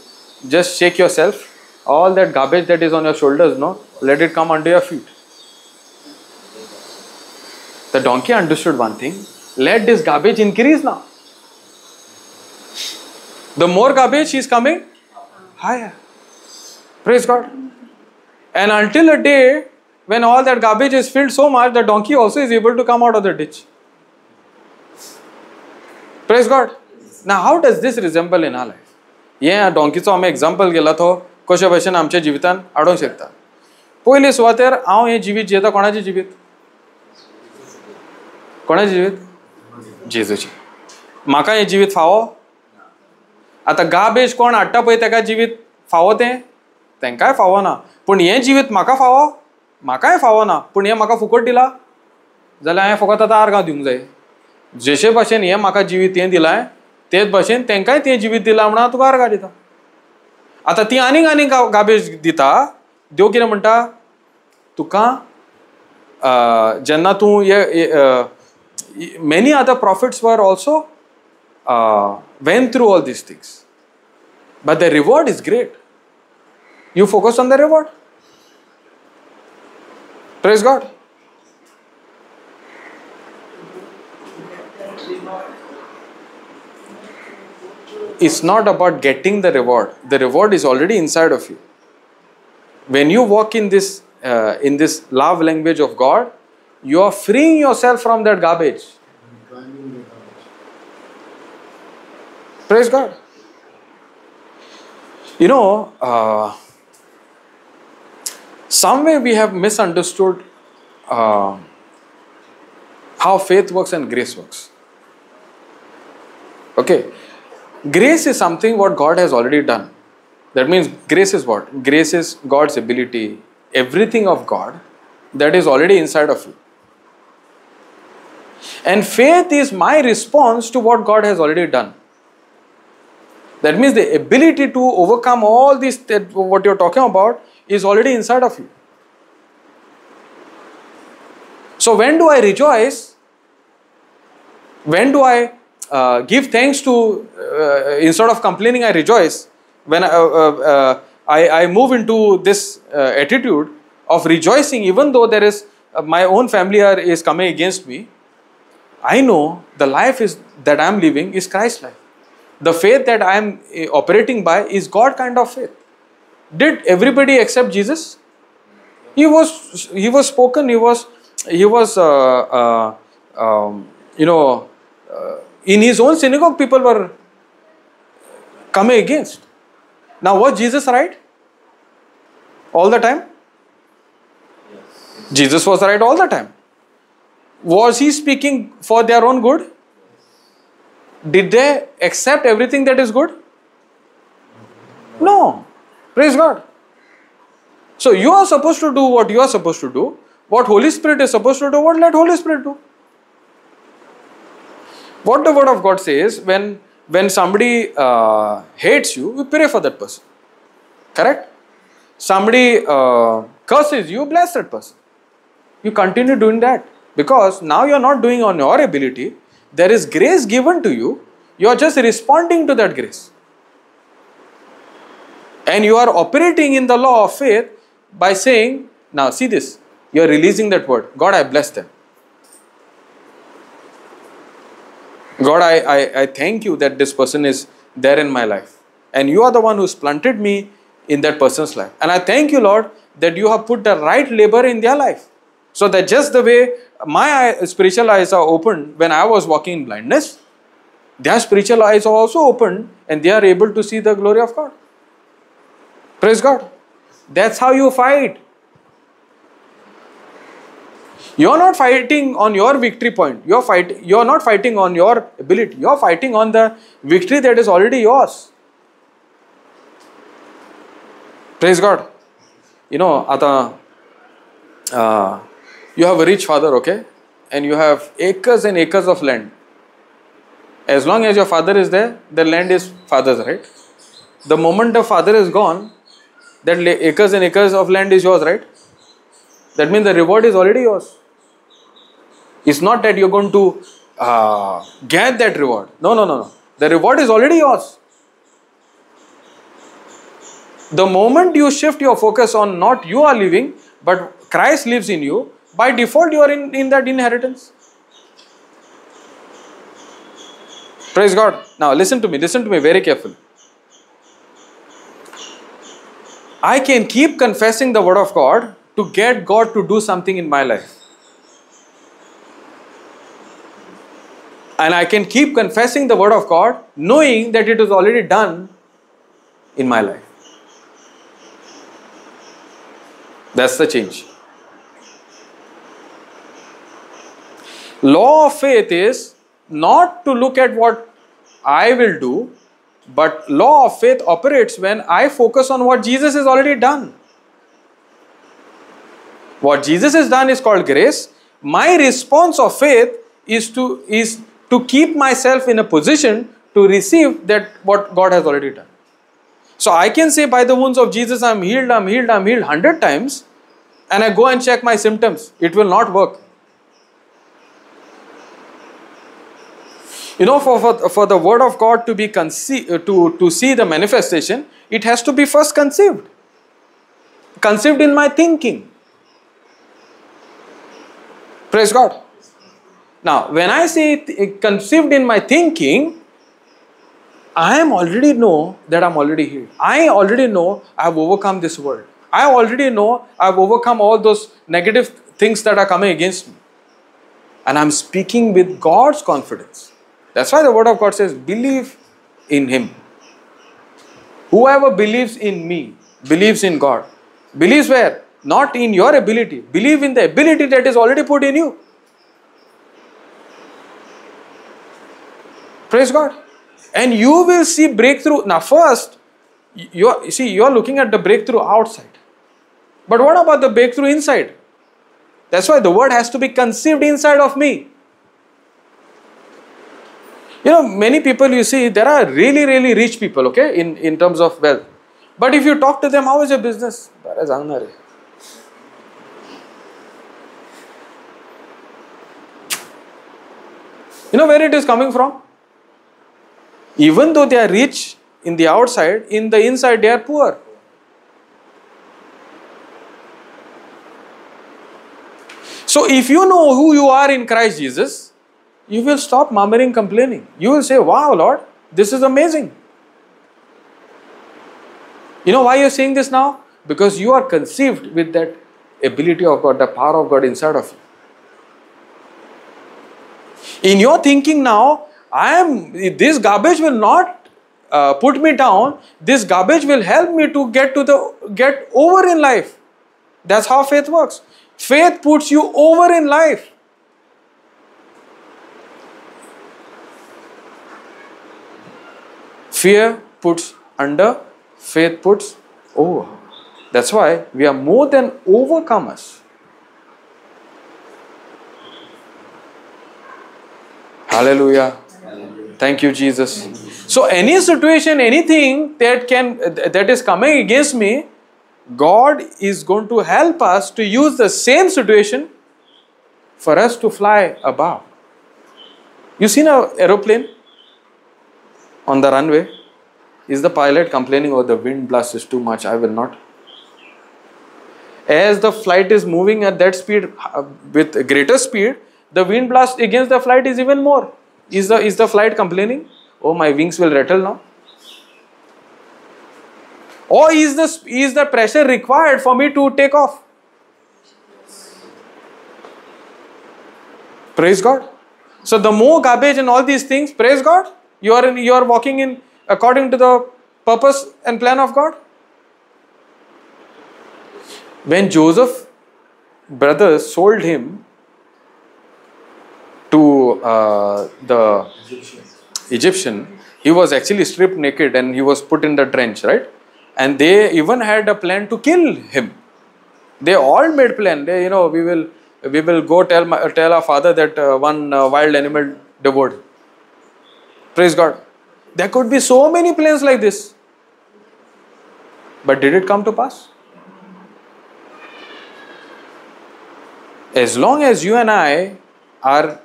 just shake yourself. All that garbage that is on your shoulders, no, let it come under your feet. The donkey understood one thing, let this garbage increase now. The more garbage is coming, higher. Praise God. And until a day when all that garbage is filled so much, the donkey also is able to come out of the ditch. Praise God. Now how does this resemble in our life? Yeah, donkeyचो आमी example गेला तो कशे भशेन आमच्या जिवितान हाडूंक शकता. पयले सुवातेर हांव हें जिवीत जियेता, कोणाचें जिवीत? कोणाचें जिवीत? जेजूचें. म्हाका हें जिवीत फावो? आतां गार्बेज कोण हाडटा पळय तेका जिवीत फावो तें? तेंकांय फावो ना. पूण हें जिवीत म्हाका फावो? म्हाकाय फावो ना. पूण हें म्हाका फुकट दिलां जाल्यार हांवें फकत आतां आर्गां दिवंक जाय. जशे भाशेन हें म्हाका जिवीत हें दिलां तेच भाशेन तेंकांय तें जिवीत दिलां म्हणून हांव तुका आर्गां दिता. आतां ती आनीक आनीक गाबेज दिता. देव कितें म्हणटा तुका, जेन्ना तूं हे many other prophets were also went through all these things, but the reward is great. You focus on the reward. Praise God. It's not about getting the reward. The reward is already inside of you. When you walk in this love language of God, you are freeing yourself from that garbage. Praise God. You know, somewhere we have misunderstood how faith works and grace works. Okay. Grace is something what God has already done. That means grace is what? Grace is God's ability, everything of God that is already inside of you. And faith is my response to what God has already done. That means the ability to overcome all this, what you're talking about, is already inside of you. So when do I rejoice? When do I give thanks to, instead of complaining, I rejoice? When I move into this attitude of rejoicing, even though there is my own family is coming against me, I know the life is that I am living is Christ's life. The faith that I am operating by is God kind of faith. Did everybody accept Jesus? He was spoken, he was you know, in his own synagogue people were coming against. Now was Jesus right all the time? Yes. Jesus was right all the time. Was he speaking for their own good? Yes. Did they accept everything that is good? No. Praise God. So you are supposed to do what you are supposed to do. What Holy Spirit is supposed to do, what let Holy Spirit do. What the Word of God says, when somebody hates you, you pray for that person. Correct? Somebody curses you, bless that person. You continue doing that. Because now you are not doing on your ability. There is grace given to you. You are just responding to that grace. And you are operating in the law of faith by saying, now see this, you are releasing that word. God, I bless them. God, I thank you that this person is there in my life. And you are the one who's planted me in that person's life. And I thank you, Lord, that you have put the right labor in their life. So that just the way my spiritual eyes are opened when I was walking in blindness, their spiritual eyes are also opened and they are able to see the glory of God. Praise God. That's how you fight. You are not fighting on your victory point. You are not fighting on your ability. You are fighting on the victory that is already yours. Praise God. You know, Ata, you have a rich father, okay? And you have acres and acres of land. As long as your father is there, the land is father's, right? The moment the father is gone, that acres and acres of land is yours, right? That means the reward is already yours. It's not that you're going to get that reward. No, no, no, no. The reward is already yours. The moment you shift your focus on not you are living, but Christ lives in you, by default you are in that inheritance. Praise God. Now listen to me very carefully. I can keep confessing the word of God to get God to do something in my life. And I can keep confessing the word of God knowing that it is already done in my life. That's the change. Law of faith is not to look at what I will do, but law of faith operates when I focus on what Jesus has already done. What Jesus has done is called grace. My response of faith is to keep myself in a position to receive that what God has already done. So I can say by the wounds of Jesus, I'm healed, I'm healed, I'm healed 100 times, and I go and check my symptoms. It will not work. You know, for the word of God to be conceived, to see the manifestation, it has to be first conceived. Conceived in my thinking. Praise God. Now, when I say conceived in my thinking, I am already know that I'm already healed. I already know I've overcome this world. I already know I've overcome all those negative things that are coming against me. And I'm speaking with God's confidence. That's why the word of God says, believe in Him. Whoever believes in me, believes in God. Believes where? Not in your ability. Believe in the ability that is already put in you. Praise God. And you will see breakthrough. Now first, you are looking at the breakthrough outside. But what about the breakthrough inside? That's why the word has to be conceived inside of me. You know, many people you see, there are really, really rich people, okay, in terms of wealth. But if you talk to them, how is your business? You know where it is coming from? Even though they are rich in the outside, in the inside they are poor. So if you know who you are in Christ Jesus, you will stop murmuring, complaining. You will say, wow, Lord, this is amazing. You know why you are saying this now? Because you are conceived with that ability of God, the power of God inside of you. In your thinking now, this garbage will not put me down. This garbage will help me to get over in life. That's how faith works. Faith puts you over in life. Fear puts under, faith puts over. That's why we are more than overcomers. Hallelujah. Thank you, Jesus. So any situation, anything that is coming against me, God is going to help us to use the same situation for us to fly above. You seen an aeroplane on the runway? Is the pilot complaining, oh, the wind blast is too much, I will not? As the flight is moving at that speed, with greater speed, the wind blast against the flight is even more. Is the flight complaining? Oh, my wings will rattle now. Or is the pressure required for me to take off? Praise God. So the more garbage and all these things, praise God, you are walking in according to the purpose and plan of God. When Joseph's brothers sold him to the Egyptian, he was actually stripped naked and he was put in the trench, right? And they even had a plan to kill him. They all made plan. They, you know, we will go tell our father that one wild animal devoured him. Praise God. There could be so many plans like this. But did it come to pass? As long as you and I are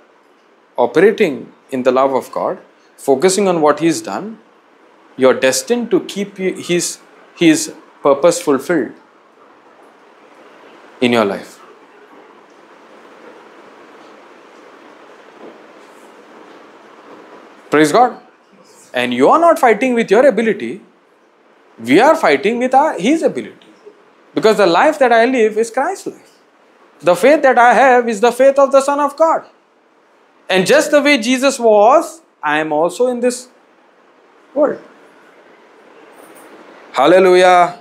operating in the love of God, focusing on what He's done, you're destined to keep His purpose fulfilled in your life. Praise God. And you are not fighting with your ability. We are fighting with His ability. Because the life that I live is Christ's life. The faith that I have is the faith of the Son of God. And just the way Jesus was, I am also in this world. Hallelujah.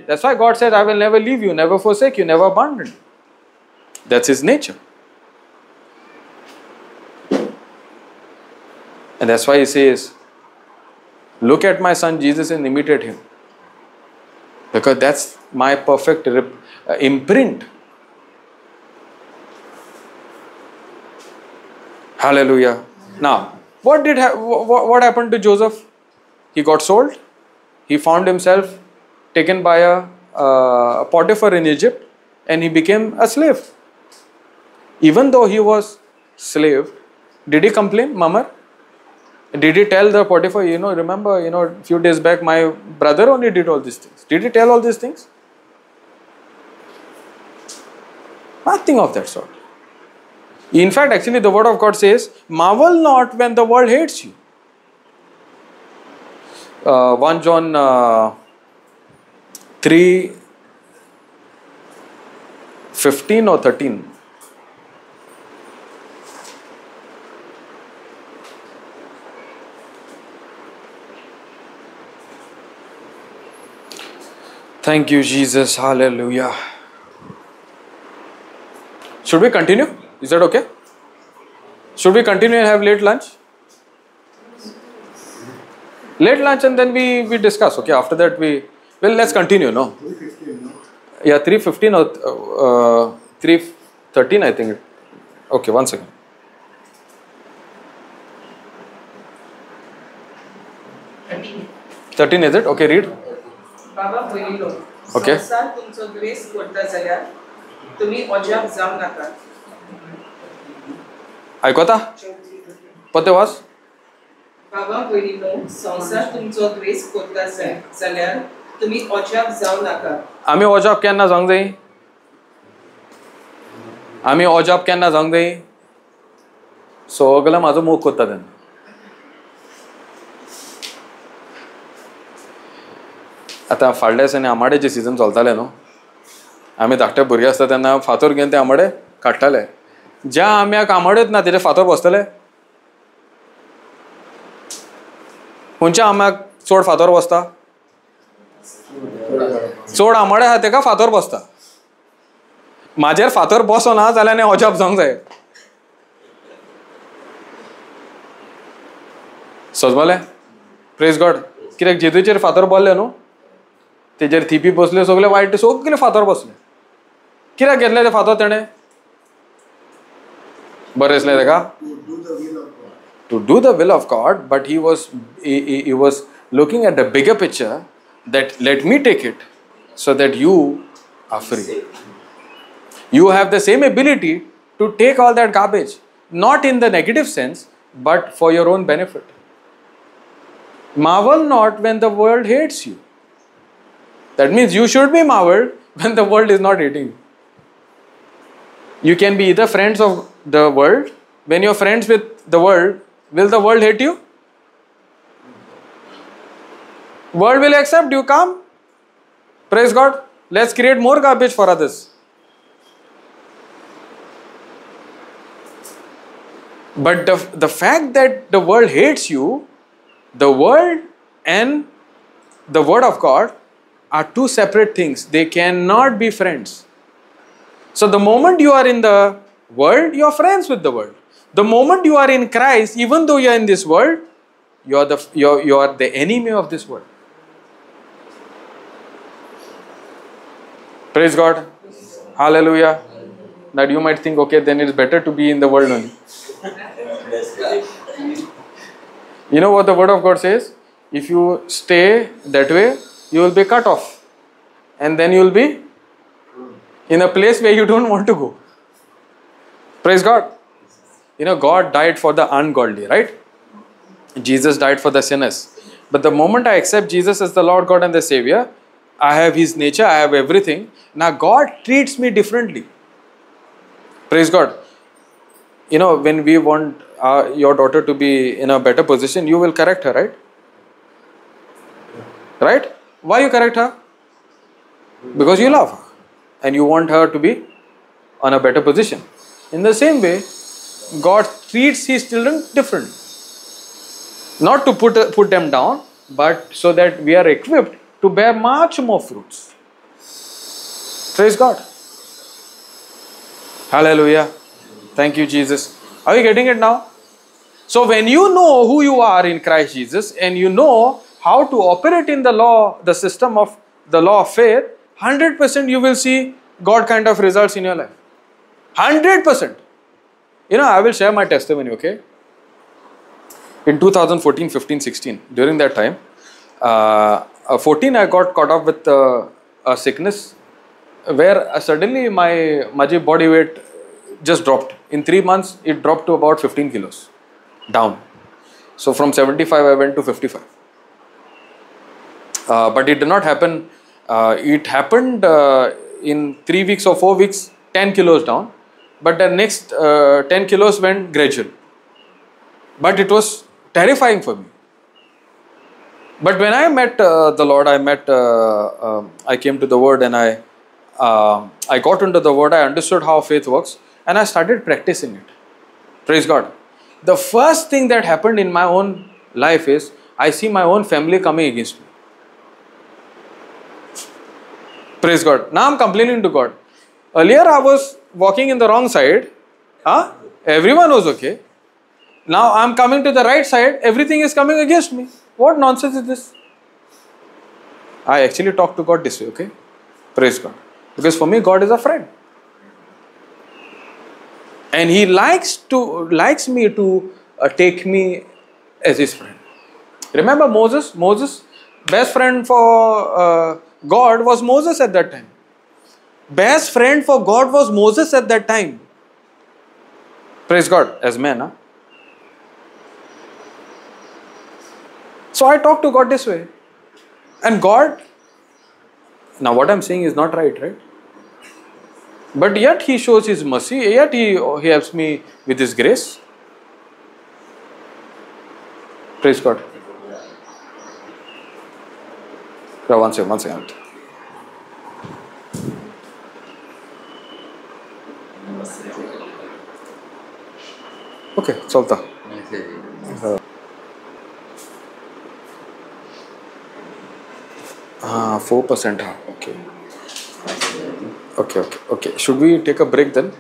That's why God said, I will never leave you, never forsake you, never abandon you. That's His nature. And that's why He says, look at my son Jesus and imitate him. Because that's my perfect imprint. Hallelujah. Now, what happened to Joseph? He got sold. He found himself taken by a Potiphar in Egypt, and he became a slave. Even though he was slave, did he complain, Mamar? Did he tell the Potiphar, you know, remember, you know, few days back my brother only did all these things? Did he tell all these things? Nothing of that sort. In fact, actually the word of God says, marvel not when the world hates you. 1 John 3:15 or 13. Thank you, Jesus. Hallelujah. Should we continue? Is that okay? Should we continue and have late lunch? Late lunch and then we discuss. Okay, after that we... Well, let's continue, no? 3:15, no? Yeah, 3:15 or 3:13, I think. Okay, 1 second. 13 is it? Okay, read. Baba भयलो, Okay. संवसार तुमचो द्वेस करता जाल्यार तुमी अजाप जावं नाकात. आयकता? पत्ते वास. बाबा भयणीनो, संवसार तुमचो द्वेस करता जाल्यार तुमी अजाप जावं नाकात. आमी अजाप केन्ना जावंक जाय? आमी अजाप केन्ना जावंक जाय? सगळो म्हाजो मोग करता तेन्ना. आतां फाटल्या दिसांनी आमाड्याचें सिजन चलतालें न्हू, आमी धाकटे भुरगे आसता तेन्ना फातर घेवन ते आमाडे काडटाले. ज्या आंब्याक आमाड्योच ना तेजे फातर बसतले? खंयच्या आंब्याक चड फातर बसता? चड आमाडे आहा तेका फातर बसता. म्हाजेर फातर बसना जाल्यार आनी अजाप जावंक जाय. सजमलें? Praise God. कित्याक जेजूचेर फातर बसले न्हू, तेजेर थिपी बसल्यो, सगळे वायट सगळे फातर बसले. कित्याक घेतले ते फातर तेणें? बरें दिसलें तेका? To do the will of God, but he was looking at the bigger picture that let me take it so that you are free. You have the same ability to take all that garbage, not in the negative sense, but for your own benefit. Marvel not when the world hates you. That means you should be marveled when the world is not hating you. You can be either friends of the world. When you are friends with the world, will the world hate you? World will accept you. Come. Praise God. Let's create more garbage for others. But the fact that the world hates you, the world and the word of God are two separate things. They cannot be friends. So the moment you are in the world, you are friends with the world. The moment you are in Christ, even though you are in this world, you are the enemy of this world. Praise God. Hallelujah. That you might think, okay, then it's better to be in the world only. You know what the word of God says? If you stay that way, you will be cut off. And then you will be in a place where you don't want to go. Praise God. You know, God died for the ungodly, right? Jesus died for the sinners. But the moment I accept Jesus as the Lord God and the Savior, I have His nature, I have everything. Now God treats me differently. Praise God. You know, when we want your daughter to be in a better position, you will correct her, right? Right? Why you correct her? Because you love her and you want her to be on a better position. In the same way, God treats His children differently. Not to put them down, but so that we are equipped to bear much more fruits. Praise God. Hallelujah. Thank you, Jesus. Are you getting it now? So when you know who you are in Christ Jesus and you know how to operate in the law, the system of the law of faith, 100% you will see God kind of results in your life. 100%. You know, I will share my testimony, okay? In 2014, 15, 16, during that time, 14 I got caught up with a sickness where suddenly my body weight just dropped. In 3 months, it dropped to about 15 kilos down. So from 75, I went to 55. But it did not happen. It happened in 3 weeks or 4 weeks, 10 kilos down. But the next 10 kilos went gradual. But it was terrifying for me. But when I met the Lord, I came to the Word, and I got into the Word. I understood how faith works, and I started practicing it. Praise God. The first thing that happened in my own life is I see my own family coming against me. Praise God. Now I'm complaining to God. Earlier I was walking in the wrong side. Huh? Everyone was okay. Now I'm coming to the right side. Everything is coming against me. What nonsense is this? I actually talk to God this way, okay? Praise God. Because for me, God is a friend. And He likes me to take me as His friend. Remember Moses? Moses, best friend for God was Moses at that time. Best friend for God was Moses at that time. Praise God, as man. Huh? So I talk to God this way. And God, now what I'm saying is not right, right? But yet He shows His mercy, yet He helps me with His grace. Praise God. One second. Okay, chalta. 4%. Okay. Okay. Should we take a break then?